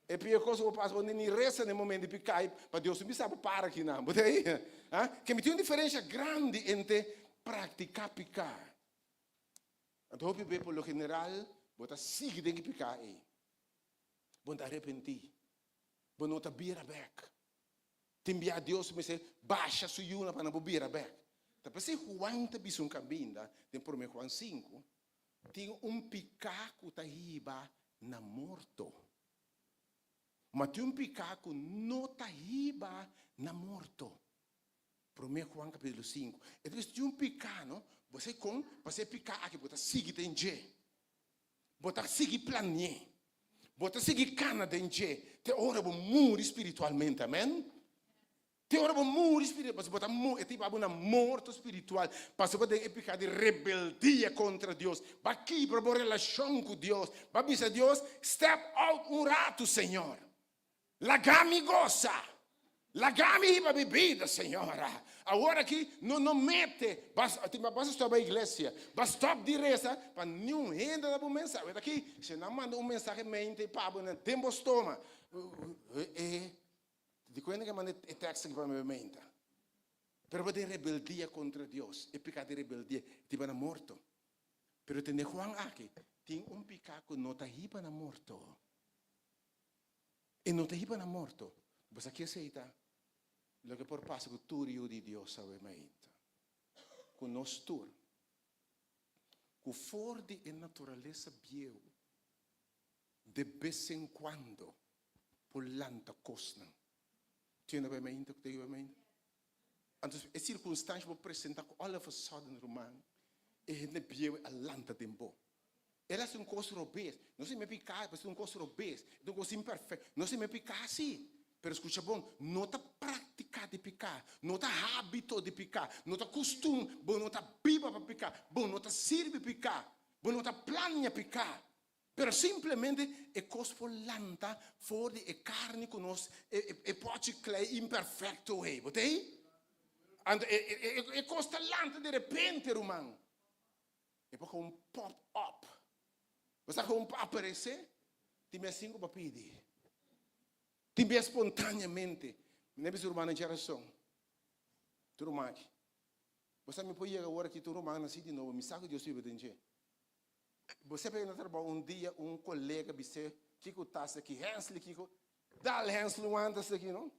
E pia kos ku bo pasa, bo no ni resa na e momento di piká pa Dios no bisa bo para kinan, bo ta ei? Ha? Ke mi tin un diferensha grandi entre praktiká piká. Anto hopi be por lo general bo ta sigui den e piká ei. Bo no ta arepentí. Bo no ta bira bèk. Tin bia Dios mester basha su yunan pa nan por bira bèk. Ta p'esei Juan ta bisa un kaminda den promé Juan sinku, Tin un piká ku ta hiba na morto. Ma tin un piká ku no ta hiba na morto. Promé Juan kapítulo sinku. E ta bisa tin un piká, no? Bo sa kon? Pasobra e piká aki bo ta sigui den dje. Bo ta sigui plani'é. Bo ta sigui kana den dje te ora bo muri spiritualmente. Amèn. Te ora bo muri spiritual, pasobra bo ta mo, e ta hiba bo na morto spiritual, pasobra den e piká di rebeldia kontra Dios. Bo a kibra bo relashon ku Dios. Bo a bisa Dios, Step out un ratu, Señor. Laga mi gosa. Laga mi hiba mi bida, Señor. Awor aki no no mete. Bo a stòp bai iglesia. Bo a stòp di resa pa niun hende na bo mensahe. Wet aki, si nan manda un mensahe mente pa bo den bo stoma, e Di kuenta ke manda e tekst aki pa mi menta. Pero bo den rebeldia kontra Dios, e piká di rebeldia ta hiba na morto. Pero tende Juan aki, tin un piká ku no ta hiba na morto. E no ta hiba na morto. Bo sa ke esei ta? Loke por pasa ku tur yu di Dios awe mainta. Ku nos tur, ku for di e naturalesa bieu, de bes en kuando por lanta kosnan. Tiene bay mente ku ta bay mente? Anto e sirkunstansha por presenta ku all of a sudden ruman e hende bieu a lanta den bo. El a hasi un kos robes. No si mi piká, pero un kos robes, un kos imperfekto. No si mi piká si, pero skucha bon, no ta praktiká di piká, no ta hábito di piká, no ta kustum, bo no ta biba pa piká, bo no ta sirbi piká, bo no ta plania piká. Pero simplemente e kos por lanta for di e karni ku nos, e pòchi klei imperfekto ei. Bo ta ei? Anto e kos ta lanta di repente, ruman. E por gewoon pop up. Bo sa gewoon aparesé? Tin bes sin ku bo a pidi. Tin bes spontaneamente. Mi ta bisa rumannan djerason, tur ruman aki, bo sa mi por yega ora ki tur ruman nasi di nobo, mi sa ku Dios biba den dje. Bo sepa na trabou un dia un kolega bis'é kiko ta esaki, Hensley kiko, dal Hensley wanta esaki no.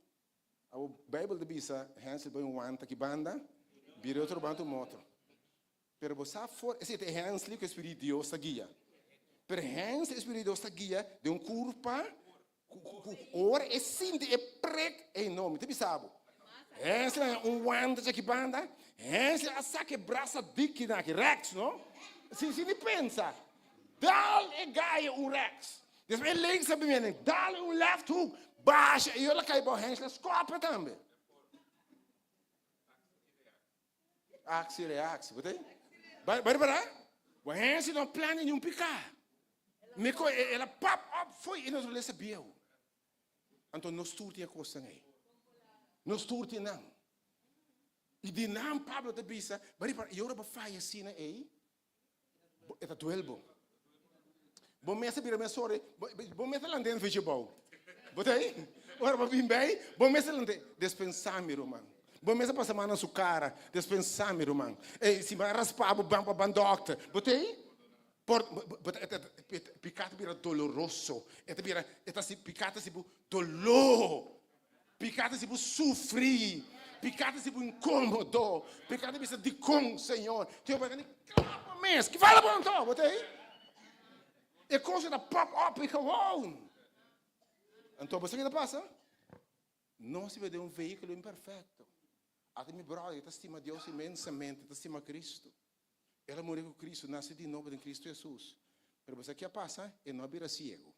Abo Bijbel ta bisa Hensley bai un wanta aki banda, bira otro banda un moto. Pero bo sa for, esei ta e Hensley ku e Spiritu di Dios ta guia. Pero Hensley e Spiritu di Dios ta guia den un kurpa Ku ora e sinti e prek, ey no, mi ta bisa bo. Hensley haña un wanta djaki banda, Hensley a saka e brasa diki na aki, rechts, no? Sin sin ni pensa. Dal e gayo un rechts. Despues e links a bini, dal un left hook, basha, y ora kai bou Hensley a skope tambe. Aksi reaksi, bo ta ei? Bai bai ripará? Bo Hensley no plania niun piká. Mi ko el a pop up fo'i e naturalesa bieu. Anto nos tur tin e kosnan ei. Nos tur tin nan. I di nan Pablo ta bisa, bo ripará, i ora bo faya asina ei, e ta duel bo. Bo mes a bira mes sori, bo mes a lanta en fecha bou. Bo ta ei? Ora bo bin bei, bo mes a lanta. Despensá mi, ruman. Bo mes a pasa man na su kara, despensa mi ruman. Ey, si bo a raspa bo ban pa ban dòkter. Bo ta ei? Por, bo ta, piká ta bira doloroso. E ta bira, e ta hasi, piká ta hasi bo doló. Piká ta hasi bo sufri. Piká ta hasi bo inkómodo. Piká ta bisa, Dikon, Señor? Te bo a kla bo mes. Ki fala bo anto? Bo ta ei? E kos ta pop up i gewoon. Anto bo sa ki ta pasa? Nos ta biba den un vehíkulo imperfekto. Ata mi bròder, e ta stima Dios inmensamente, e ta stima Kristu. El a muri ku Kristu, nase di nobo den Kristu Hesus. Pero bo sa ki a pasa? E no a bira siegu.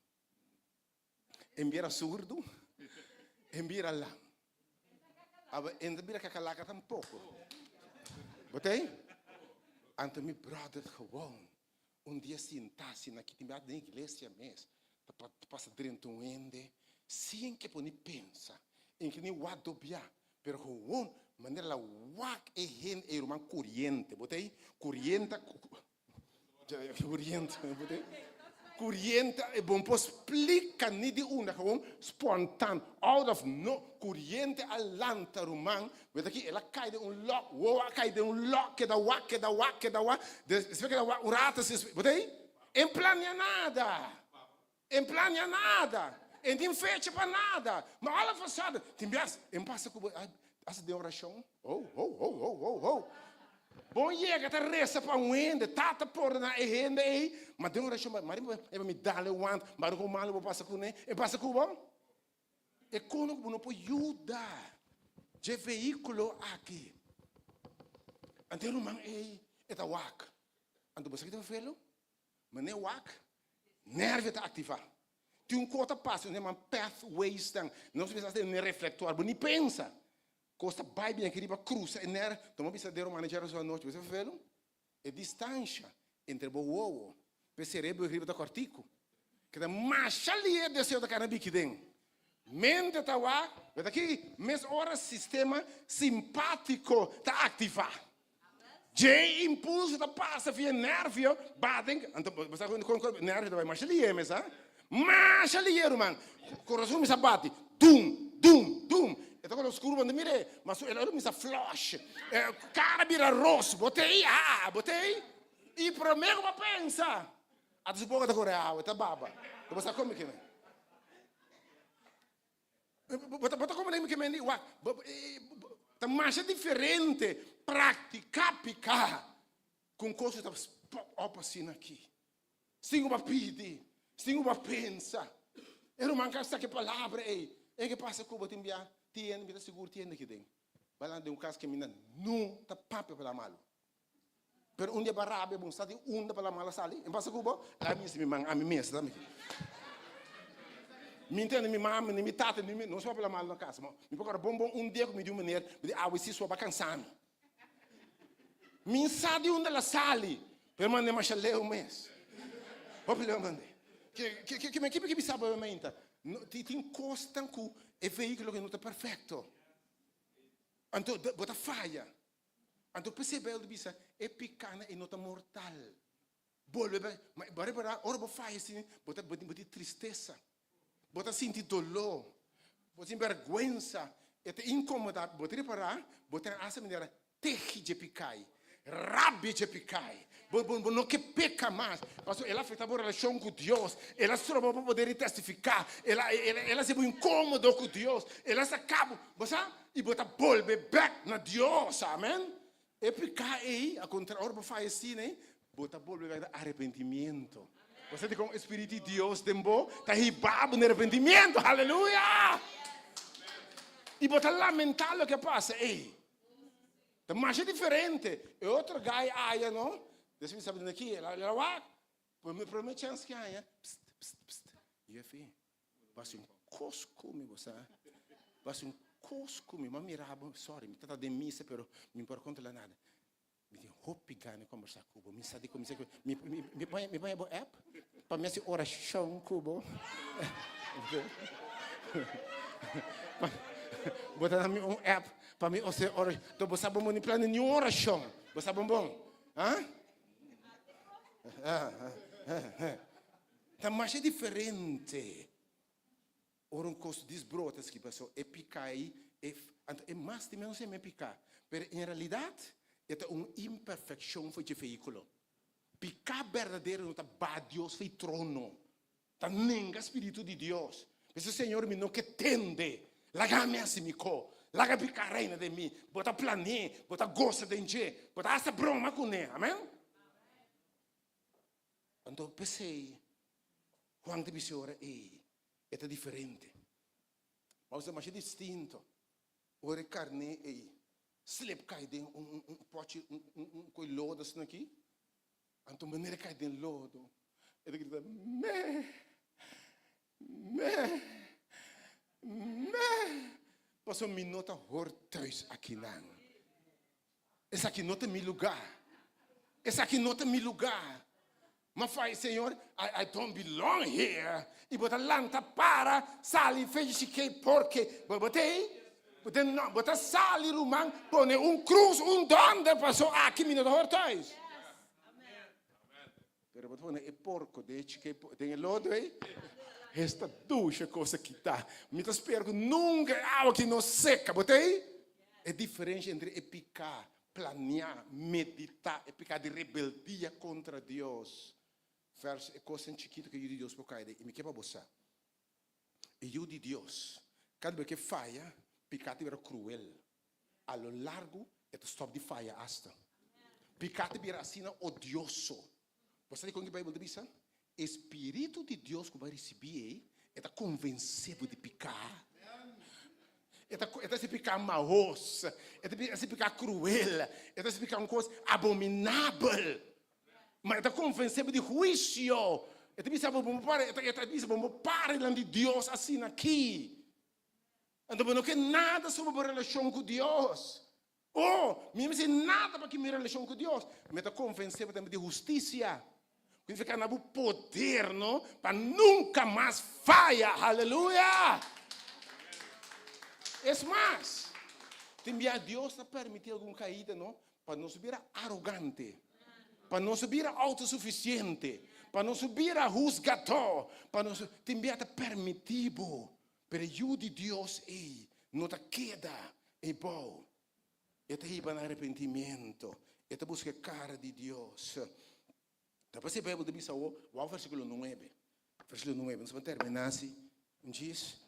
E bira surdu, e bira lam. Aba e no ta bira kakalaka tampoko. Bo ta ei? Anto mi bròder gewoon un dia sinta asina aki, tin bia den iglesia mes, ta pasa drenta un hende sin ke por ni pensa, en ke ni wak dobia, pero gewoon manera la wak e hende, e ruman curiente, bo ta ei? Curiente, curiente, bo ta ei? Curiente, e bon por splica ni di unda, gewoon spontaan, out of no, curiente a lanta ruman, Bo ta ki el a kai den un lòk, wowo a kai den un lòk, keda wak, keda wak, keda wak, despues keda wak un rato así, bo ta ei? En plania nada, en plania nada, en tin fecha pa nada, ma all of a sudden, tin bias, en pasa ku bo, hasta den orashon, ho, ho, ho, ho, ho, ho, bon yega ta resa pa un hende, Tata pordona e hende ei, ma den orashon, mari bo mi dale want, mari kon malu bo pasa kuné, en pasa ku bo? E kono ku bo no por yuda dje vehíkulo aki. Anto e ruman ei e ta wak. Anto bo sa ki ta felo? Manera wak, nervio ta aktivá. Tin un kos ta pasa, nos yama pathways nan. Nos bisa hasta reflektor, bo ni pensa. Kos ta bai bin aki riba krusa e nervio. Tuma bisa den ruman djaroso anochi, bo sa felo? E distansha entre bo wowo pa e serebro riba ta kòrtiku. Keda masha lihe deseo ta kana biki den. Mente ta wak, bo ta ki mes ora sistema simpátiko ta aktivá. Dje impulso ta pasa via nervio ba den, anto bo sa kon kon nervio ta bai masha lihe mes ha. Masha lihe ruman. Kurason kuminsá bati, dum, dum, dum. E ta kolo skuru bo no ta mir'é, ma su el a kuminsá flush. Kara bira ros, bo ta ei, aa, bo ta ei. I promé ku bo pensa, ata su boka ta kore awa, e ta baba. Bo sa kon mi kimen. Bo ta komprende mi kimen di? Wak, ta masha diferente praktiká piká ku un kos ku ta pop up asina aki. Sin ku bo a pidi, sin ku bo a pensa. E ruman ka sa ki palabra ei. E ke pasa ku bo tin bia tienda, mi ta sigur tienda aki den. Bai lanta den un kas kaminda no ta papia palabra malu. Pero un dia bo a rabia bo sa di unda palabra malu a sali. E pasa ku bo? Ami si mi man, ami mes ta mi. Mi ntende mi mama, ni mi tata, ni mi, no sa papia malu na kas. Ma mi por kòrda bon bon un dia ku mi di un meneer, mi di awe si so bo a kansa mi. Mi sa di unda la sali, pero mande masha leu mes. Hopi leu mande. Ke ke ke ke ke bisa bo mainta? No, ti tin kosnan ku e vehíkulo ke no ta perfekto. Anto bo ta faya. Anto p'esei Bijbel ta bisa e pikánan ei no ta mortal. Bolbe bai, ma bo a repará ora bo faya asina, bo ta bo tin tristesa, bo ta sinti doló, bo tin bèrgwensa, e ta inkomodá, bo ta repará bo ta hasi manera tehi dje pikai, rabia dje pikai, bo bo no ke peka mas, pasobra el a afektá bo relashon ku Dios, el a stroba bo pa poder di testifiká, el a el a hasi bo inkomodo ku Dios, el a saka bo, bo sa, i bo ta bolbe bèk na Dios, amen. E piká ei, a kontra ora bo faya asina ei, bo ta bolbe bek na arepentimiento. Bo sa dikon e Spiritu di Dios den bo ta hiba bo na arepentimiento. Haleluya! I bo ta lamentá loke a pasa ei. Ta masha diferente. E otro guy aya no, despues mi sabi di aki, el a wak, prome prome chèns ki haña, pst, pst, pst, jefie. Bo hasi un kos ku mi, bo sa. Bo hasi un kos ku mi. Mi a mira bo, sorry, mi ta den misa, pero mi por kontrola nada. Mi tin hopi gana di kombersá ku bo. Mi sa di kuminsá ku mi, mi, mi pone, mi pone bo app pa mi hasi orashon ku bo. Bo ta da mi un app pa mi hasi orashon. Enton bo sa bo no plania niun orashon. Bo sa bon bon? Ha? Ta masha diferente ora un kos disbrota ski paso e pika ei. E, anto e mas di menos e piká. Pero en realidat, e ta un imperfekshon for dje vehíkulo. Piká berdadero no ta baha Dios for e trono. Ta nenga Spiritu di Dios. Bisa, Señor, mi no ke tende. Laga mi hasi mi ko. Laga piká reina den mi. Bo ta plane'é, bo ta gosa den dje, bo ta hasta broma kuné. Amèn? Anto p'esei Juan ta bisa e ora ei, e ta diferente. Ma bo ta masha distinto ora e karné ei slip kai den un un pochi un un koi lodo asina aki. Anto manera e kai den lodo e ta grita, Meh! Meh! Meh! Pasobra mi no ta hor thuis akinan. Esaki no ta mi lugá. Esaki no ta mi lugá. Ma fai, Señor, I, I don't belong here. I bo ta lanta para, sali fechi shikei porke bo bo t'ei. Bo ta no, bo ta sali ruman, pone un krus, un dònder, paso aki mi no ta hor thuis. Pero bo ta pone e porko den e chikei den e lodo ei. Esta dusha kos a kita. Mi ta spera ku nunka e awa aki no seka. Bo t'ei? E diferensha entre e piká Planeá, meditá, e piká di rebeldia kontra Dios versus e kosnan chikitu ku e Yu di Dios por kai den. I mi ke pa bo sa, e Yu di Dios, kada bes ku e faya, piká ta bira kruel. A lo largu e ta stòp di faya asta. Piká ta bira asina odioso. Bo sa dikon ku e Beibel ta bisa? E spiritu di Dios ku bo a risibí ei, e ta konvensé bo di piká. E ta e ta hasi piká mahos, e ta hasi piká kruel, e ta hasi piká un kos abominabel. Ma e ta konvensé bo di huisio. E ta bisa bo, bo no para, e ta bisa bo no para dilanti di Dios asina aki. Anto bo no ke nada sobre bo relashon ku Dios. Oh, mi no mester nada pa ki mi relashon ku Dios. Mi ta konvensé bo tambe di hustisia. Ku nifiká na bo poder, no, pa nunka mas faya. Haleluya! Es mas, tin bia Dios ta permití algun kaida, no, pa nos bira arogante, pa nos bira outosufisiente, pa nos bira husgadó, pa nos, tin bia ta permití bo. Pero e Yu di Dios ei no ta keda ei bou. E ta hiba na arepentimiento. E ta buska e kara di Dios. Ta p'esei e Beibel ta bisa awor, wou versíkulo nuebe. Versíkulo nuebe. Nos por terminá asi un djis.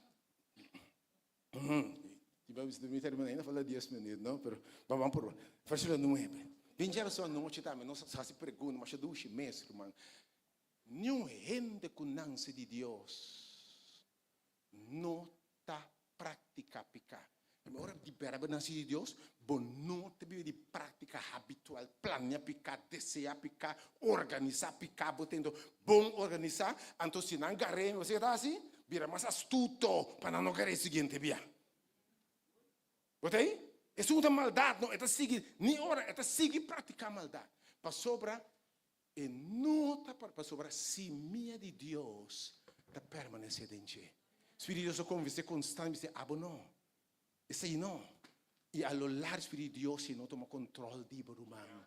Mi terminá ainda falta dies minuut, no? Pero ban purba. Versíkulo nuebe. Den djarason anochi tambe nos a hasi pregunta masha dushi mes, ruman. Niun hende ku nanse di Dios no ta praktiká piká. Ora di bèrdat bo nanse di Dios, bo no ta biba di práktika habitual, plania piká, deseá piká, organisá piká. Bo tendo bon organisá, anto si nan gar'é, bo sa ke ta hasi? Bira mas astuto pa nan no gar'é siguiente bia. Bo ta ei? Esun ta maldat, no, e ta sigui, ni ora e ta sigui praktiká maldat, pasobra E no ta por pasobra simia di Dios ta permanece den dje. Spiritu di Dios ta convence constant bisa abo no, esey no. Y a lo largo Spiritu di Dios si no tuma control di bo ruman.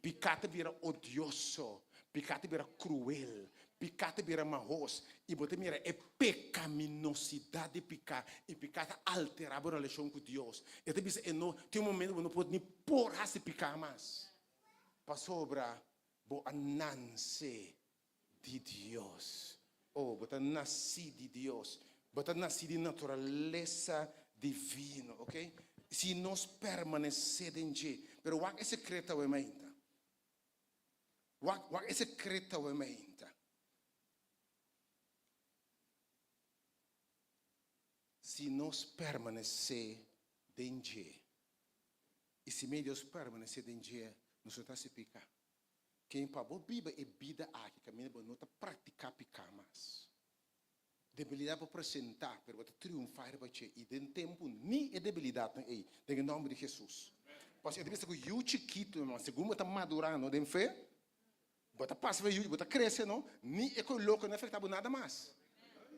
Pica ta bira odioso, pica ta bira cruel, pica ta bira mahos y bo ta mira e pecaminosidad di pica y pica ta altera bo relacion cu Dios. E ta bisa e no tin un momento bo no por ni por haci pica mas. Pasobra bo a nanse di Dios. Oh, bo ta nasí di Dios. Bo ta nasí di naturalesa divino, ok? Si nos permanesé den dje. Pero wak e sekreto awe mainta. Wak, wak e sekreto awe mainta. Si nos permanesé den dje. I si mi Dios permanesé den dje, nos no ta hasi piká. Ken pa bo biba e bida aki kaminda bo no ta praktiká piká mas. Debilidat por presentá, pero bo ta triunfá riba dje, i den tempu ni e debilidatnan ei, den e nòmber di Hesus. Pasobra e ta bisa ku yu chikitu, hermano, segun bo ta madurando den fe, Bo ta pasa pa yu, bo ta krese no, ni e koi loko no afekta bo nada mas.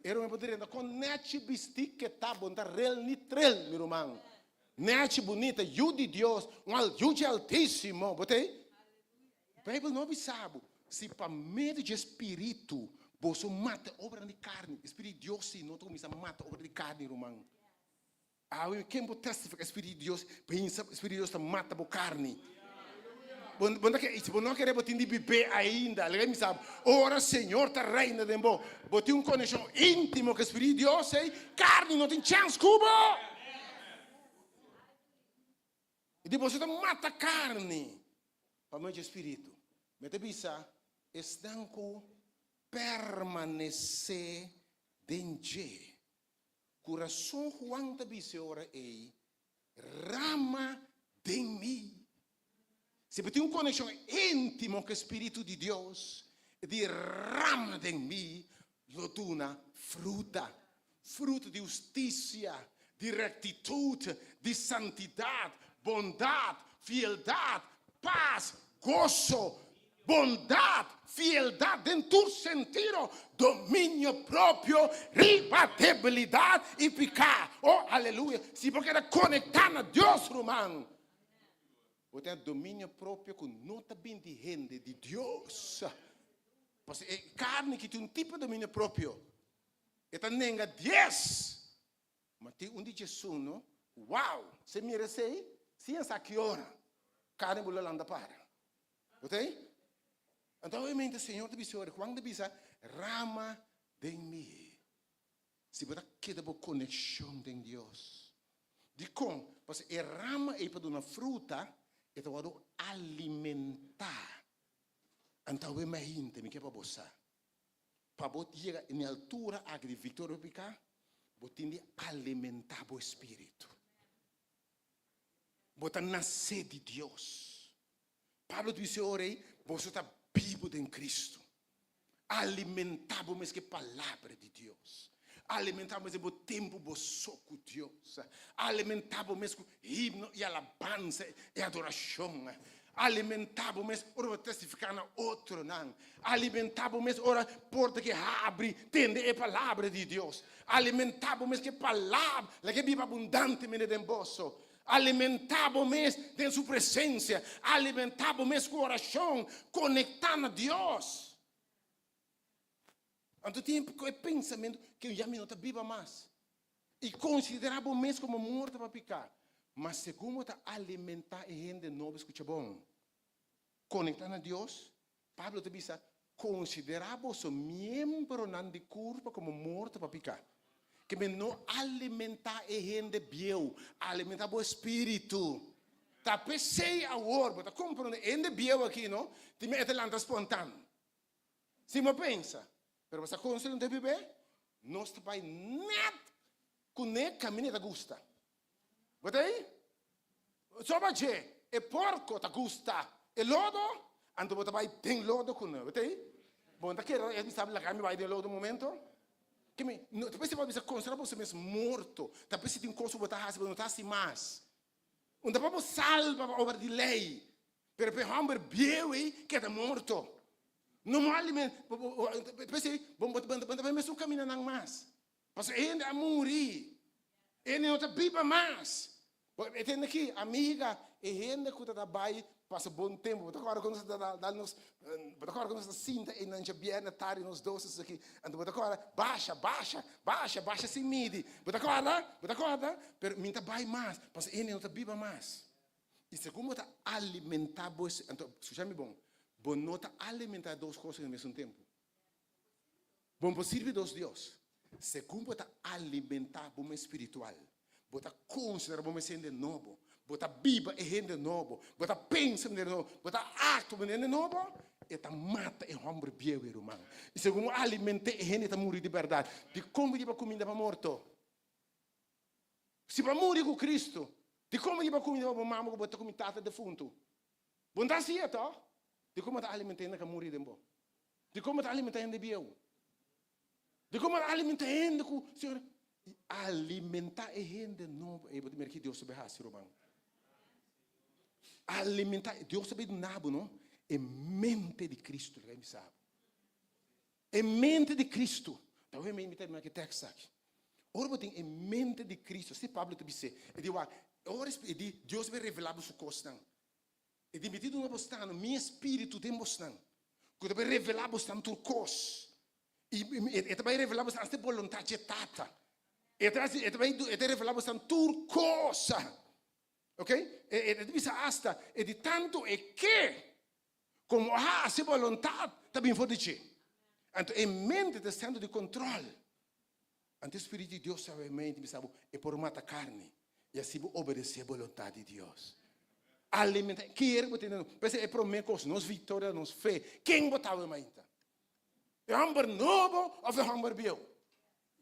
E ruman por drenta kon nechi bisti ke ta, bo no ta rel ni trel, mi ruman. Nechi, bunita, yu di Dios, un al yu dje Altisimo, bo t'ei? Beibel no bisa bo, si pa medio dje Spiritu boso mata e obranan di karni, e Spiritu di Dios si no ta kuminsa mata obra di karni, ruman. Awe ken bo testifica Spiritu di Dios pensa Spiritu di Dios ta mata bo carni. Bo bo ta ke si bo no kere bo tin di bibé ainda. Laga mi sa ora Señor ta reina den bo, bo tin un conexion intimo ku Spiritu di Dios ei carni no tin chance ku bo. I di boso ta mata carni pa medio di Spiritu. Mi ta bisa esnan ku permanece den dje. Ku rason Juan ta bisa e ora ei, Rama den mi. Si bo tin un konekshon íntimo ku e spiritu di Dios, e di rama den mi lo duna fruta, fruta di hustisia, di rektitut, di santidat, bondat, fieldat, pas, goso, Bondat, fieldat den tur sentido, dominio propio riba debilidat i piká. Oh, aleluya! Si bo keda konektá na Dios, ruman, bo tin dominio propio ku no ta bin di hende, di Dios. Pasobra e karni ki tin un tipo di dominio propio, e ta nenga dies. Ma tin un di djesun no. Wow! Se mira esei, sin a sa ki ora, karni bo lo lanta para. Bo ta ei? Anto obviamente Señor ta bisa ora, Juan ta bisa, rama den mi. Si bo ta keda bo konekshon den Dios. Dikon? Pasobra e rama ei pa duna fruta, e ta wòrdu alimentá. Anto awe mainta mi ke pa bo sa, pa bo yega na e altura aki di viktoria riba piká, bo tin di alimentá bo espíritu. Bo ta nasé di Dios. Pablo ta bisa e ora ei, Boso ta bibu den Cristo. Alimentá bo mes ku e Palabra di Dios. Alimentá bo mes den bo tempu bo so ku Dios. Alimentá bo mes ku himno i alabansa i adorashon. Alimentá bo mes ora bo ta testifiká na otronan. Alimentá bo mes ora porta ke habri tende e Palabra di Dios. Alimentá bo mes ku e Palabra, laga e biba abundantemente den boso. Alimentá bo mes den su presensia. Alimentá bo mes ku orashon. Konektá na Dios. Anto tin e pensamentu ku ya mi no ta biba mas. I konsiderá bo mes komo morto pa piká. Ma segun bo ta alimentá e hende nobo, skucha bon, konektá na Dios, Pablo ta bisa, Konsiderá boso miembronan di kurpa komo morto pa piká. Ke men no alimentá e hende bieu, alimentá bo espíritu. Ta p'esei awor bo ta komprondé e hende bieu aki no tin men e ta lanta spontan. Si bo pensa, pero bo sa kon si no ta bib'é? Nos ta bai nèt kuné kaminda e ta gusta. Bo ta ei? Soba dje, e porko ta gusta e lodo, anto bo ta bai den lodo kuné. Bo ta ei? Bo no ta kere e bisa laga mi bai den lodo un momento? Ke mi, no ta p'esei bo a bisa konsidera boso mes morto. Ta p'esei tin kos ku bo ta hasi bo no ta hasi mas. Un ta pa bo salba pa obra di lei, pero pa e hòmber bieu ei keda morto. No mo aliment, p'esei bo bo ta bai mesun kamindanan mas. Pasobra e hende a muri, e hende no ta biba mas. Bo e tende aki, amiga, e hende ku ta ta bai pasa bon tempu. Bo ta kòrda ku nos ta dal nos, bo ta kòrda ku nos ta sinta einan djabièrnè tardi nos dos esaki, anto bo ta kòrda, basha, basha, basha, basha sin midi. Bo ta kòrda? Bo ta kòrda? Pero mi ta bai mas, pasobra e hende no ta biba mas. I segun bo ta alimentá bo, anto skucha mi bon, bo no ta alimentá dos kos na mesun tempu. Bo no por sirbi dos Dios. Segun bo ta alimentá bo mes spiritual, bo ta konsiderá bo mes hende nobo, bo ta biba e hende nobo, bo ta pensa manera nobo, bo ta aktua manera nobo, e ta mata e hòmber bieu e ruman. I segun bo aliment'é e hende ta muri di bèrdat. Dikon bo riba kuminda pa morto? Si bo a muri ku Kristu, dikon bo riba kuminda pa bo mama ku bo ta ku mi tata defuntu? Bo no ta hasié tòg? Dikon bo ta aliment'é hende ku a muri den bo? Dikon bo ta alimentá hende bieu? Dikon bo ta alimentá hende ku Señor? I alimentá e hende nobo. Ey, bo ta mira ki Dios ta bay hasi, ruman. Alimentá, Dios ta bay duna bo, no? E mente di Cristo, laga mi bisa bo. E mente di Cristo. Ta hopi mi ta mira ki tekst aki. Ora bo tin e mente di Cristo, si Pablo ta bis'é, e di wak, ora e di Dios bay revelá bo su kosnan. E di miti duna bosnan mi espíritu den bosnan, ku ta bai revelá bosnan tur kos. I e ta bai revelá bosnan asta e boluntat dje Tata. E ta hasi, e ta bai, e ta revelá boso tur cosa. Ok? E, e ta bisa asta, e di tantu e ke komo a hasi boluntat ta bin for di dje. Anto e mente ta sendo di kontrol. Anto e Spiritu di Dios ta bai mente bisa bo, e por mata karni i asi bo obedesé boluntat di Dios. Alimenta, kier bo tene, p'esei e promé kos, nos viktoria, nos fe. Ken bo ta awe mainta? E hòmber nobo òf e hòmber bieu?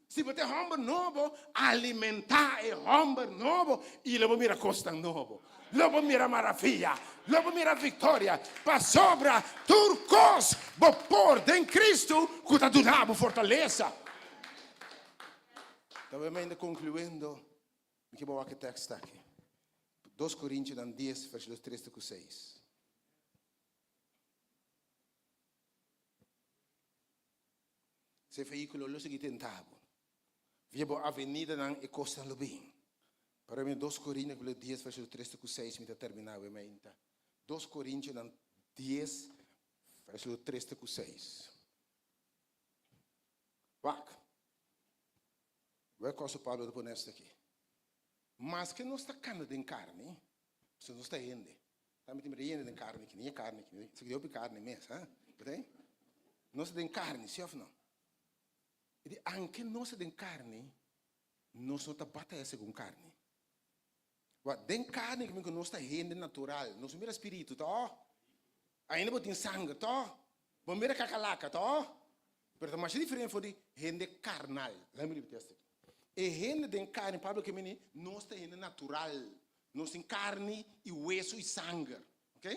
Si bo ta e hòmber nobo, alimentá e hòmber nobo i lo bo mira kosnan nobo. Lo bo mira maravia, lo bo mira viktoria, pasobra tur kos bo por den Kristu ku ta duna bo fortalesa. Ta bo ainda konkluendo, mi ke bo wak e tèkst aki, Dos Korintionan dies, versíkulo tres te ku seis. Se vehículo lo sigui tenta bo. Via bo avenidanan e kosnan lo bin. Pero mi Dos Corintios capítulo 10 versículo 3 te ku 6 mi ta terminá awe mainta. Dos Corintionan 10 versículo 3 te ku 6. Wak. Wak kos Pablo ta pone esta aki. Maske nos ta kana den karni, pasobra nos ta hende. Tambe tin hende den karni aki, ni e karni aki, esaki hopi karni mes, ha? Bo Nos ta den karni, si òf no? E di, anke nos ta den karni, nos no ta bataya segun karni. Wak, den karni ku nos ta hende natural, nos no mira spiritu, tò? Ainda bo tin sanger, tò? Bo mira kakalaka, tò? Pero ta masha diferente for di hende karnal. Laga mi ripití esaki. E hende den karni, Pablo ke mini, nos ta hende natural. Nos tin karni i wesu i sanger. Ok?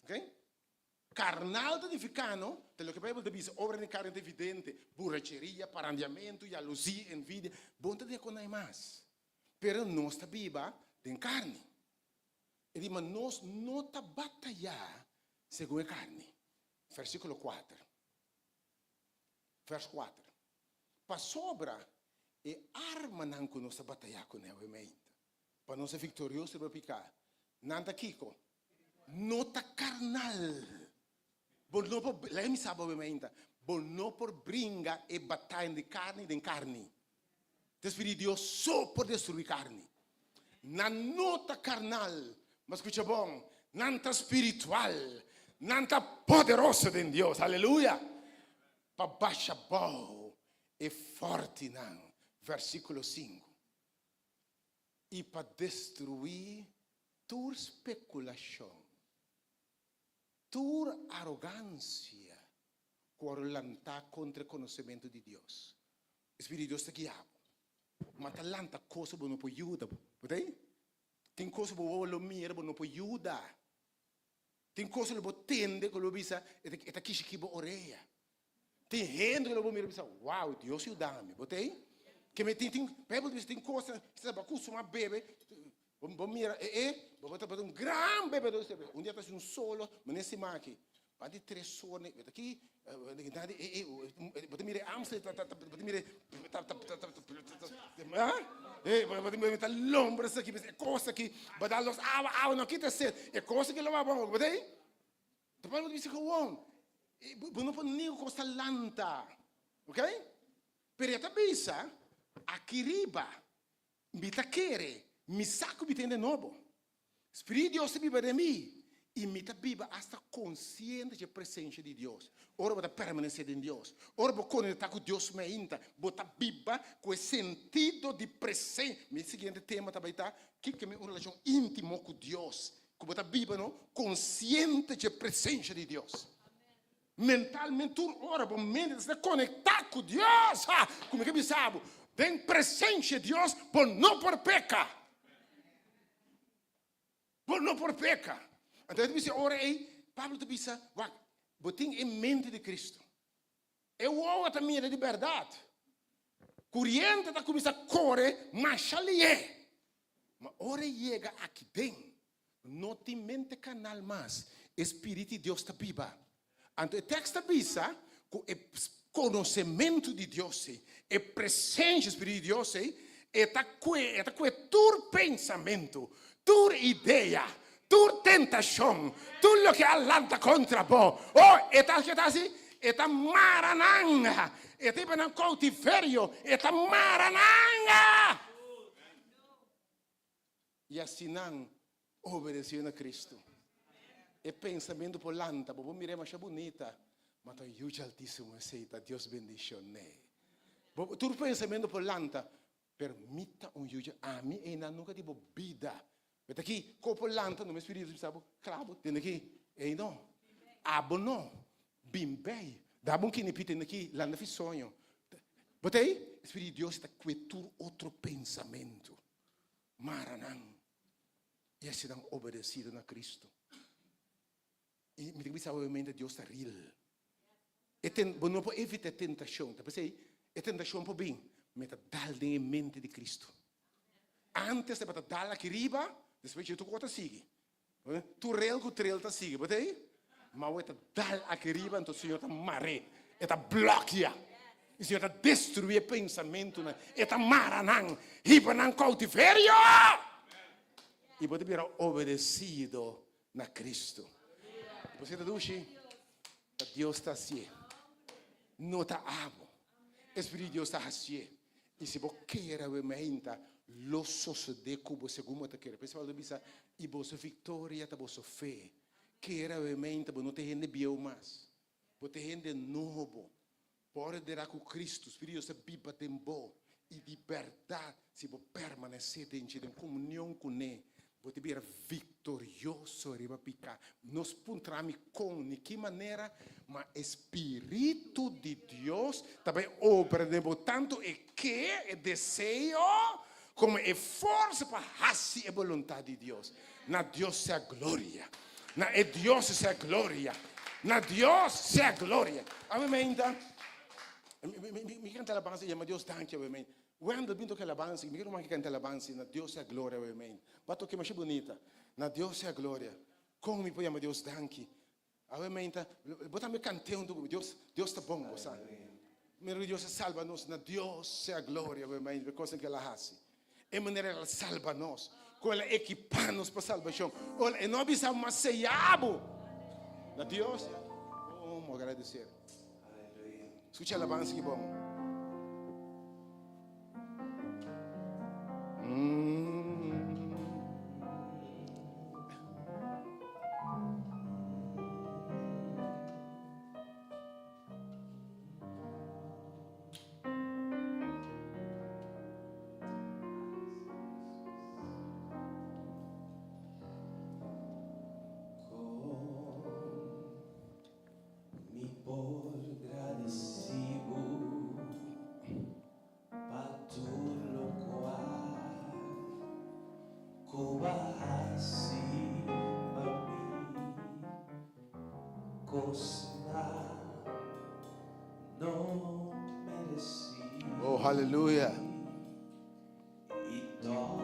Ok? Karnal ta nifiká no, ta loke Beibel ta bisa, obra den karni ta evidente, buracheria, parandiamentu, yaluzí, envidia. Bo no ta den konai mas. Pero nos ta biba den karni. E di, ma nos no ta batayá segun e karni. Versíkulo kuater. Vers kuater. Pasobra e armanan ku nos ta batayá kuné awe meinta, pa nos ta viktorioso riba piká, nan ta kiko? No ta karnal. Bo no por, laga mi sa bo awe meinta, bo no por bringa e bataya di karni den karni. Ta Spiritu di Dios so por destruí karni. Nan no ta karnal, ma skucha bon, nan ta spiritual. Nan ta poderoso den Dios. Aleluya! Pa basha bou e fòrtinan, versíkulo sinku, i pa destruí tur spekulashon, tur arogansia ku a lantá kontra e konosementu di Dios. E Spiritu di Dios ta guia bo. Ma ta lanta kos ku bo no por yuda. Bo ta ei? Tin kos ku bo wowo lo mira bo no por yuda. Tin kos ku lo bo tende ku lo bo bisa e ta kishikí bo orea. Tin hende ku lo bo mira bisa, wow, Dios yuda mi. Bo ta ei? Ke mi tin tin Bijbel ta bisa tin kos ku bo a kustumá bebe, bo mira e e, bo ta un gran bebedor di serbesa. Un dia ta hasi un solo, manera siman aki. Ba di tres or ne ta ki na di e e bo ta mira e amstel ta ta bo ta mira ta ta ta ta ta e bo ta mira ta lombra esaki e kos aki bo da los awa awa no kita set e kos aki lo ba bon bo ta ei ta por bo ta bisa gewoon bo no por niega kos ta lanta ok pero e ta bisa aki riba Mi ta kere, mi sa ku mi ta hende nobo. Spiritu di Dios ta biba den mi, i mi ta biba asta konsiente dje presensia di Dios. Ora bo ta permanesé den Dios, ora bo konektá ku Dios meinta, bo ta biba ku e sentido di presen. Mi siguiente tema ta bai ta, Kiko mi un relashon íntimo ku Dios, ku bo ta biba no konsiente dje presensia di Dios. Mentalmente tur ora bo mente ta sta konektá ku Dios. Ha! Ku mi ke bisa bo, den presensia di Dios bo no por peka. Bo no por peka. Anto e ta bisa ora ei, Pablo ta bisa, wak, bo tin e mente di Kristu. E wowo ta mira di bèrdat. Kuriente ta kuminsá kore masha lié. Ma ora e yega aki den, no tin mente karnal mas, e Spirit di Dios ta biba. Anto e tekst ta bisa ku e konosementu di Dios ei, e presensia Spirit di Dios ei, e ta kue, e ta kue tur pensamentu, tur idea, tur tentashon, tur loke a lanta kontra bo. Oh, e ta, ke ta hasi? E ta mara nan. E ta hiba nan koutiverio. E ta mara nan. I asi nan obedesido na Kristu. E pensamentu por lanta, bo por mir'é masha bunita, ma ta Yu dje Altísimo esei ta, Dios bendishon'é. Bo tur pensamentu por lanta, pero mi ta un yu dje, ami einan nunka di bo bida. Bo ta aki, ko por lanta, no mi spiritu bisa bo, kla bo tende aki, ei no, abo no, bin bei, da bo un kinipí tende aki, lanta fi soño. Bo ta ei? E spiritu di Dios ta kue tur otro pensamentu. Mara nan i hasi nan obedesido na Cristo. I mi ta bisa obviamente Dios ta real. E ten, bo no por evita e tentacion. Ta p'esei e tentacion por bin, mi ta dal den e mente di Cristo. Antes tabata dal aki riba, despues dje tur kos ta sigui. Tur rel ku trel ta sigui, bo ta ei? Ma awe ta dal aki riba, anto Señor ta mar'é, e ta blòkia. I Señor ta destruí e pensamentunan, e ta mara nan, hiba nan koutiverio! I bo ta bira obedesido na Kristu. Bo sa ta dushi? Ta Dios ta hasié, no ta abo. E Spiritu di Dios ta hasié. I si bo kere awe meinta, lo sosodé ku bo segun bo ta kere. P'esei Pablo ta bisa, I boso viktoria ta boso fe. Kere awe meinta, bo no ta hende bieu mas. Bo ta hende nobo. Bo a rederá ku Kristu, Spiritu di Dios ta biba den bo. I di bèrdat, si bo permanesé den dje, den komunion kuné, Bo ta bira viktorioso riba piká. Nos puntra mi kon ni ki manera, ma e Spiritu di Dios ta bai obra den bo tantu e ke, e deseo, komo e forsa pa hasi e boluntat di Dios. Na Dios sea gloria. Na e Dios sea gloria. Na Dios sea gloria. Awe meinta, mi kanta alabansa i yama Dios danki awe meinta. Wendel bin toca alabansa, mi ruman ki canta alabansa na Dios sea gloria amen. Ba toca masha bunita. Na Dios sea gloria. Con mi por yama Dios danki? Awe meinta, bo tambe cante hunto cu mi. Dios, Dios ta bon, bo sa. Mira cu Dios a salba nos. Na Dios sea gloria awe meinta, pa e cosnan cu El a haci. E manera El a salba nos, cu El a equipa nos pa salbacion. Ora, E no a bisa bo, ma seya bo. Na Dios sea. Como agradecer. Skucha alabansa ki bon. Mi por gradeci bo pa tur locual cu bo a haci pa mi. Cosnan no mereci. Oh, hallelujah. I tòg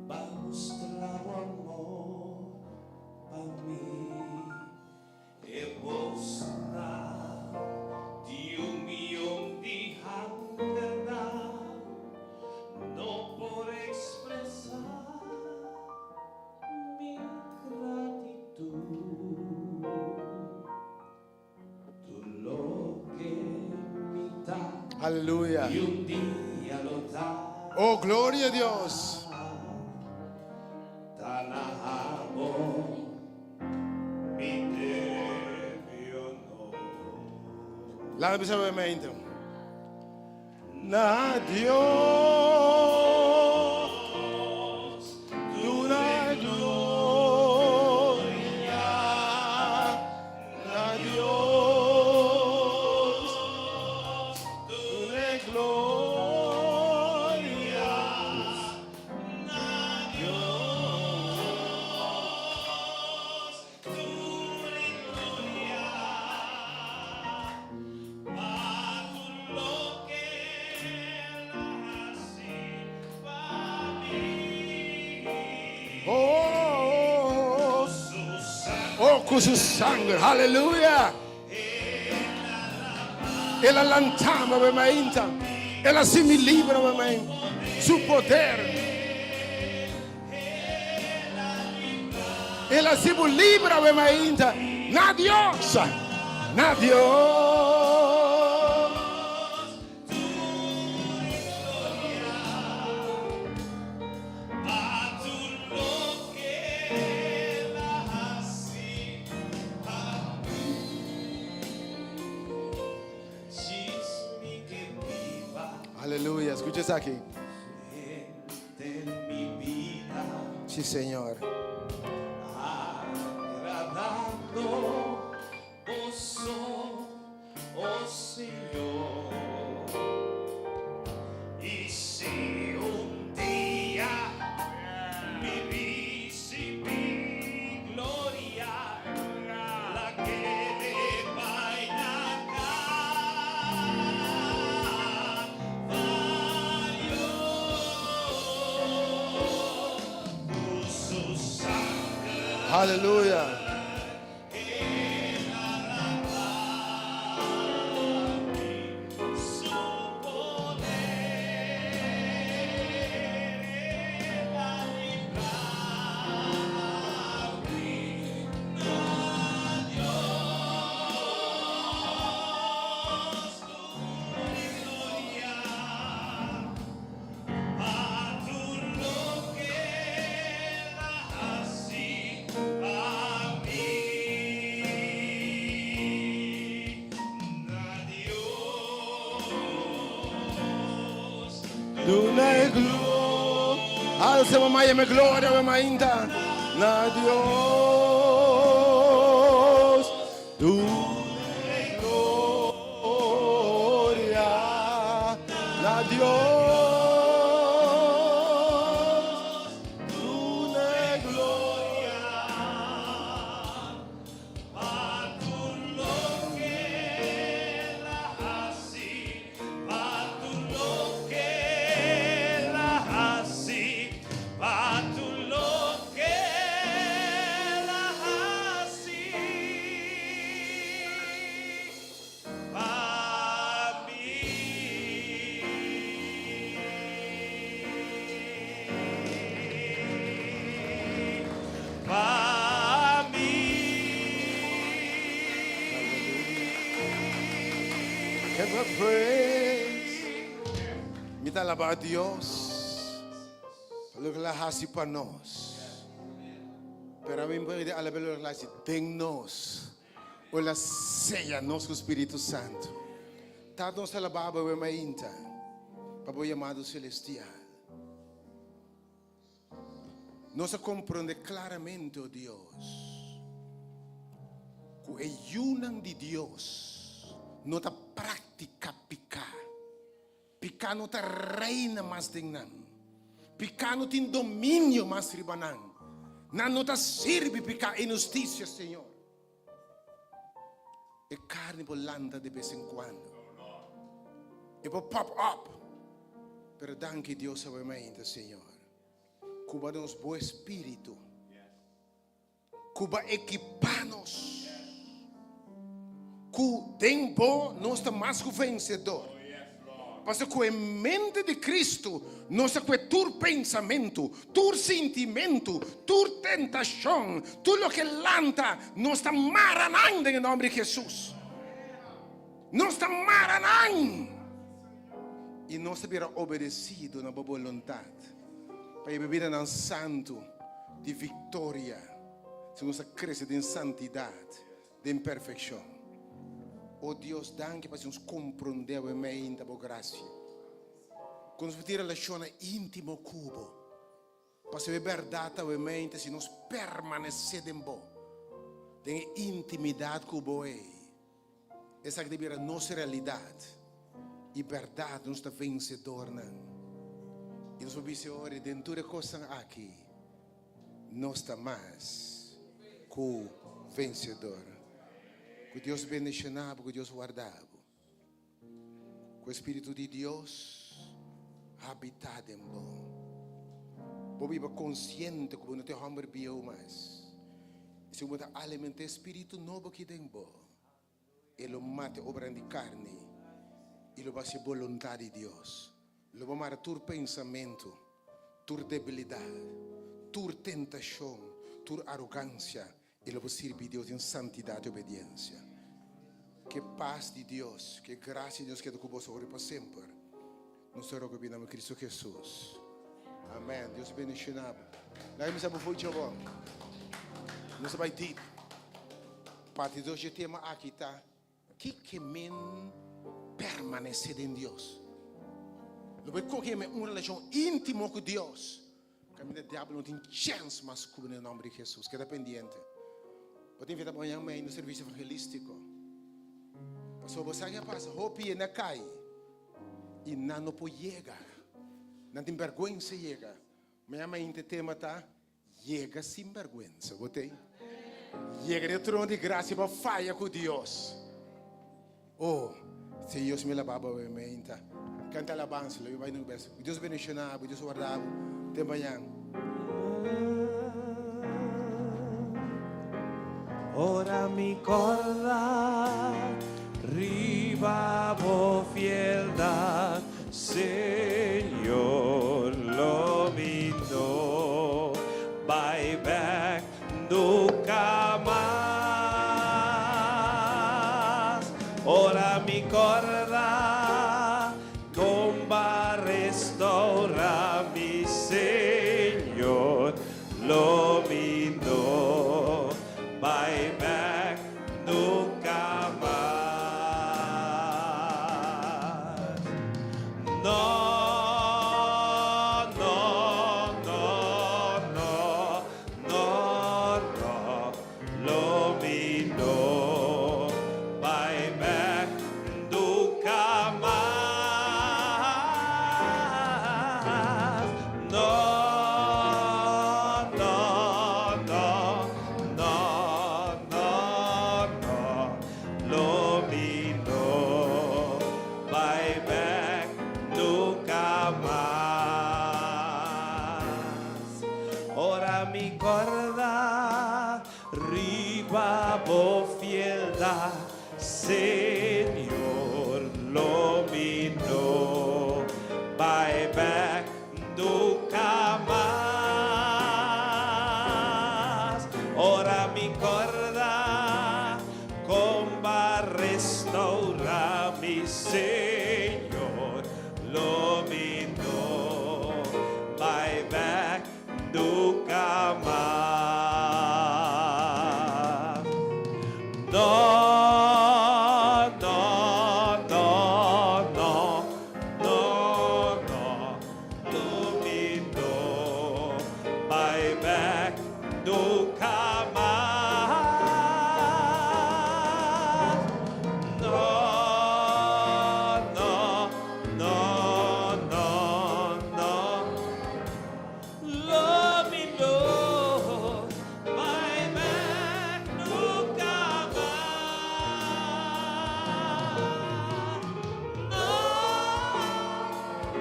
b'a mustra bo amor pa mi. E bosnan di un mion di hangernan no por ekspresá mi gratitut. Tur loke mi ta. Aleluya. I un dia lo ta. Oh, gloria a Dios. Ta na abo mi debe honor. Laga bisa bo mente. Na Dios duna gloria, na Dios duna gloria, na Dios duna gloria. Pa tur loke el a hasi pa mi. Oh, oh, ku su sanger, haleluya. El a lanta mi mainta, el a hasi mi libre mainta, su poder. El a hasi bo libre mainta, na Dios. Na Dios. Aleluya. Skucha esaki. Sí, Señor. Aleluya. Duna e gloria. Alsa mama yama gloria mama inta. Na Dios. Duna e gloria. Na Dios. Duna e gloria. Give her praise. Mi ta alabá Dios pa loke el a hasi pa nos. Pero ami por di alab'é loke el a hasi den nos. O el a seya nos ku Spiritu Santu. Tata nos ta alabá bo awe mainta pa bo yamado selestial. Nos a komprondé klaramente, o Dios, ku e yunan di Dios no ta praktiká piká. Piká no ta reina mas den nan. Piká no tin dominio mas riba nan. Nan no ta sirbi piká inhustisia, Señor. E karni por lanta de bes en kuando. E por pop up. Pero danki Dios awe mainta, Señor. Ku bo a nos bo espíritu. Ku bo a ekipá nos. Ku den bo nos ta mas ku vensedor. Pasobra ku e mente di Cristo nos ta kue tur pensamentu, tur sintimentu, tur tentashon, tur loke lanta, nos ta mara nan den e nòmber di Hesus. Nos ta mara nan! I nos ta bira obedesido na bo boluntat pa e bibidanan santu di viktoria, si nos ta krese den santidat. Den perfekshon. O Dios, danki pa si nos komprondé awe meinta bo grasia. Ku nos por tin relashonnan íntimo ku bo. Pasobra e bèrdat awe meinta si nos permanesé den bo, den e intimidat ku bo ei, esaki ta bira nos realidat. I bèrdat nos ta vensedornan. I nos por bisa e ora den tur e kosnan aki. Nos ta mas ku vensedor. Ku Dios bendishoná bo, ku Dios warda bo. Ku e Spiritu di Dios habitá den bo. Bo biba konsiente ku bo no ta e hòmber bieu mas. I si bo ta alimentá e Spiritu nobo ki den bo, e lo mata e obranan di karni i lo bo hasi e boluntat di Dios. Lo bo mara tur pensamentu, tur debilidat, tur tentashon, tur arogansia i lo bo sirbi Dios den santidat i obediensia. Ku e pas di Dios, ku e grasia di Dios keda ku boso ora i pa semper. Nos ta roga bini na Cristo Jesus. Amen. Dios bendiciona bo. Laga mi sa bo fuchi bo. Nos ta bai deep. Parti dos dje tema aki ta Kiko men permanece den Dios. Lo bai koge men un relacion intimo ku Dios. Kaminda diabel no tin chèns mas ku bo den nòmber di Hesus. Keda pendiente. Bo ta invitá bo mañan mei na servisio evangelístiko. Pasobra bo sa ke a pasa, hopi hende a kai i nan no por yega. Nan tin bèrgwensa yega. Mañan mainta e tema ta Yega sin bèrgwensa. Bo t'ei? Yega den e trono di grasia pa faya ku Dios. Oh, si Dios mi laba bo mainta. Canta alabanza, lo mi bai na bes. Dios bendiciona bo, Dios warda bo. Te mañan. Ora mi corda riba bo fieldad, Señor, lo mi no bai bek nunca mas. Ora mi corda con b'a restaura mi, Señor, lo mi no bai bek nunca mas. No, no, no, no, no, no, lo mi no bai bek nunca mas. No, no, no, no, no, no, lo mi no bai bek nunca mas. Ora mi corda riba bo fieldad, Señor, lo mi no bai bek nunca mas. Ora mi corda con b'a restaura mi, Señor, lo mi no bai bek nunca mas. No, no, no, no, no, no, lo mi no bai bek nunca mas. No, no, no, no, no. Lo mi no bai bek nunca mas. No,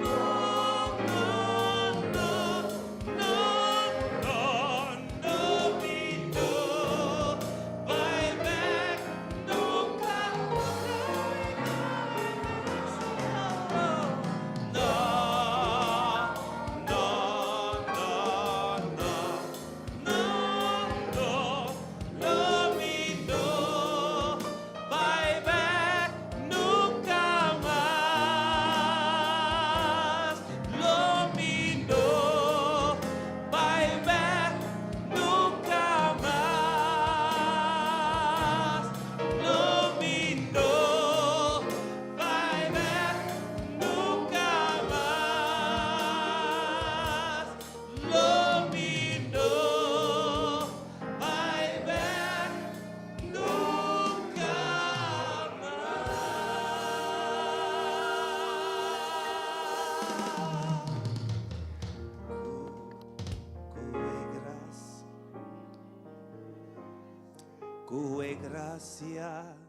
no, no, no, no, no, no, mi no bai bek nunca. No, no, no, no, no, no, lo mi no bai bek nunca mas. Lo mi no bai bek nunca mas. Lo mi no bai bek nunca mas. Lo mi no bai bek nunca mas. Ku e grasia, ku e grasia.